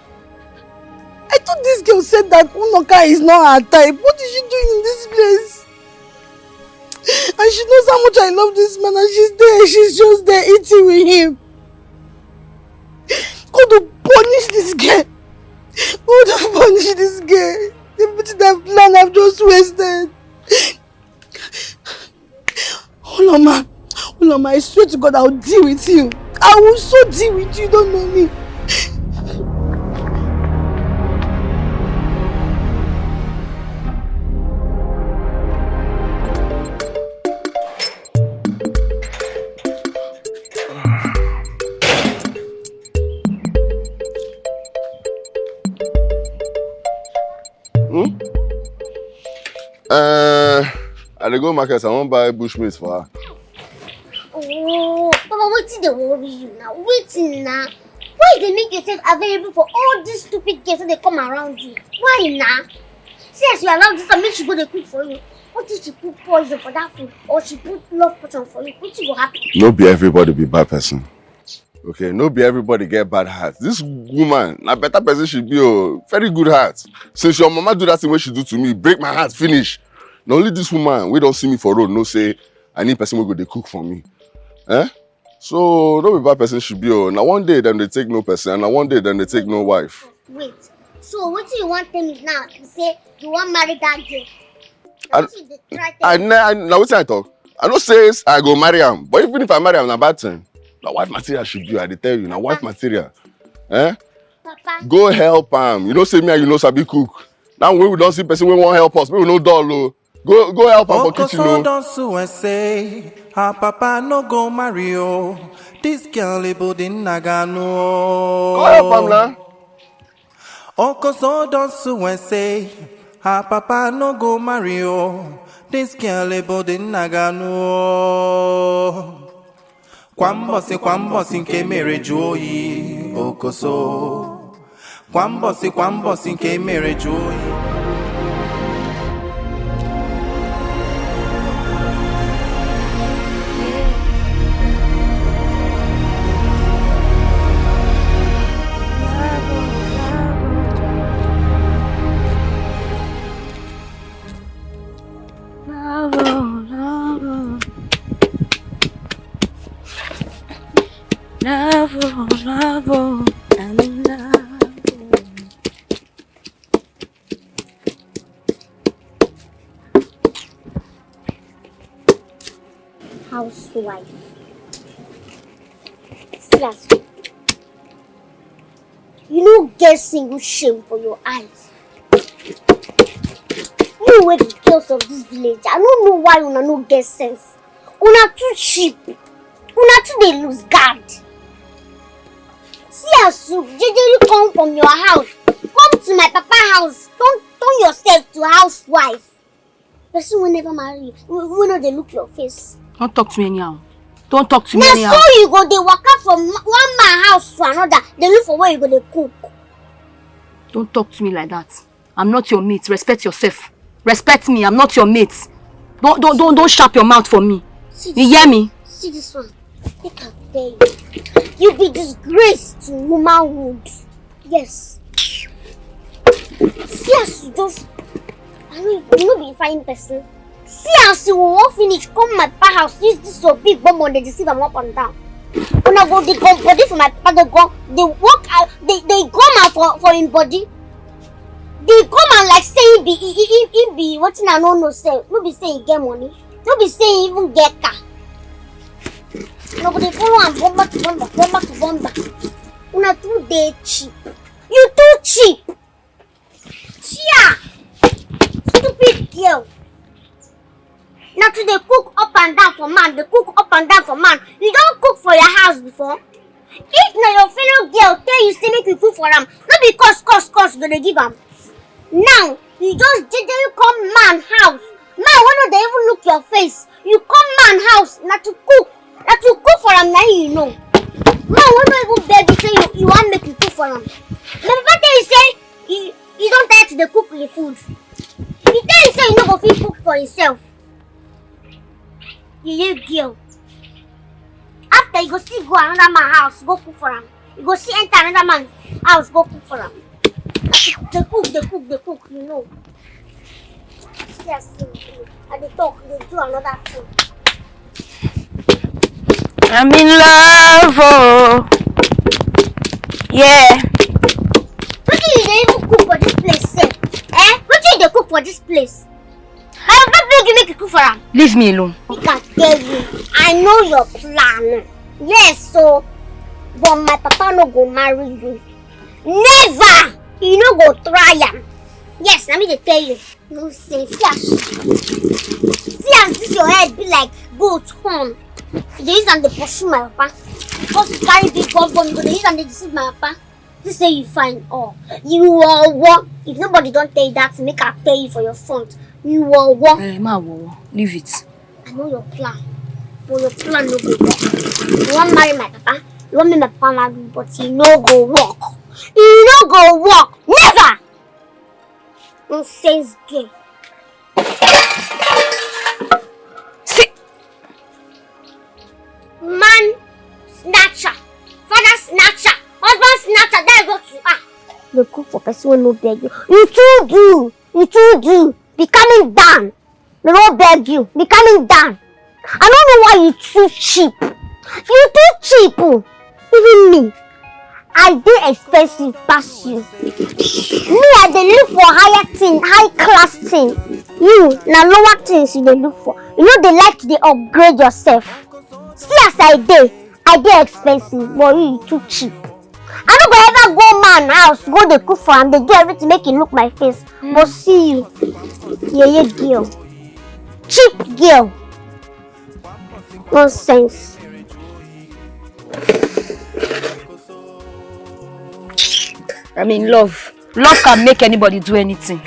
I thought this girl said that Unoka is not her type. What is she doing in this place? And she knows how much I love this man, and she's there, she's just there eating with him. God will punish this girl. God will punish this girl. Everything I've planned, I've just wasted. Uloma, Uloma, I swear to God, I'll deal with you. I will so deal with you, you don't know me. Hmm? Uh, I dey go market. I wan buy bush meat for her. Oh, Papa, wetin dey worry you now? Wetin na? Why you dey make yourself available for all these stupid girls wey dey come around you? Why na? See as you allow this one make she go dey cook for you. What if she put poison for that food or she put love potion for you? Wetin go happen? No be everybody be bad person. Okay, no be everybody get bad heart. This woman, na better person she be o. Very good heart. Since your mama do that thing wey she do to me, break my heart finish. Na only this woman wey don see me for road know say I need person wey go dey cook for me. Eh? So no be bad person she be o. Na one day dem dey take no person, and na one day dem dey take no wife. Wait, so wetin you wan tell me now be say you wan marry that girl? Na I- wetin you dey try I tell me? ne- I, na wetin I talk. I no say I go marry am, but even if I marry am, na bad thing. Na wife material she be. I dey tell you, na wife material. Eh? Papa, Go help am. You know say me and you no sabi cook. Now when we don see person wey wan help us, make we no dull o. Go go help am for kitchen Okoso o. Don sue and say, her papa no go marry o. This girl Ibudin Nagano. Go help am na. Okoso Don sue and say, her papa no go marry o. This girl Ibudin Nagano. Kwa mbọsị kwa mbọsị nke mere jụọ oyi okoso. Kwa mbọsị kwa mbọsị nke mere jụọ oyi. Love, oh, love, oh. Love, oh, love, oh. I'm in love, oh. Housewife. See as you no get single shame for your eyes. You wey be girls of this village, I no know why una no get sense. Una too cheap. Una too dey lose guard. See as you jejely come from your house, come to my papa house, come turn yourself to housewife. Person wey never marry you, wey wey no dey look your face. Don't talk to me anyhow. Don't talk to me Na anyhow. So you go dey waka from ma- one man house to another, dey look for where you go dey cook. Don't talk to me like that. I'm not your mate. Respect yourself. Respect me. I'm not your mate. Don't don't don't don't sharp your mouth for me. See You this hear me? See this one. Make I tell you. You be disgrace to womanhood. Yes. See as you just I no even no be fine person. See as you wan finish come my papa house use this your big bum bum dey deceive am up and down. Una go dey come body for my papa dey go dey work out dey dey come out for for him body. Dey come out like say he be he he he he be wetin I no know sef no be say he get money no be say he even get car. Una go dey follow am bumper to bumper bumper to bumper. Una too dey cheap. You too cheap. Chia! Stupid girl. Na to dey cook up and down for man, dey cook up and down for man. You don cook for your house before? If na your fellow girl tell you say make you cook for am, no be curse curse curse you go dey give am. Now, you just jejely come man house. Man wey no dey even look your face. You come man house, na to cook. Na to cook for am na him you know. Man wey no even beg you say you, you wan make you cook for am. My papa tell you say he, he don tire to dey cook the food. He tell you say you no go fit cook for himself. Yeye girl. After you go still go another man house go cook for am. You go still enter another man house go cook for am. Dey cook, dey cook, dey cook, you know. See as you dey do. I dey talk, you dey do another thing. I'm in love, oh. Yeah. Wetin you dey even cook for this place sef? Eh? Wetin you dey cook for this place? I no beg you make you cook for am. Leave me alone. Make I tell you, I know your plan. Yes, so, but my papa no go marry you. Never! You no go try am. Yes, na me dey tell you. Nonsense. See as see as this your head be like goat horn. You dey use am dey pursue my papa. Because you carry big gun gun, you go dey use am dey deceive my papa. You say you fine, oh, you are what? If nobody don't tell you that, make I tell you for your front. You are what? Eh, ma wo, leave it. I know your plan, but your plan no go work. You wan marry my papa? You wan make my papa marry you, but e no go work. E no go work. Never! Nonsense girl. See, man snatcher, father snatcher, husband snatcher, that is what you are. Dey cook for person wey no beg you. You too do. You too do. Be coming down. Dem no beg you. Be coming down. I no know why you too cheap. You too cheap. Oh. Even me, I dey expensive pass you. Me, I dey look for higher thing, high class thing. You, na lower things you dey look for. You no dey like to dey upgrade yourself. See as I dey, I dey expensive, but you, you too cheap. I no go ever go man house, go dey cook for am, dey do everything make e look my face. But see you, yeye girl, cheap girl. Nonsense. I'm in love. Love can make anybody do anything.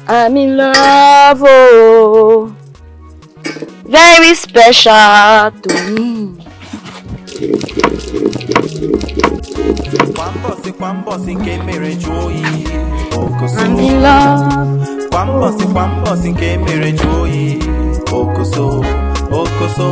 I'm in love, oh. very special to me. Kwa mbọsị kwa mbọsị nke mere jụọ oyi okoso. I'm in love. Kwa mbọsị kwa mbọsị nke mere jụọ oyi okoso okoso.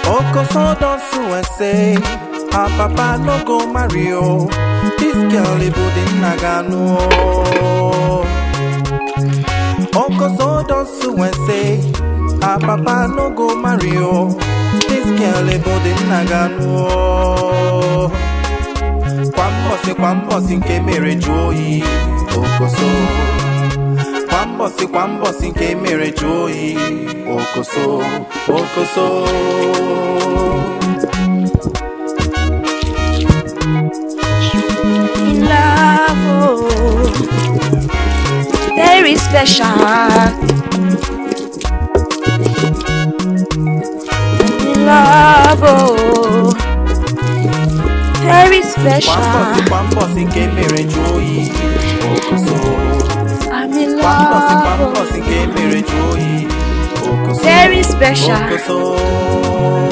Okoso don sue say her papa no go marry o. This girl Ebode Naganu o. Okoso don sue say her papa no go marry o. This girl Ebode Naganu o. Kwa mbọsị kwa mbọsị nke mere jụọ oyi okoso. Kwa mbọsị kwa mbọsị nke mere jụọ oyi okoso okoso. In love, oh, very special. In love, oh, very Kwa special. mbọsị kwa mbọsị nke mere jụọ oyi okoso. I'm in Kwa mbọsị kwa love, oh, mbọsị nke mere jụọ oyi okoso. very special. Okoso.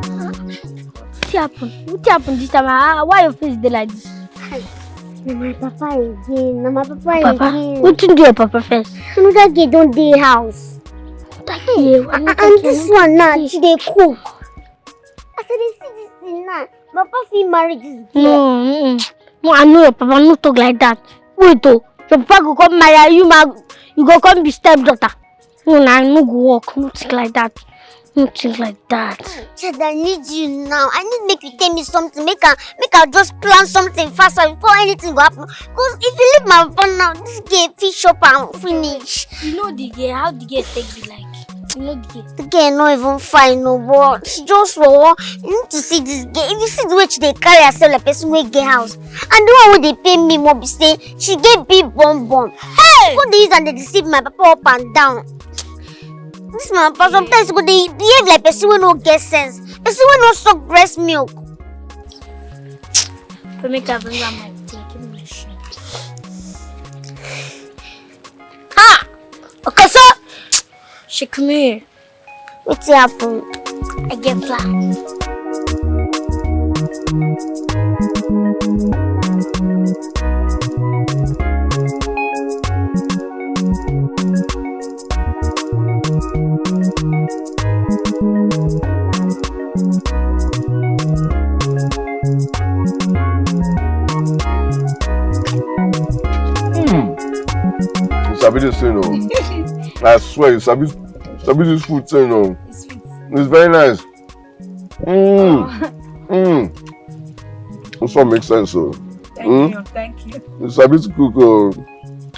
Wetin happen? Wetin happen this time? Ah, why your face dey like this? Na my papa again. Na my papa, Papa, again. Wetin do your papa first? Another girl don dey house. That girl, And, and this one now, she dey cook. As I dey see this thing now, my papa fit marry this girl. No, mm-mm. No, I know your papa. No talk like that. Wait, oh, your papa go come marry you, ma. You go come be stepdaughter. No, na, no go work. No think like that. No think like that. Chad, I need you now. I need make you tell me something. Make I, make I just plan something faster before anything go happen. Cause if you leave my papa now, this girl fit chop am finish. You know the girl, how the girl take be like. You know the girl. The girl no even fine, no, but she just for. You need to see this girl. If you see the way she dey carry herself like person wey get house, and the one wey dey pay me more be say she get big bum bum. Hey! Go dey use am dey deceive my papa up and down. This my papa sometimes go dey behave like person wey no get sense, person wey no suck breast milk. Go make I bring am my tea. Give me a shot. Ah! Okoso! She come here. Wetin happen? I get plan. Mm. You sabi this thing, oh. I swear, you sabi, sabi this food thing, oh. It's very nice. Mm. Mm. This one makes sense, oh. Thank Mm. you, thank you. You sabi to cook, oh.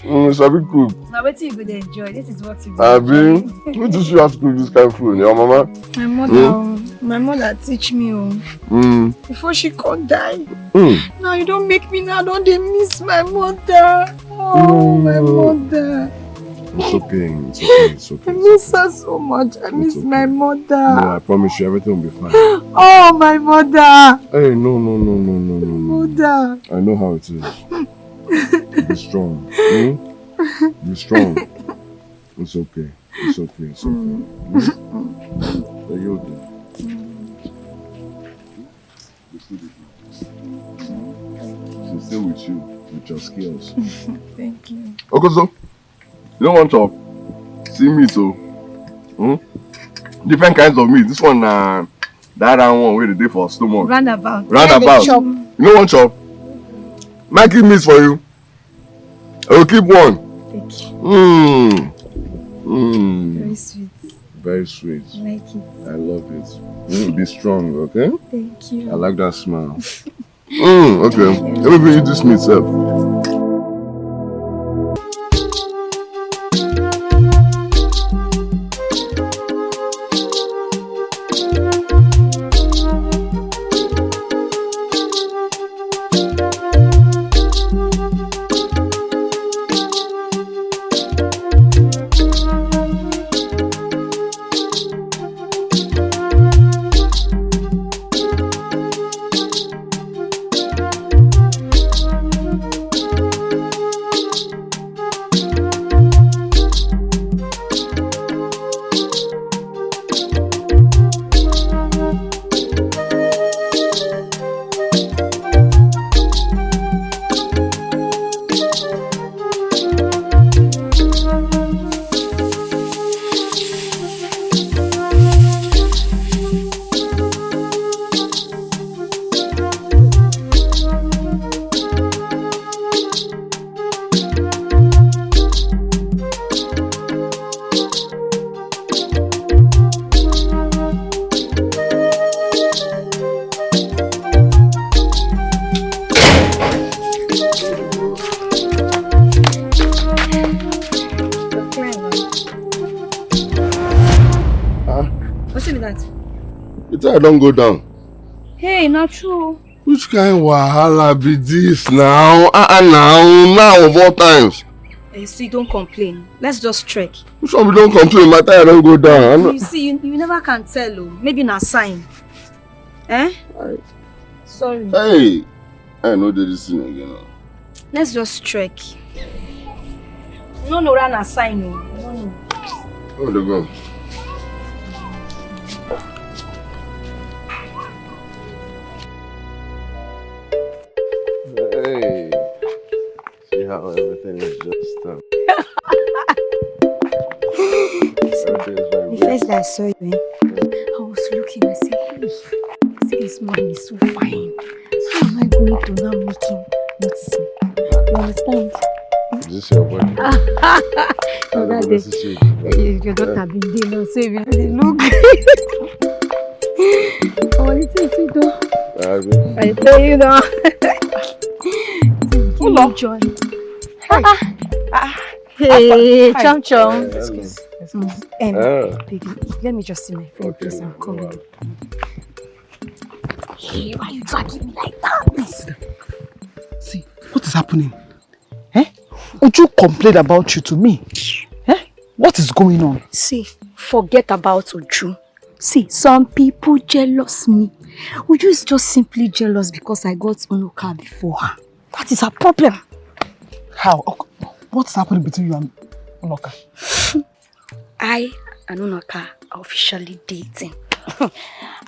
Mm, you sabi cook. Now, what you go to enjoy? This is what you go Abi, enjoy. Who teach you how to cook this kind of food? Your mama? My mother. Hmm? Oh. My mother teach me, oh. Mm. Before she come die. Mm. Now you don't make me now, don't they miss my mother? Oh, my mother. It's okay, it's okay, it's okay. I miss her so much. I miss my mother. No, I promise you everything will be fine. Oh, my mother. Hey, no, no, no, no, no, no, no. Mother. I know how it is. Be strong. Hmm? Be strong. It's okay. It's okay. It's okay. Hmm? Are you okay? She's still with you, with your skills. Thank you. Okay, so you don't want to see meat, so hmm? Different kinds of meat. This one, uh, that round one where they dey for stomach. Roundabout. Roundabout. Chop. You don't want chop? Make it meat for you. I will keep one. Thank you. Mm. Mm. Very sweet. Very sweet. I like it. I love it. Mm, be strong, okay? Thank you. I like that smile. Mm, okay. Let me eat this meat, sir. Ah, wetin be that? The tire don go down. Hey, na true. Which kind wahala be this now? Ah, ah, now, now of all times. Eh, see, don't complain. Let's just trek. Which one we don't complain? My tire don go down. I no You see, you, you never can tell, oh. Maybe na sign. Eh? I Sorry. Hey, I no do this thing again. Oh. Let's just trek. No, no, run a sign, no. No, no. Oh, the go. Hey. See how everything is just, um, everything is very The weird. First day I saw you, eh, I was looking, I said, "Hey, see this man is so fine. How am I going to now make him notice me?" You understand? Is this your body? That's the That day, relationship. You, your daughter been there now, so if you dey look. Oh, you think so, though? I tell you now. Hold on. Joy. Hey. Ah, ah. Hey, Chom Chom. Excuse, excuse. Mm. Em, baby, let me just see my friend, please. I'm coming. Hey, why you dragging me like that? See, what is happening? Eh? Uju complained about you to me. Eh? What is going on? See, forget about Uju. See, some people jealous me. Uju is just simply jealous because I got Unoka before her. That is her problem. How? What's happening between you and Unoka? I and Unoka are officially dating.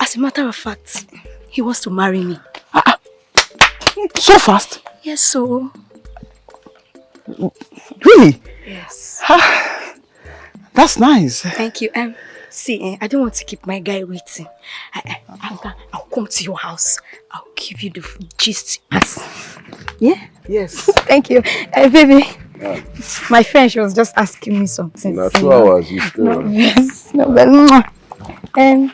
As a matter of fact, he wants to marry me. Ah, ah. So fast? Yes, so. Really? Yes. Ah, that's nice. Thank you. Um, see, eh, I don't want to keep my guy waiting. I, I, I'll, I'll come to your house. I'll give you the full gist. Yes. Yeah? Yes. Thank you. Hey, baby. Yeah. My friend, she was just asking me something. Na two hours, you still. No, yes. No, but, mwah. Um,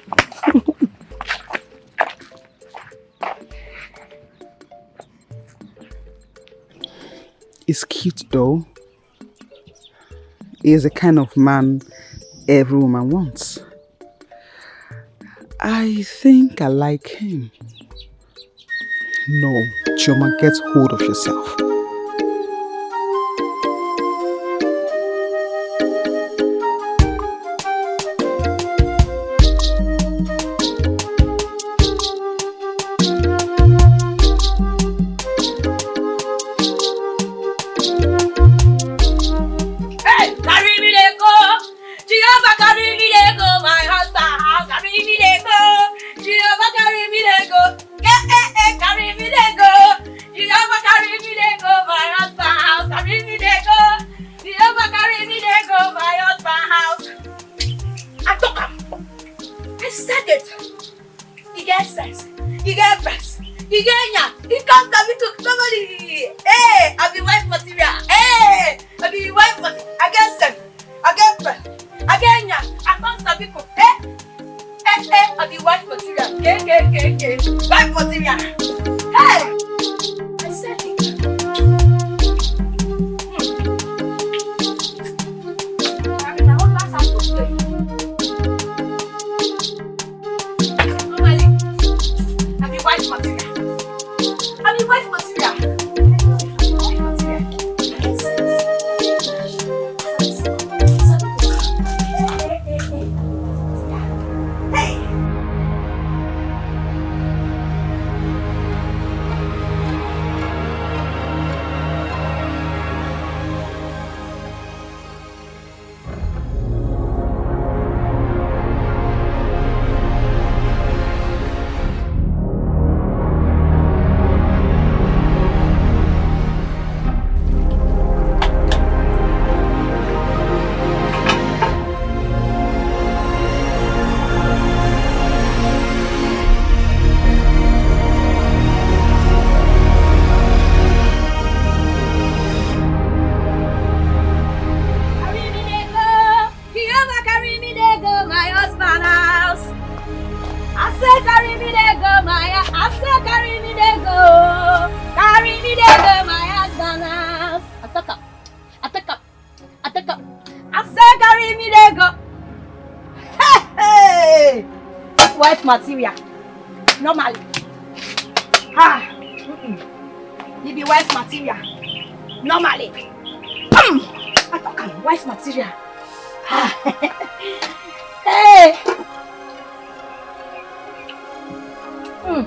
He's cute though. He is the kind of man every woman wants. I think I like him. No, Chioma, get hold of yourself. Hey, carry me dey go. Jehovah carry me dey go my husband house. Carry me dey go. Jehovah carry me dey go. Yeah, eh, eh, carry me dey go. Jehovah carry me dey go my husband house. Carry me dey go. Jehovah carry me dey go my husband house. I talk am. I said it. E get sense. E get breast. E get yam. E come sabi cook normally. Hey, I be wife material. Hey, I be wife material. I get sense. I get breast. I get yam. I come sabi cook. Eh? Eh, eh, I be wife material. K, K, K, K. Wife material. Hey! I said it. Hmm. I mean, I won't last house for today. Normally, I be wife material. I be wife material. Wife material. Hey! Jehovah carry me dey go my husband house. I say carry me dey go my, I say carry me dey go, carry me dey go my husband house. I talk am, I talk am, I talk am. I say carry me dey go. Hey, hey. Wife material. Normally. Ah. Mm-mm. You be wife material. Normally. Mm. I talk am wife material. Ah. Hey. Mm.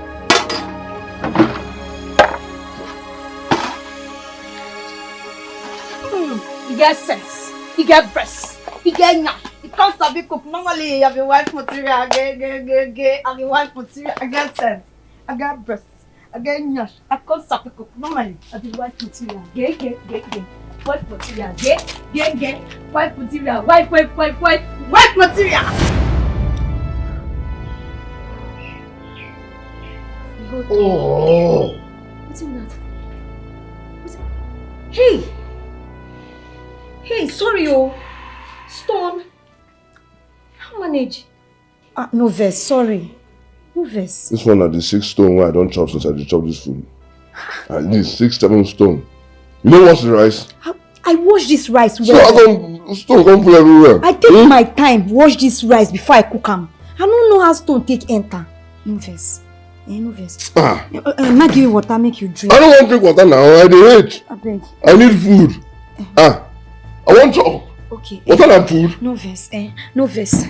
Mm. You get sense. You get breast. You get yam. You come sabi cook. Normally, you be wife material. Gay, gay, gay, gay. I be wife material. I get sense. I get breast. I get nyash. I come sabi cook. Normally, I be wife material. Gay, gay, gay, gay. Wife material. Gay, gay, gay. Wife material. Wife, wife, wife, wife. Wife material. Oh. Wetin be that? Wetin? Hey! Hey, sorry o. Stone. How manage? Ah, no vex, sorry. No vex. This one na the six stone wey I don chop since I dey chop this food. At least six, seven stone. You no wash the rice? I, I wash this rice well. So how come stone come full everywhere? I take hmm? my time wash this rice before I cook am. I no know how stone take enter. No vex. Eh, no vex. Ah. Uh, uh, na give you water make you drink. I no wan drink water now. I dey age. Abeg. I need food. Ah, I wan chop. Okay. Water na food. No vex, eh? No vex.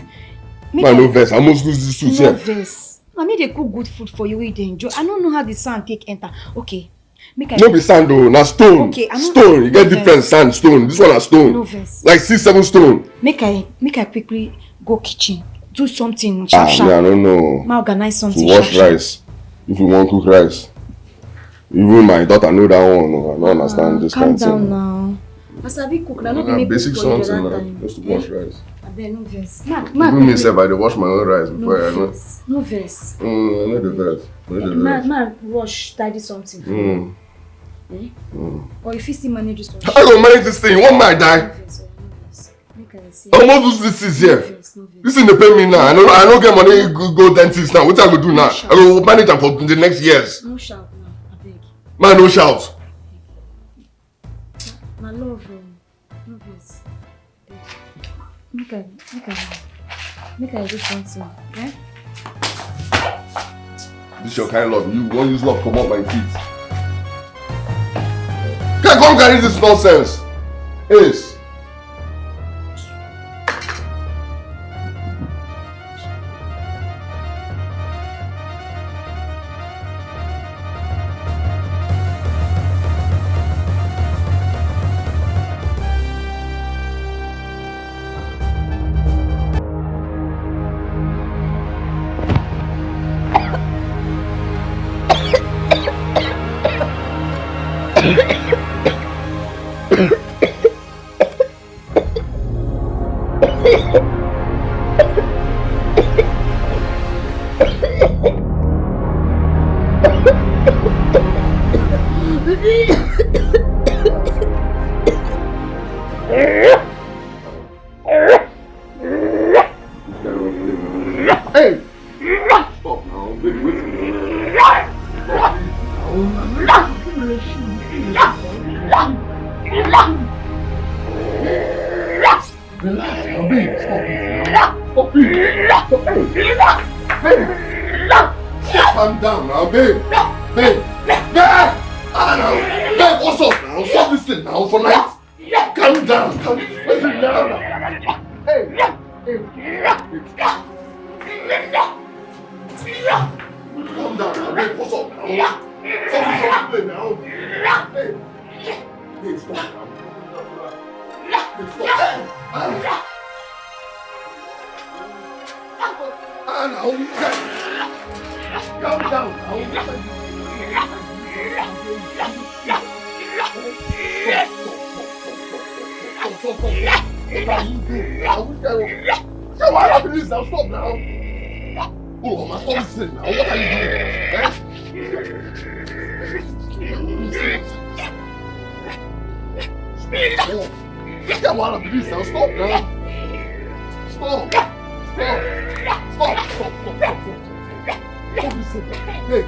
Make I no vex. I must lose this tooth here. No vex. I mean, they cook good food for you, you dey enjoy. I don't know how the sand take enter. Okay. Make I no be sand o, na stone. Okay, I know. Stone. You get different sand, stone. This one na stone. No vex. Like six, seven stone. Make I make I quickly go kitchen, do something sharp sharp. Ah, me, I don't know. Ma organize something. To wash rice. If you wan cook rice. Even my daughter know that one. I don't understand this kind of thing. Calm down now. I sabi cook na no be me cook for you that time. Just to wash rice. Abeg no vex. Mark, Mark. Even me sef, I dey wash my own rice before I know. No vex. No vex. Mm, I no dey vex. I no dey vex. Mark, Mark, rush tidy something for me. Mm. Eh? Mm. Or if you still manage this one. I go manage this thing. One man die. No vex, no vex. Make I see. Almost lose this thing here. No vex, no vex. This thing dey pain me now. I no, I no get money go, go dentist now. Wetin I go do now? I go manage am for the next years. No shout now, abeg. Man, no shout. Na love o. No vex. Make I, make I, make I do something. Eh? This your kind love. You wan use love comot my feet. Can come carry this nonsense. Ace. Hey! Stop now. Baby, wait. Relax now, babe. Stop it now. Stop it. Stop. Hey. Hey. Calm down now, babe. Babe. Babe. Ah, now. Babe, what's up now? Stop this thing now for night. Calm down. Calm down. Hey. Hey. Calm down now. Babe, what's up now? Stop this, stop this thing now. Hey. Hey, stop now. Hey, stop. Hey, ah. Ah, now, calm down now. Stop, stop, stop, stop, stop, stop, stop, stop. What are you doing now? Which kind of, which kind of wahala be this now? Stop now. Oh, Mama, stop this thing now. What are you doing? Eh? Stop. Which kind of wahala be this now? Stop now. Stop. Stop. Stop, stop, stop, stop, stop. Stop this thing. Hey.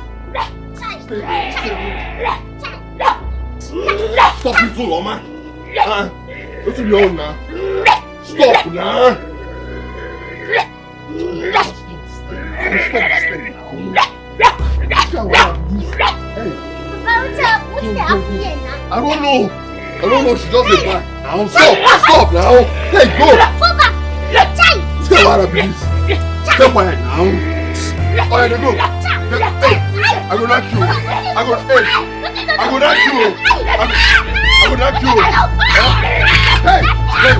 Stay, stay. Stop it, Mama. Ah, wetin be your own now? Stop now. Stop this thing. Stop this thing now. Which kind of wahala be this? Hey. Papa, what's up? What's the happen here now? I don't know. I don't know. She just dey back. Now stop. Stop now. Hey, go. Papa, chai. Which kind of wahala be this? Stay quiet now. Oh, yeah, dey go. Hey, I go knock you. I go, hey. I go knock you. I, I go knock you. Huh? Hey, hey.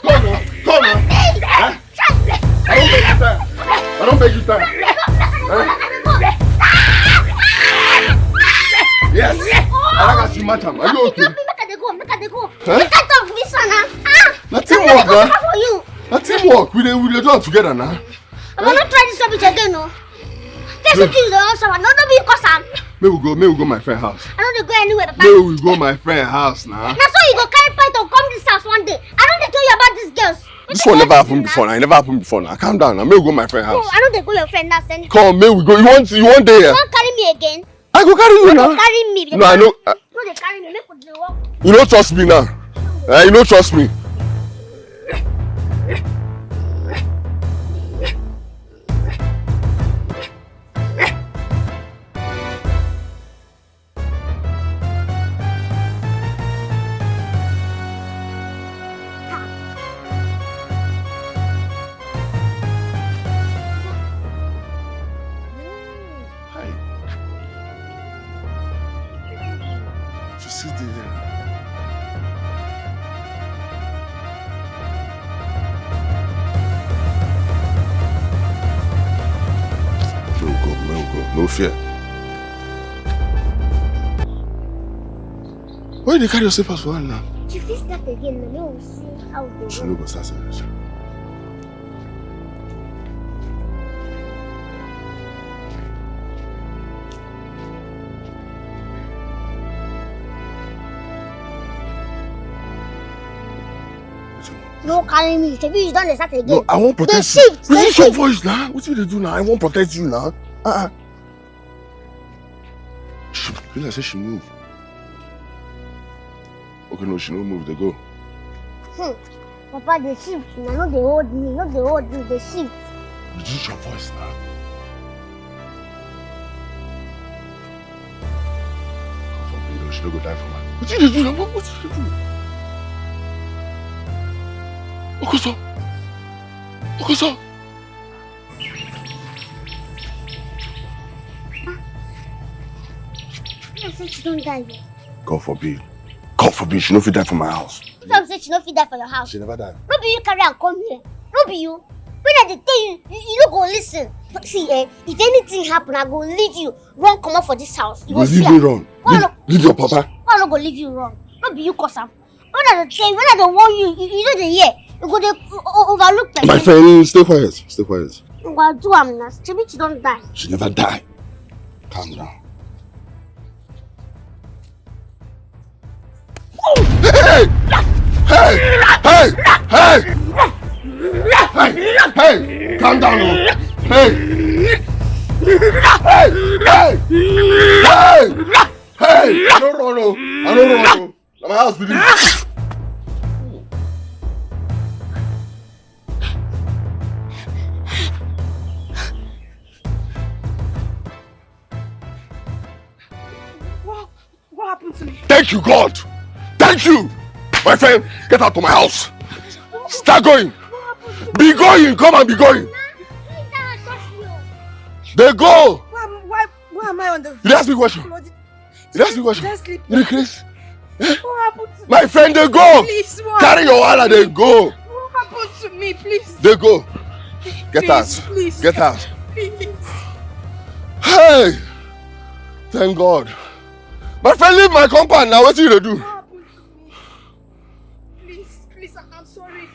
Come on, come on. Huh? I don't beg you time. I don't beg you time. Huh? Yes. I like as you match am. Are you okay? Make I dey go, make I dey go. Huh? Make I talk this one now. Ah! Na teamwork, na. For you. Na teamwork. We dey, we dey do am together, na. Papa, no try this rubbish again, no. Guess what you dey suffer? No, no be cause am. Make we go, make we go my friend house. I no dey go anywhere, Papa. Make we go my friend house, na. Na so you go carry python come this house one day. I no dey tell you about these girls. This one never happen before, na. It never happen before, na. Calm down, na. Make we go my friend house. No, I no dey go your friend house. Come, make we go. You want, you want there? You wan carry me again? I go carry you now. Carry me. No, I know. I, no, they carry me. Make we dey walk. You don't trust me now. Eh, you don't trust me. Hi. She still dey here. No go, no go, no fear. Why you dey carry yourself as one now? She fit start again now. Make we see how we go. She no go start again. No carry me. Shebi you don dey start again. No, I wan protect you. Dey shift, dey shift. Wetin your voice na? Wetin you dey do now? I wan protect you now. Uh-uh. She, be like say she move. Okay, no, she no move. Dey go. Hmm. Papa, dey shift na, no dey hold me, no dey hold me, dey shift. Reduce your voice now. God forbid, oh, she no go die for my. What you dey do? What, what you dey do? Okoso! Okoso! I say she don die. God forbid. God forbid, she no fit die for my house. Who tell me say she no fit die for your house? She never die. No be you carry am come here. No be you. When I dey tell you, you, you no go listen. See, eh, if anything happen, I go leave you. Run comot for this house. You go see am. Leave me run. Leave your papa. Why I no go leave you run? No be you cause am. When I dey tell you, when I dey warn you, you, you no dey hear. You go dey o-, o-, overlook person. My friend, stay quiet. Stay quiet. You go do am now. Shebi she don die. She never die. Calm down. Hey! Hey! Hey! Hey! Hey! Hey! Calm down, oh. Hey! Hey! Hey! Hey! Hey! I no run, oh. I no run, oh. Na my house be this. What, what happened to me? Thank you, God. Thank you. My friend, get out of my house. Start going. Be going. Come and be going. They go. Why, am- why, why am I on the floor? You ask me question. You ask me question. Just sleep. You dey craze? What happened to me? My friend, they go. Please, what? Carry your wahala, they go. What happened to me, please? They go. Get out. Please, get out. Please. Hey! Thank God. My friend, leave my compound now. What you dey do? What happened to me? Please, please, I- I'm sorry.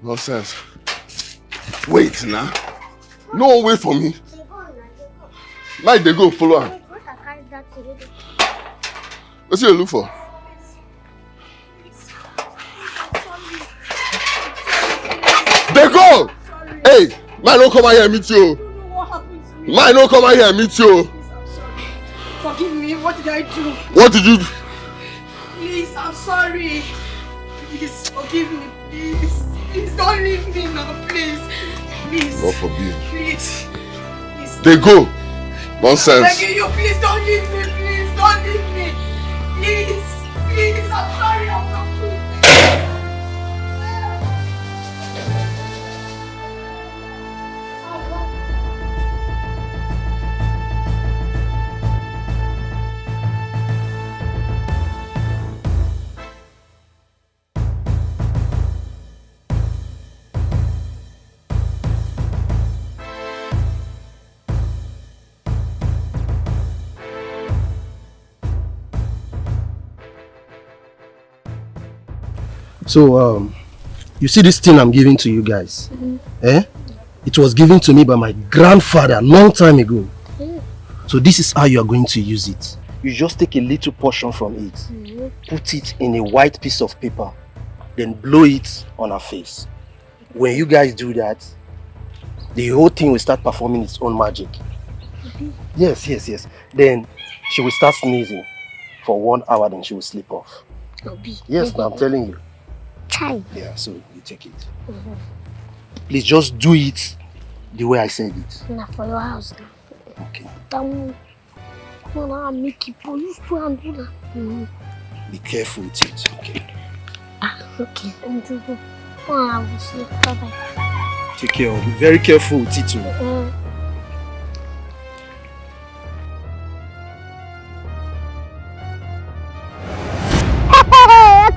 Nonsense. Wait now. No, wait for me. Mike, they go follow am. What you look for? They go. Hey, man, don't come out here meet you. Mike, don't come out here meet you. Forgive me. What did I do? What did you do? Please, I'm sorry. Please, forgive me. Please, please don't leave me now, please. Please. God forbid. Please. Please. They go. Nonsense. I'm begging you, please don't leave me. Please don't leave me. Please. Please, I'm sorry. I'm not doing this. So, um, you see this thing I'm giving to you guys? Eh? It was given to me by my grandfather long time ago. So this is how you are going to use it. You just take a little portion from it, put it in a white piece of paper, then blow it on her face. When you guys do that, the whole thing will start performing its own magic. Yes, yes, yes. Then she will start sneezing for one hour, then she will sleep off. Yes, now I'm telling you. Chai. Yeah, so you take it. Please just do it the way I said it. Na for your house now. Okay. Come on, I'll make it for you to and do that. Be careful with it, okay? Ah, okay. Come on, I will see. Bye bye. Take care. Be very careful with it, oh.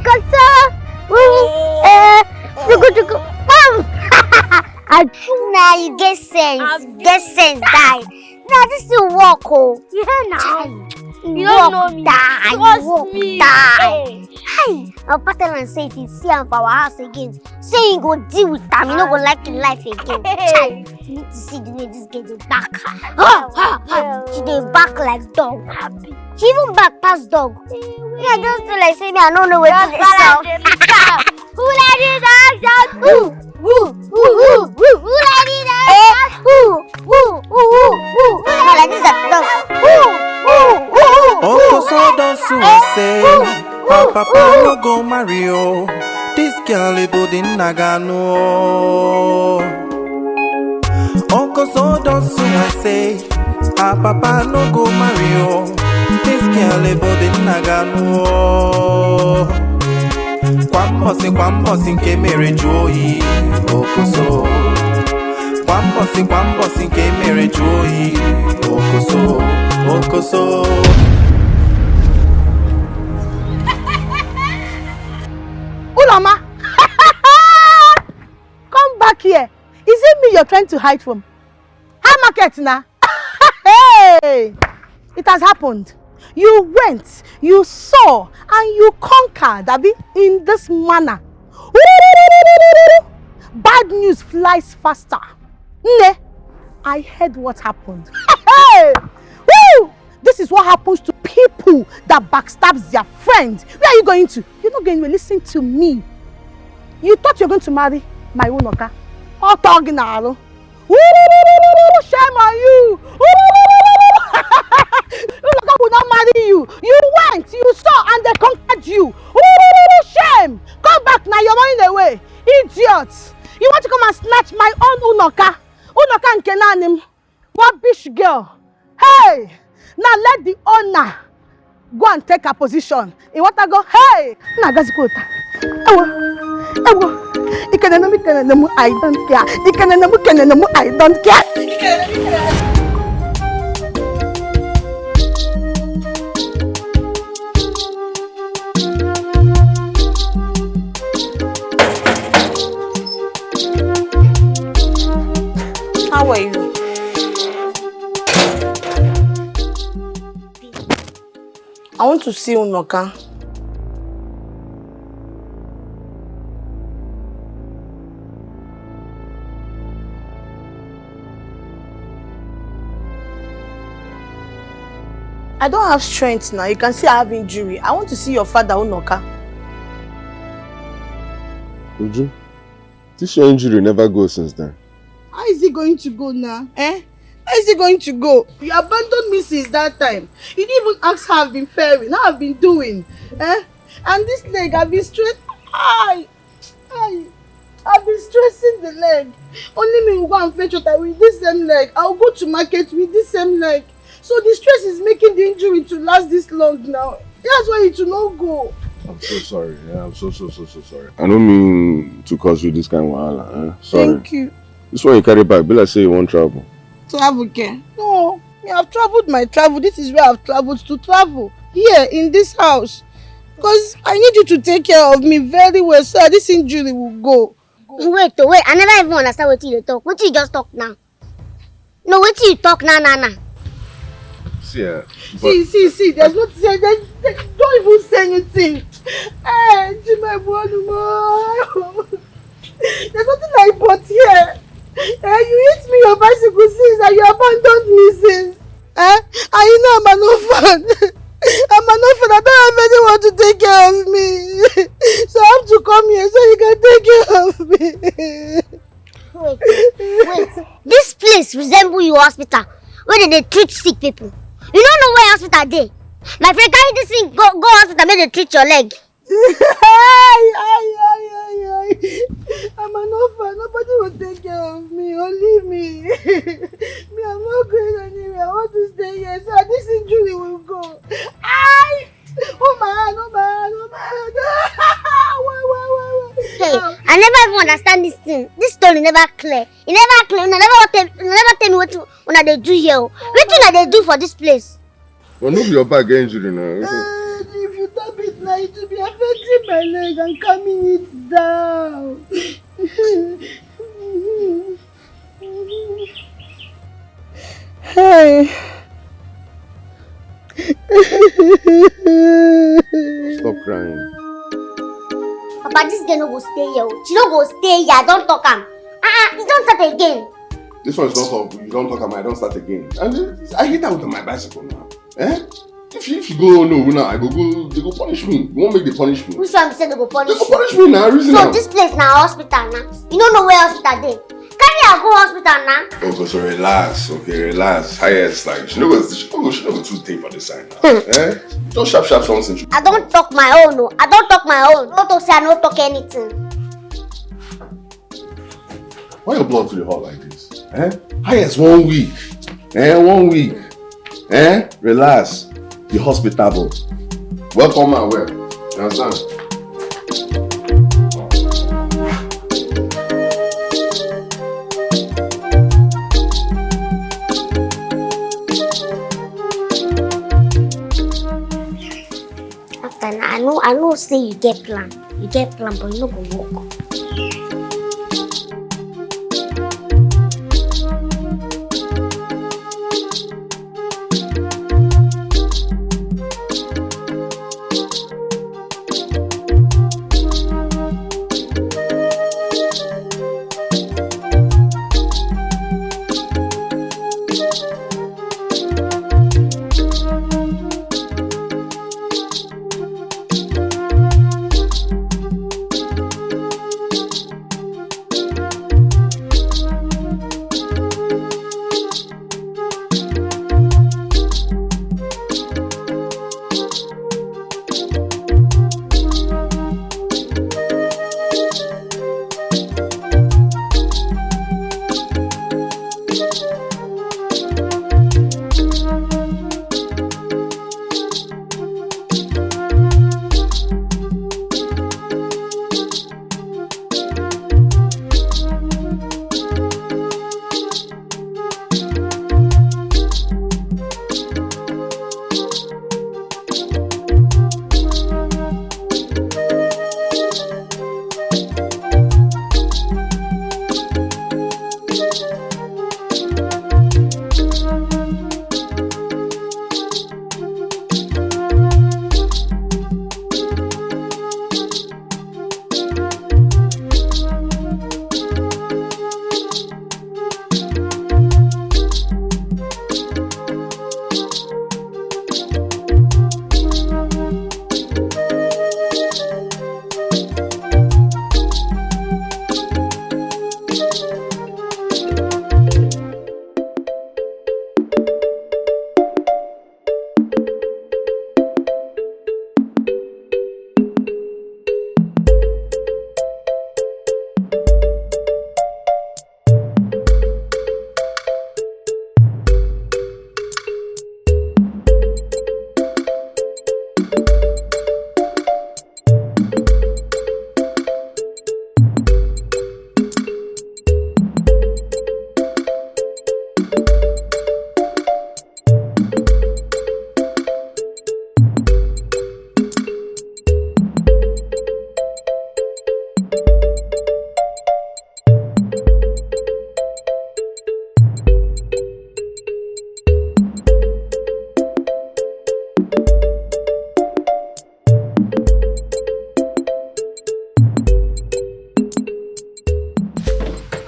Koso! Ooh, eh, tuku, tuku. Bam! Now you get sense. Get sense, die. Now this will work, oh. Yeah, now. You don't know me. Die. Trust me. Die. Hi, Papa tell am say if you see am for our house again, say you go deal with am, you no go like im life again. Chai, you need to see the way this girl dey back. Ha, ha, ha. She dey back like dog. She even back pass dog. Me, I just feel like say me, I no know wetin dey sup. Who let you down? Who? Who? Who? Who? Who let you down? Eh? Who? Who? Who? Who? Who? Who like this at dog? Who? Who? Who? Who? Uncle Sawdust will say, how Papa no go marry o. This girl Ebodin Nagano. Uncle so don't sue I say. Ah, Papa no go marry o. This girl Ebodin Nagano. Kwambosi kwambosi nke mere juoyi. Okoso. Kwambosi kwambosi nke mere juoyi. Okoso. Okoso. Uloma, come back here. Is it me you're trying to hide from? High market now. Hey, it has happened. You went, you saw, and you conquered, Abi, in this manner. Bad news flies faster. Ne, I heard what happened. Hey, woo! This is what happens to people that backstabs their friends. Where are you going to? You're not going to listen to me. You thought you're going to marry my own oga. Ọ tọọ gị n'arụ. Shame on you. Unoka will not marry you. You went, you saw, and they conquered you. Shame. Come back now, you're running away. Idiot. You want to come and snatch my own Unoka? Unoka nke naanị m. Rubbish girl. Hey! Now let the owner go and take her position. Ị ghọtago? Hey! Na-agazikwa ụta. Ewo! Ewo! Ikenenemu, ikenenemu, I don't care. Ikenenemu, ikenenemu, I don't care. How are you? I want to see Unoka. I don't have strength now. You can see I have injury. I want to see your father, Unoka. Uju, this your injury never go since then. How is he going to go now? Eh? How is he going to go? You abandoned me since that time. You didn't even ask how I've been faring, how I've been doing. Eh? And this leg, I've been stressed. I, I, I've been stressing the leg. Only me will go and fetch water with this same leg. I'll go to market with this same leg. So the stress is making the injury to last this long now. That's why it will not go. I'm so sorry. Yeah, I'm so so so so sorry. I don't mean to cause you this kind of wahala. Eh? Sorry. Thank you. This one you carry back. Be like say you wan travel. Travel care? No. Me, I've traveled my travel. This is where I've traveled to travel. Here in this house. Because I need you to take care of me very well so that this injury will go. Wait, oh, wait. I never even understand what you talk. What you just talk now? No, what you talk now, now, now? See, uh, See, see, see, there's not, there's, there's, don't even say anything. Hey, Jimmy, there's nothing like but here. Eh, you hit me your bicycle since and you abandoned me since. Eh? And you know I'm an orphan. I'm an orphan. I don't have anyone to take care of me. So I have to come here so you can take care of me. Wait, wait. This place resemble your hospital where they, they treat sick people. You don't know where hospital dey. My friend, carry this thing go go hospital make they treat your leg. Ay, ay, ay, ay, ay. I'm an orphan. Nobody will take care of me. Only me. Me, I'm not going anywhere. I want to stay here. So this injury will go. Ay! Oh my hand, oh my hand, oh my hand. Why, why, why, why? Hey, I never even understand this thing. This story never clear. E never clear. Una never tell, una never tell me wetin una dey do here o. Wetin una dey do for this place? But no be your back get injury now. Eh, if you tap it now, it will be affecting my leg and calming it down. Hey. Stop crying. Papa, this girl no go stay here o. She no go stay here. I don talk am. Ah, ah, e don start again. This one is not up. You don talk am, I don start again. And I hit her with my bicycle now. Eh? If you, if you go no now, I go go. They go punish me. You wan make they punish me? Which one be say they go punish They go you? Punish me now. Reason So am. This place na hospital na. You no know where hospital dey. Carry her go hospital now. Oh, go so relax, okay, relax. Highest, like, she no go, she no go, she no go too take for the side now. Eh? Just sharp, sharp something. I don't talk my own, oh. I don't talk my own. Don't talk say I no talk anything. Why your blood to the hot like this? Eh? Highest one week. Eh? One week. Eh? Relax. Be hospitable. Welcome and well. You understand? After now, I know, I know say you get plan. You get plan, but you no go work.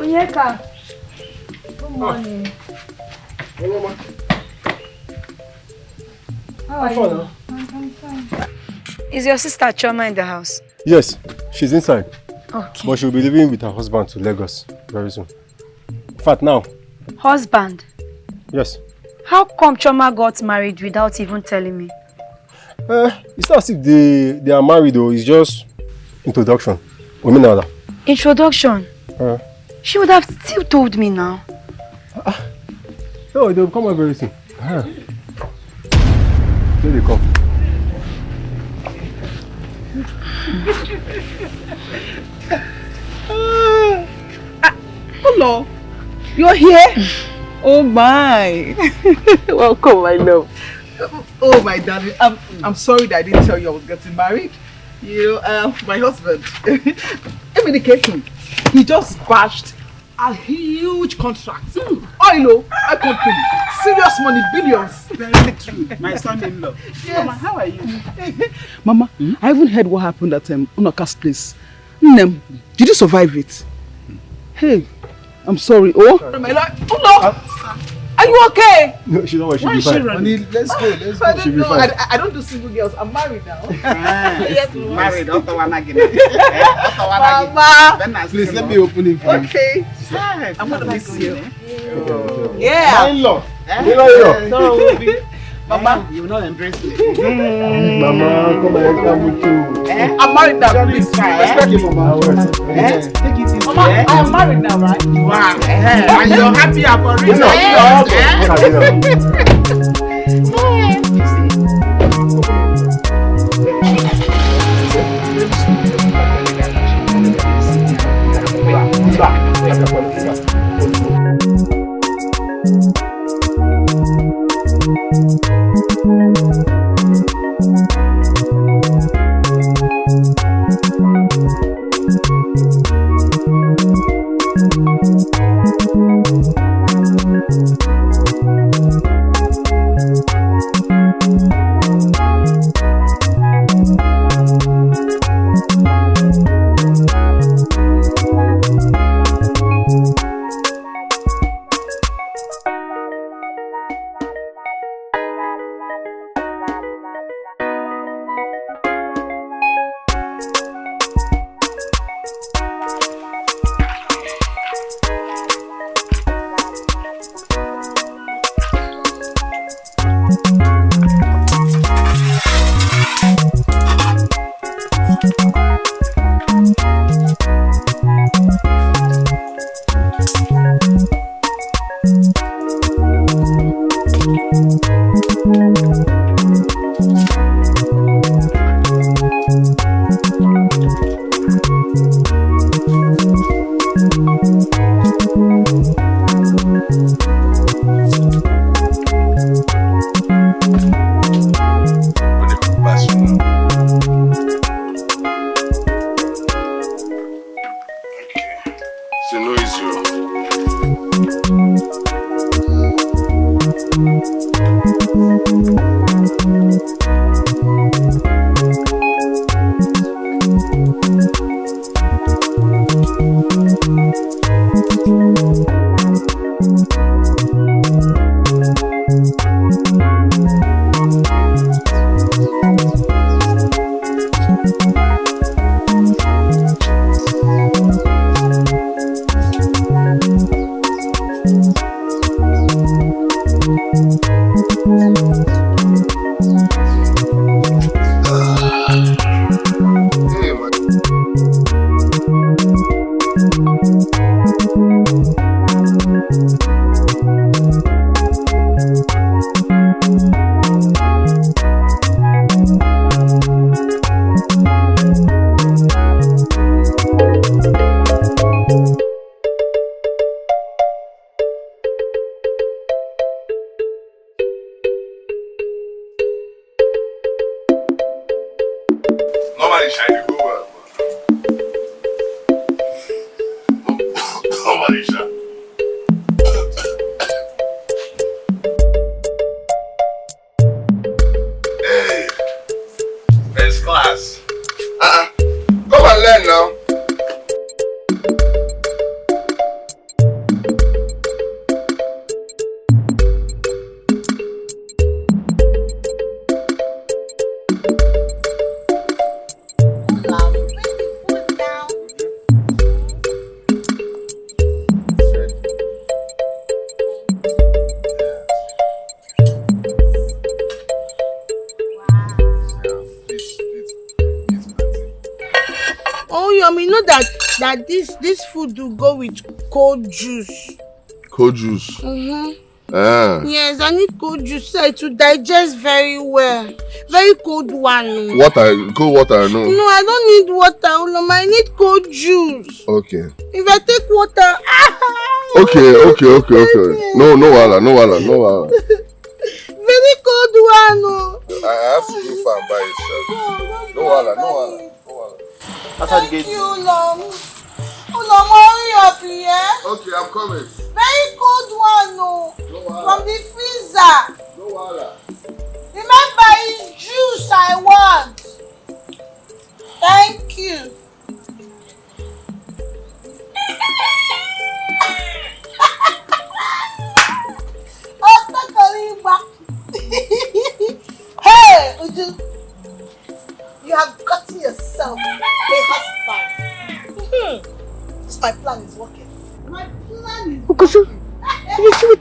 Onyeka, good morning. How are you? I'm fine. Is your sister Chioma in the house? Yes, she's inside. Okay. But she'll be leaving with her husband to Lagos very soon. In fact, now. Husband? Yes. How come Chioma got married without even telling me? Uh, it's not as if they, they are married though, it's just introduction. Omenala. Introduction? Uh, She would have still told me now. No, they'll come out very soon. Uh, here they come. Hello, you're here? Oh my. Welcome, my love. Oh, my darling, I'm, I'm sorry that I didn't tell you I was getting married. You know, uh, my husband, Emily Kekin, he just bashed a huge contract. Mm. Oil, oh, a company. Serious money, billions. Very true. My son-in-law. Yes. Mama, how are you? Mama, I even heard what happened at um, Unoka's place. Nnem, did you survive it? Hey, I'm sorry. Oh, my lord. Uno, are you okay? No, she's not what she Why is she running? Honey, let's go, let's go. I don't know. I, I don't do single girls. I'm married now. Yes, married. Don't want to get Mama. Please let me open it for you. Okay. Hey, I'm gonna miss you. Yeah. Mama, you will not embrace me. Mama, come and enter with you. Eh? I'm married now, please. Respect you, Mama. Eh? Take it easy. Mama, I am married now, right? You are. Eh? And you're happy about it. Oh, Yomi, you know that that this this food will go with cold juice. Cold juice. Mm-hmm. Ah. Yes, I need cold juice so it will digest very well. Very cold one. Oh. Water, cold water, no. No, I don't need water, Uloma. I need cold juice. Okay. If I take water, ah, okay, okay, okay, okay. No, no wahala, no wahala, no wahala. Very cold one. Oh. I have to go far and buy it, sir. No wahala, no wahala. As I get you long. Uloma, hurry up, yeah? Okay, I'm coming. Very cold one, oh. No wahala. From the freezer. No wahala. Remember, it's juice I want. Thank you. Oh, Takolimba. Hey, Uju. You have gotten yourself a husband. Hmm. This my plan is working. My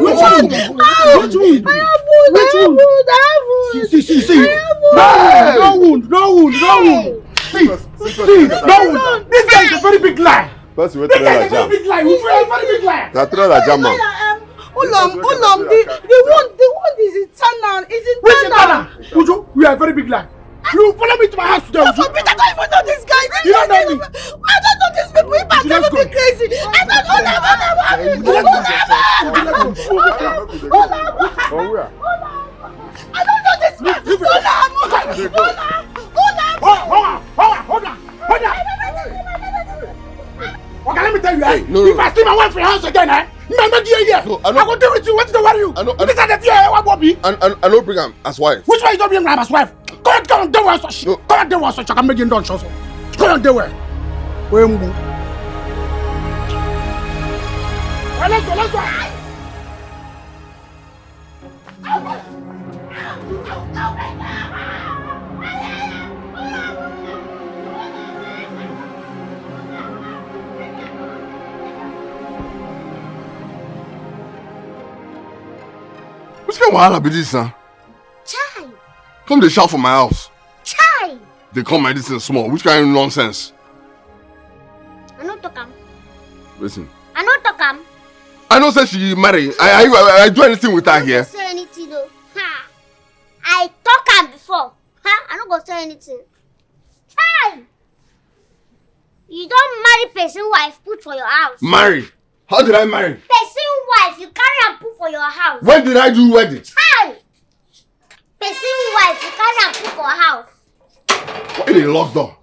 Which wound? Which wound? Which wound? See, see, see, see. No wound, no wound, no wound. See, see, no wound. This guy is a very Wey trailer jam. Big lie. You are a very big liar. Na trailer jam am. Hold on, hold on. The, the one, the one is internal. Is internal. Uju, you are a very big liar. You follow me to my house today. Uju. Forbid, I don't even know this guy. You don't know me. I don't know these people. If I tell you, be crazy. I don't know them. Hold on, hold on, hold on. Hold on, hold on, hold on. Hold on. I don't know this man. Hold on, hold on, hold on, hold on, hold on, hold on. Okay, let me tell you, eh? Hey, no, no, if I see my wife for your house again, eh? Me, me, yeah, yeah. No, I no. I go deal with you. What do you worry you? I no, I no. This is the fear, eh, what, Bobby? I, I, I no bring am as wife. Which way you don't bring am as wife? Come on, come on, dey well, so she. No. Come on, dey well, so she can make you done, so. Come on, dey well. Wait, let's go, let's go. Which kind of wahala be this, huh? Chai! Come dey shout for my house. Chai! Dey come my this thing small. Which kind of nonsense? I no talk am. Listen. I no talk am. I know say she marry. I, I, I, I do anything with her here. I no go say anything, though. Ha! I talk am before. Ha! I no go say anything. Chai! You don't marry person wife put for your house. Marry? How did I marry? Person wife, you carry and put for your house. When did I do wedding? Chai! Person wife, you carry and put for house. Why you dey lock door?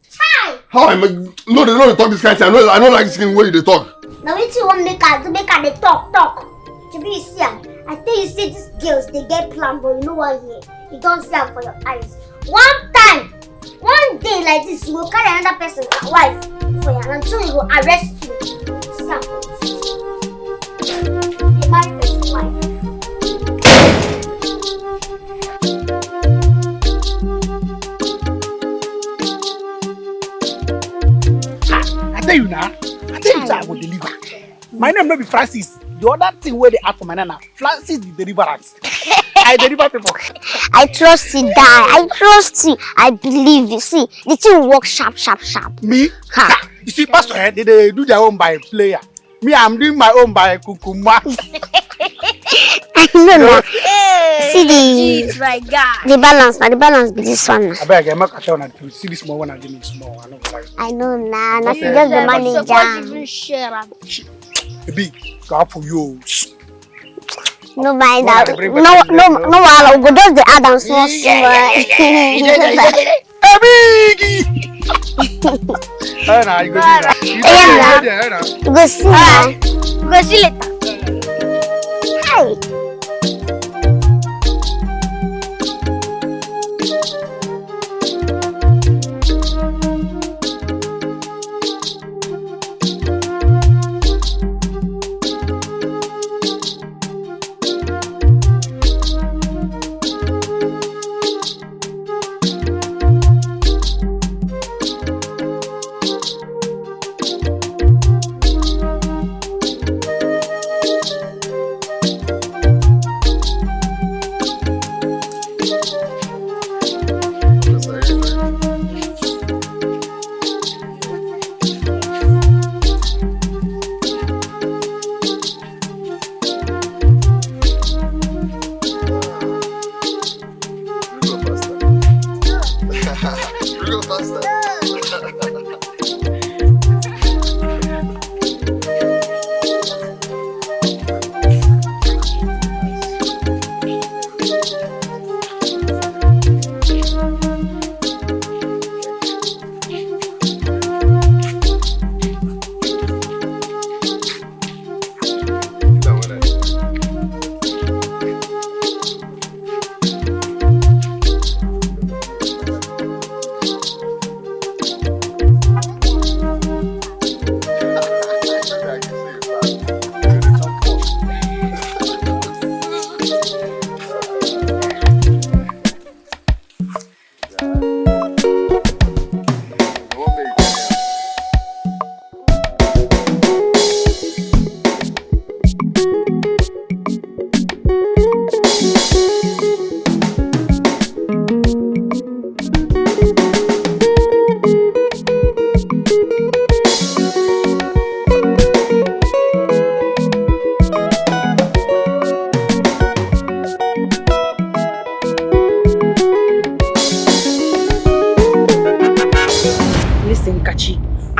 Chai! How am I? No, they don't talk this kind of thing. I know, I don't like this thing where you dey talk. Now what you want make her do? Make her dey talk, talk. To be see am. I tell you, say these girls, they get plan, but you know what here? You don't see am for your eyes. One time, one day like this, you go carry another person, wife, for you, and I'm sure you go arrest you. See am for this. They marry person wife. I tell you now, I tell you that I go deliver. My name no be Francis. The other thing where they add for my name na Francis the Deliverance. I deliver people. I trust you, die. I trust you. I believe you. See, the thing work sharp, sharp, sharp. Me? Ha. You see, Pastor, eh, they, they do their own by player. Me, I'm doing my own by kukuma. I know now. Hey, see the, my God. The balance now. The balance be this one now. I beg, I'm not sure now. See this small one, I give me small. I know. I know now. Nothing, just the manager. Even share am. Big, go for you. No mind that. No, no, no, wahala. We go just dey add am small, small. Hey, biggie. Oh, nah, you go see that. You go see that. You go see that. Hey.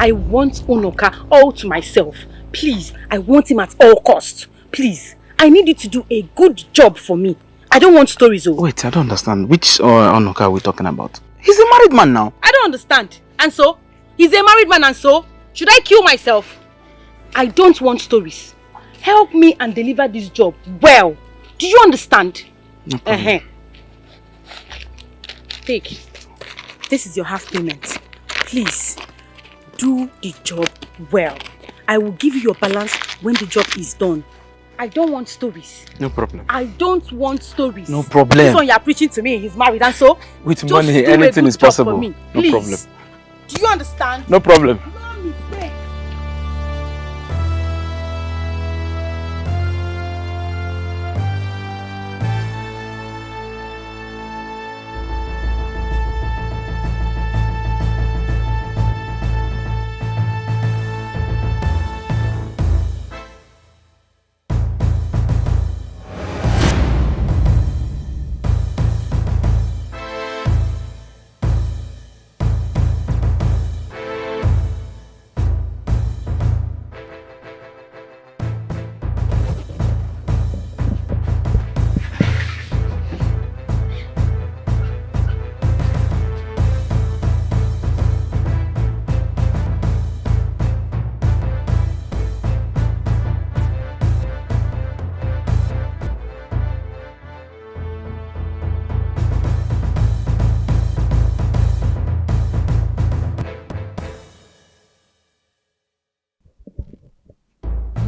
I want Onoka all to myself. Please, I want him at all costs. Please, I need you to do a good job for me. I don't want stories. Oh. Wait, I don't understand. Which uh, Onoka are we talking about? He's a married man now. I don't understand. And so? He's a married man, and so? Should I kill myself? I don't want stories. Help me and deliver this job well. Do you understand? No problem. Uh-huh. Take. This is your half payment. Please, do the job well. I will give you your balance when the job is done. I don't want stories. No problem. I don't want stories. No problem. This one you are preaching to me, he's married, and so? With money, anything is possible. Just do a good job for me, please. No problem. Do you understand? No problem. No mistake.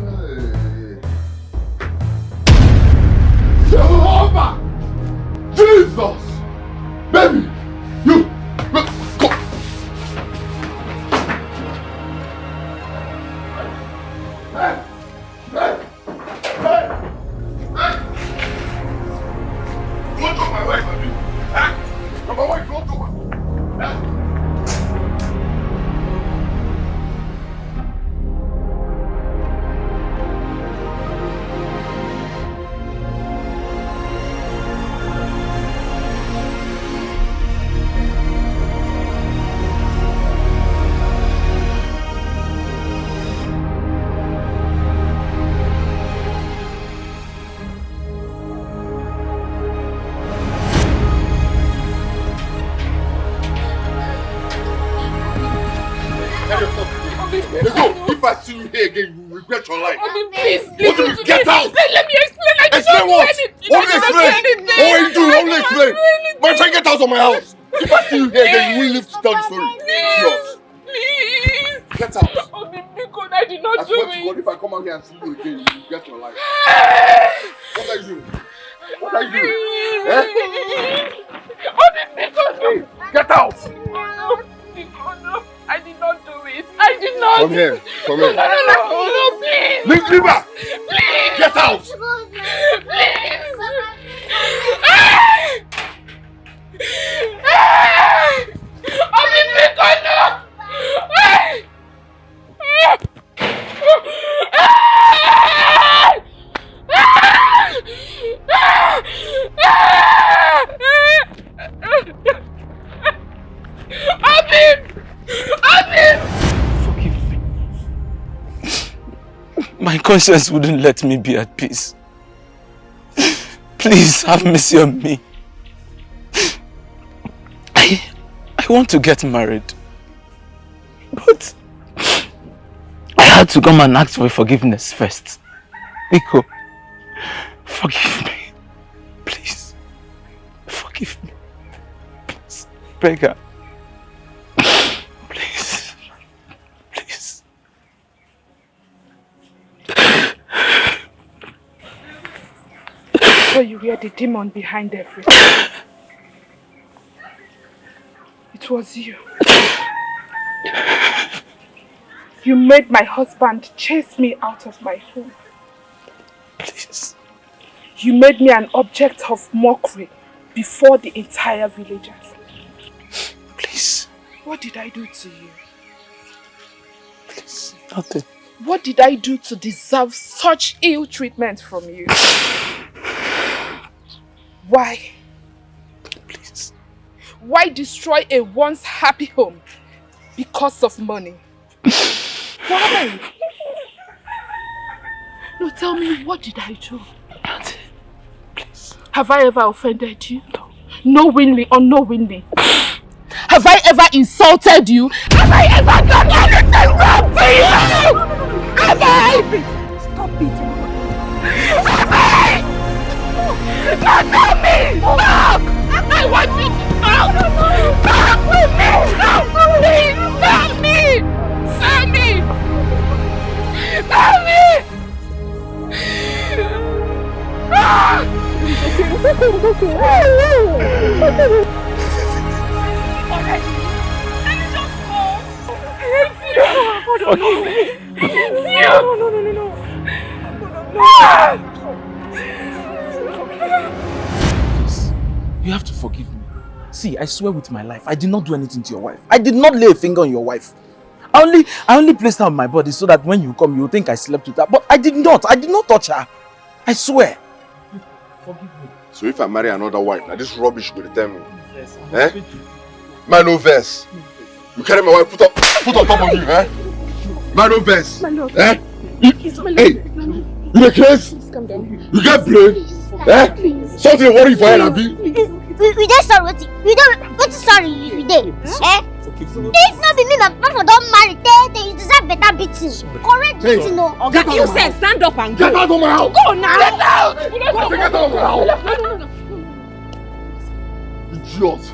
Hey. Jehovah! Jesus! Baby! You! Look! Go! Hey! Hey! Hey! Hey! You want to my wife, abi? Huh? Na my wife, you want to? Huh? Hey, go. If I see you here again, you will regret your life. Obi, please, listen to me. Get out. Let, let me explain. I did not do anything. Explain what? What will you explain? What will you do? What will you explain? My friend, get out of my house. If I see you here again, you will live to tell the story. Please. Idiot. Please. Get out. Obi, biko, I did not do it. I swear to God, if I come out here and see you again, you will regret your life. What are you doing? What are you doing? Eh? Obi, biko, no. Hey, get out! Biko, no. Biko, no. I did not do it. I did not. Come here. Come here. No, no, no, no, no, please. Leave, leave her. Please. Get out. Please. Ah! Ah! Obi, biko, no. Ah! Abim! Abim! Forgive me. My conscience wouldn't let me be at peace. Please have mercy on me. I, I want to get married. But I had to come and ask for forgiveness first. Biko, forgive me. Please, forgive me. Please, beggar. Please, please. So you were the demon behind everything. It was you. You made my husband chase me out of my home. Please. You made me an object of mockery before the entire villagers. Please. What did I do to you? Please, nothing. What did I do to deserve such ill treatment from you? Why? Please. Why destroy a once happy home because of money? Why? No, tell me, what did I do? Auntie, please. Have I ever offended you? No. Knowingly, unknowingly? Have I ever insulted you? Have I ever done anything wrong to you? Have I? Stop it. Have I? No, tell me! Talk! I want you to talk! Talk with me! Talk with me! Tell me! Tell me! Tell me! Ah! Already? Can you just go? I hate you! Hold on, no. I hate you! No, no, no, no, no. No, no, no. Ah! Please, you have to forgive me. See, I swear with my life, I did not do anything to your wife. I did not lay a finger on your wife. I only, I only placed her on my body so that when you come, you think I slept with her. But I did not. I did not touch her. I swear. Forgive me. So if I marry another wife, now this rubbish go dey tell me. Yes, I Eh? respect you. Man, no verse. You carry my wife, put up, put on top of you, eh? Man, no verse. My lord. Eh? You, Please, my hey, lord. You dey craze? Please calm down. You get brain? Eh? Please. Something worry for head, abi? Please. We, we dey sorry, wetin? We dey, wetin sorry you dey? Eh? Forgive me. If no be me, my papa don marry, tey, tey, you deserve better beating. Correct Hey, beating, no. Oga, you sef, stand up and go. Get out of my house! Go now. Get out! Go, get out of my house! No, no, no, no. Idiot!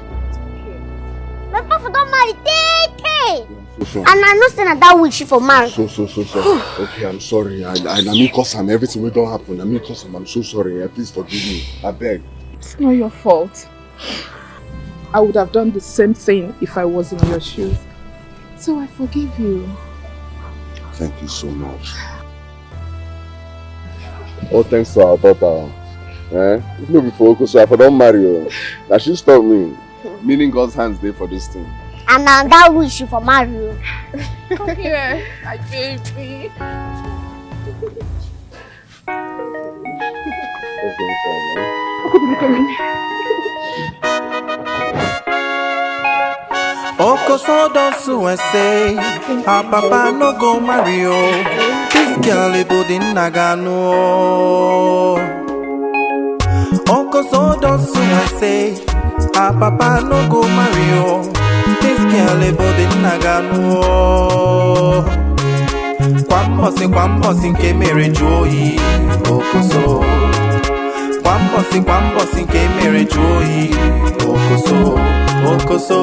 My papa don marry, tey, tey. So sorry. And I know say na that week she for marry. So, so, so sorry. Okay, I'm sorry. I, I, na me cause am. Everything wey don happen, na me cause am. I'm so sorry. Eh, please forgive me. I beg. It's not your fault. I would have done the same thing if I was in your shoes. So I forgive you. Thank you so much. All thanks to our daughter. Eh? If no be for Okoso, I for don marry you. Now she stop me. Meaning God's hands dey for this thing. And na that week she for marry you. Come here, my baby. Okoso don sue and say her papa no go marry o. This girl Ebodi Nagano. Okoso don sue and say her papa no go marry o. This girl Ebodi Nagano. Kwa mbọsị, kwa mbọsị nke mere jụọ oyi, Okoso. Kwa mbọsị, kwa mbọsị nke mere jụọ oyi, Okoso, Okoso.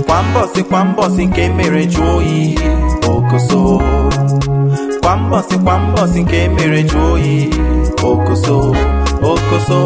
Kwa mbọsị, kwa mbọsị nke mere jụọ oyi, Okoso. Kwa mbọsị, kwa mbọsị nke mere jụọ oyi, Okoso, Okoso.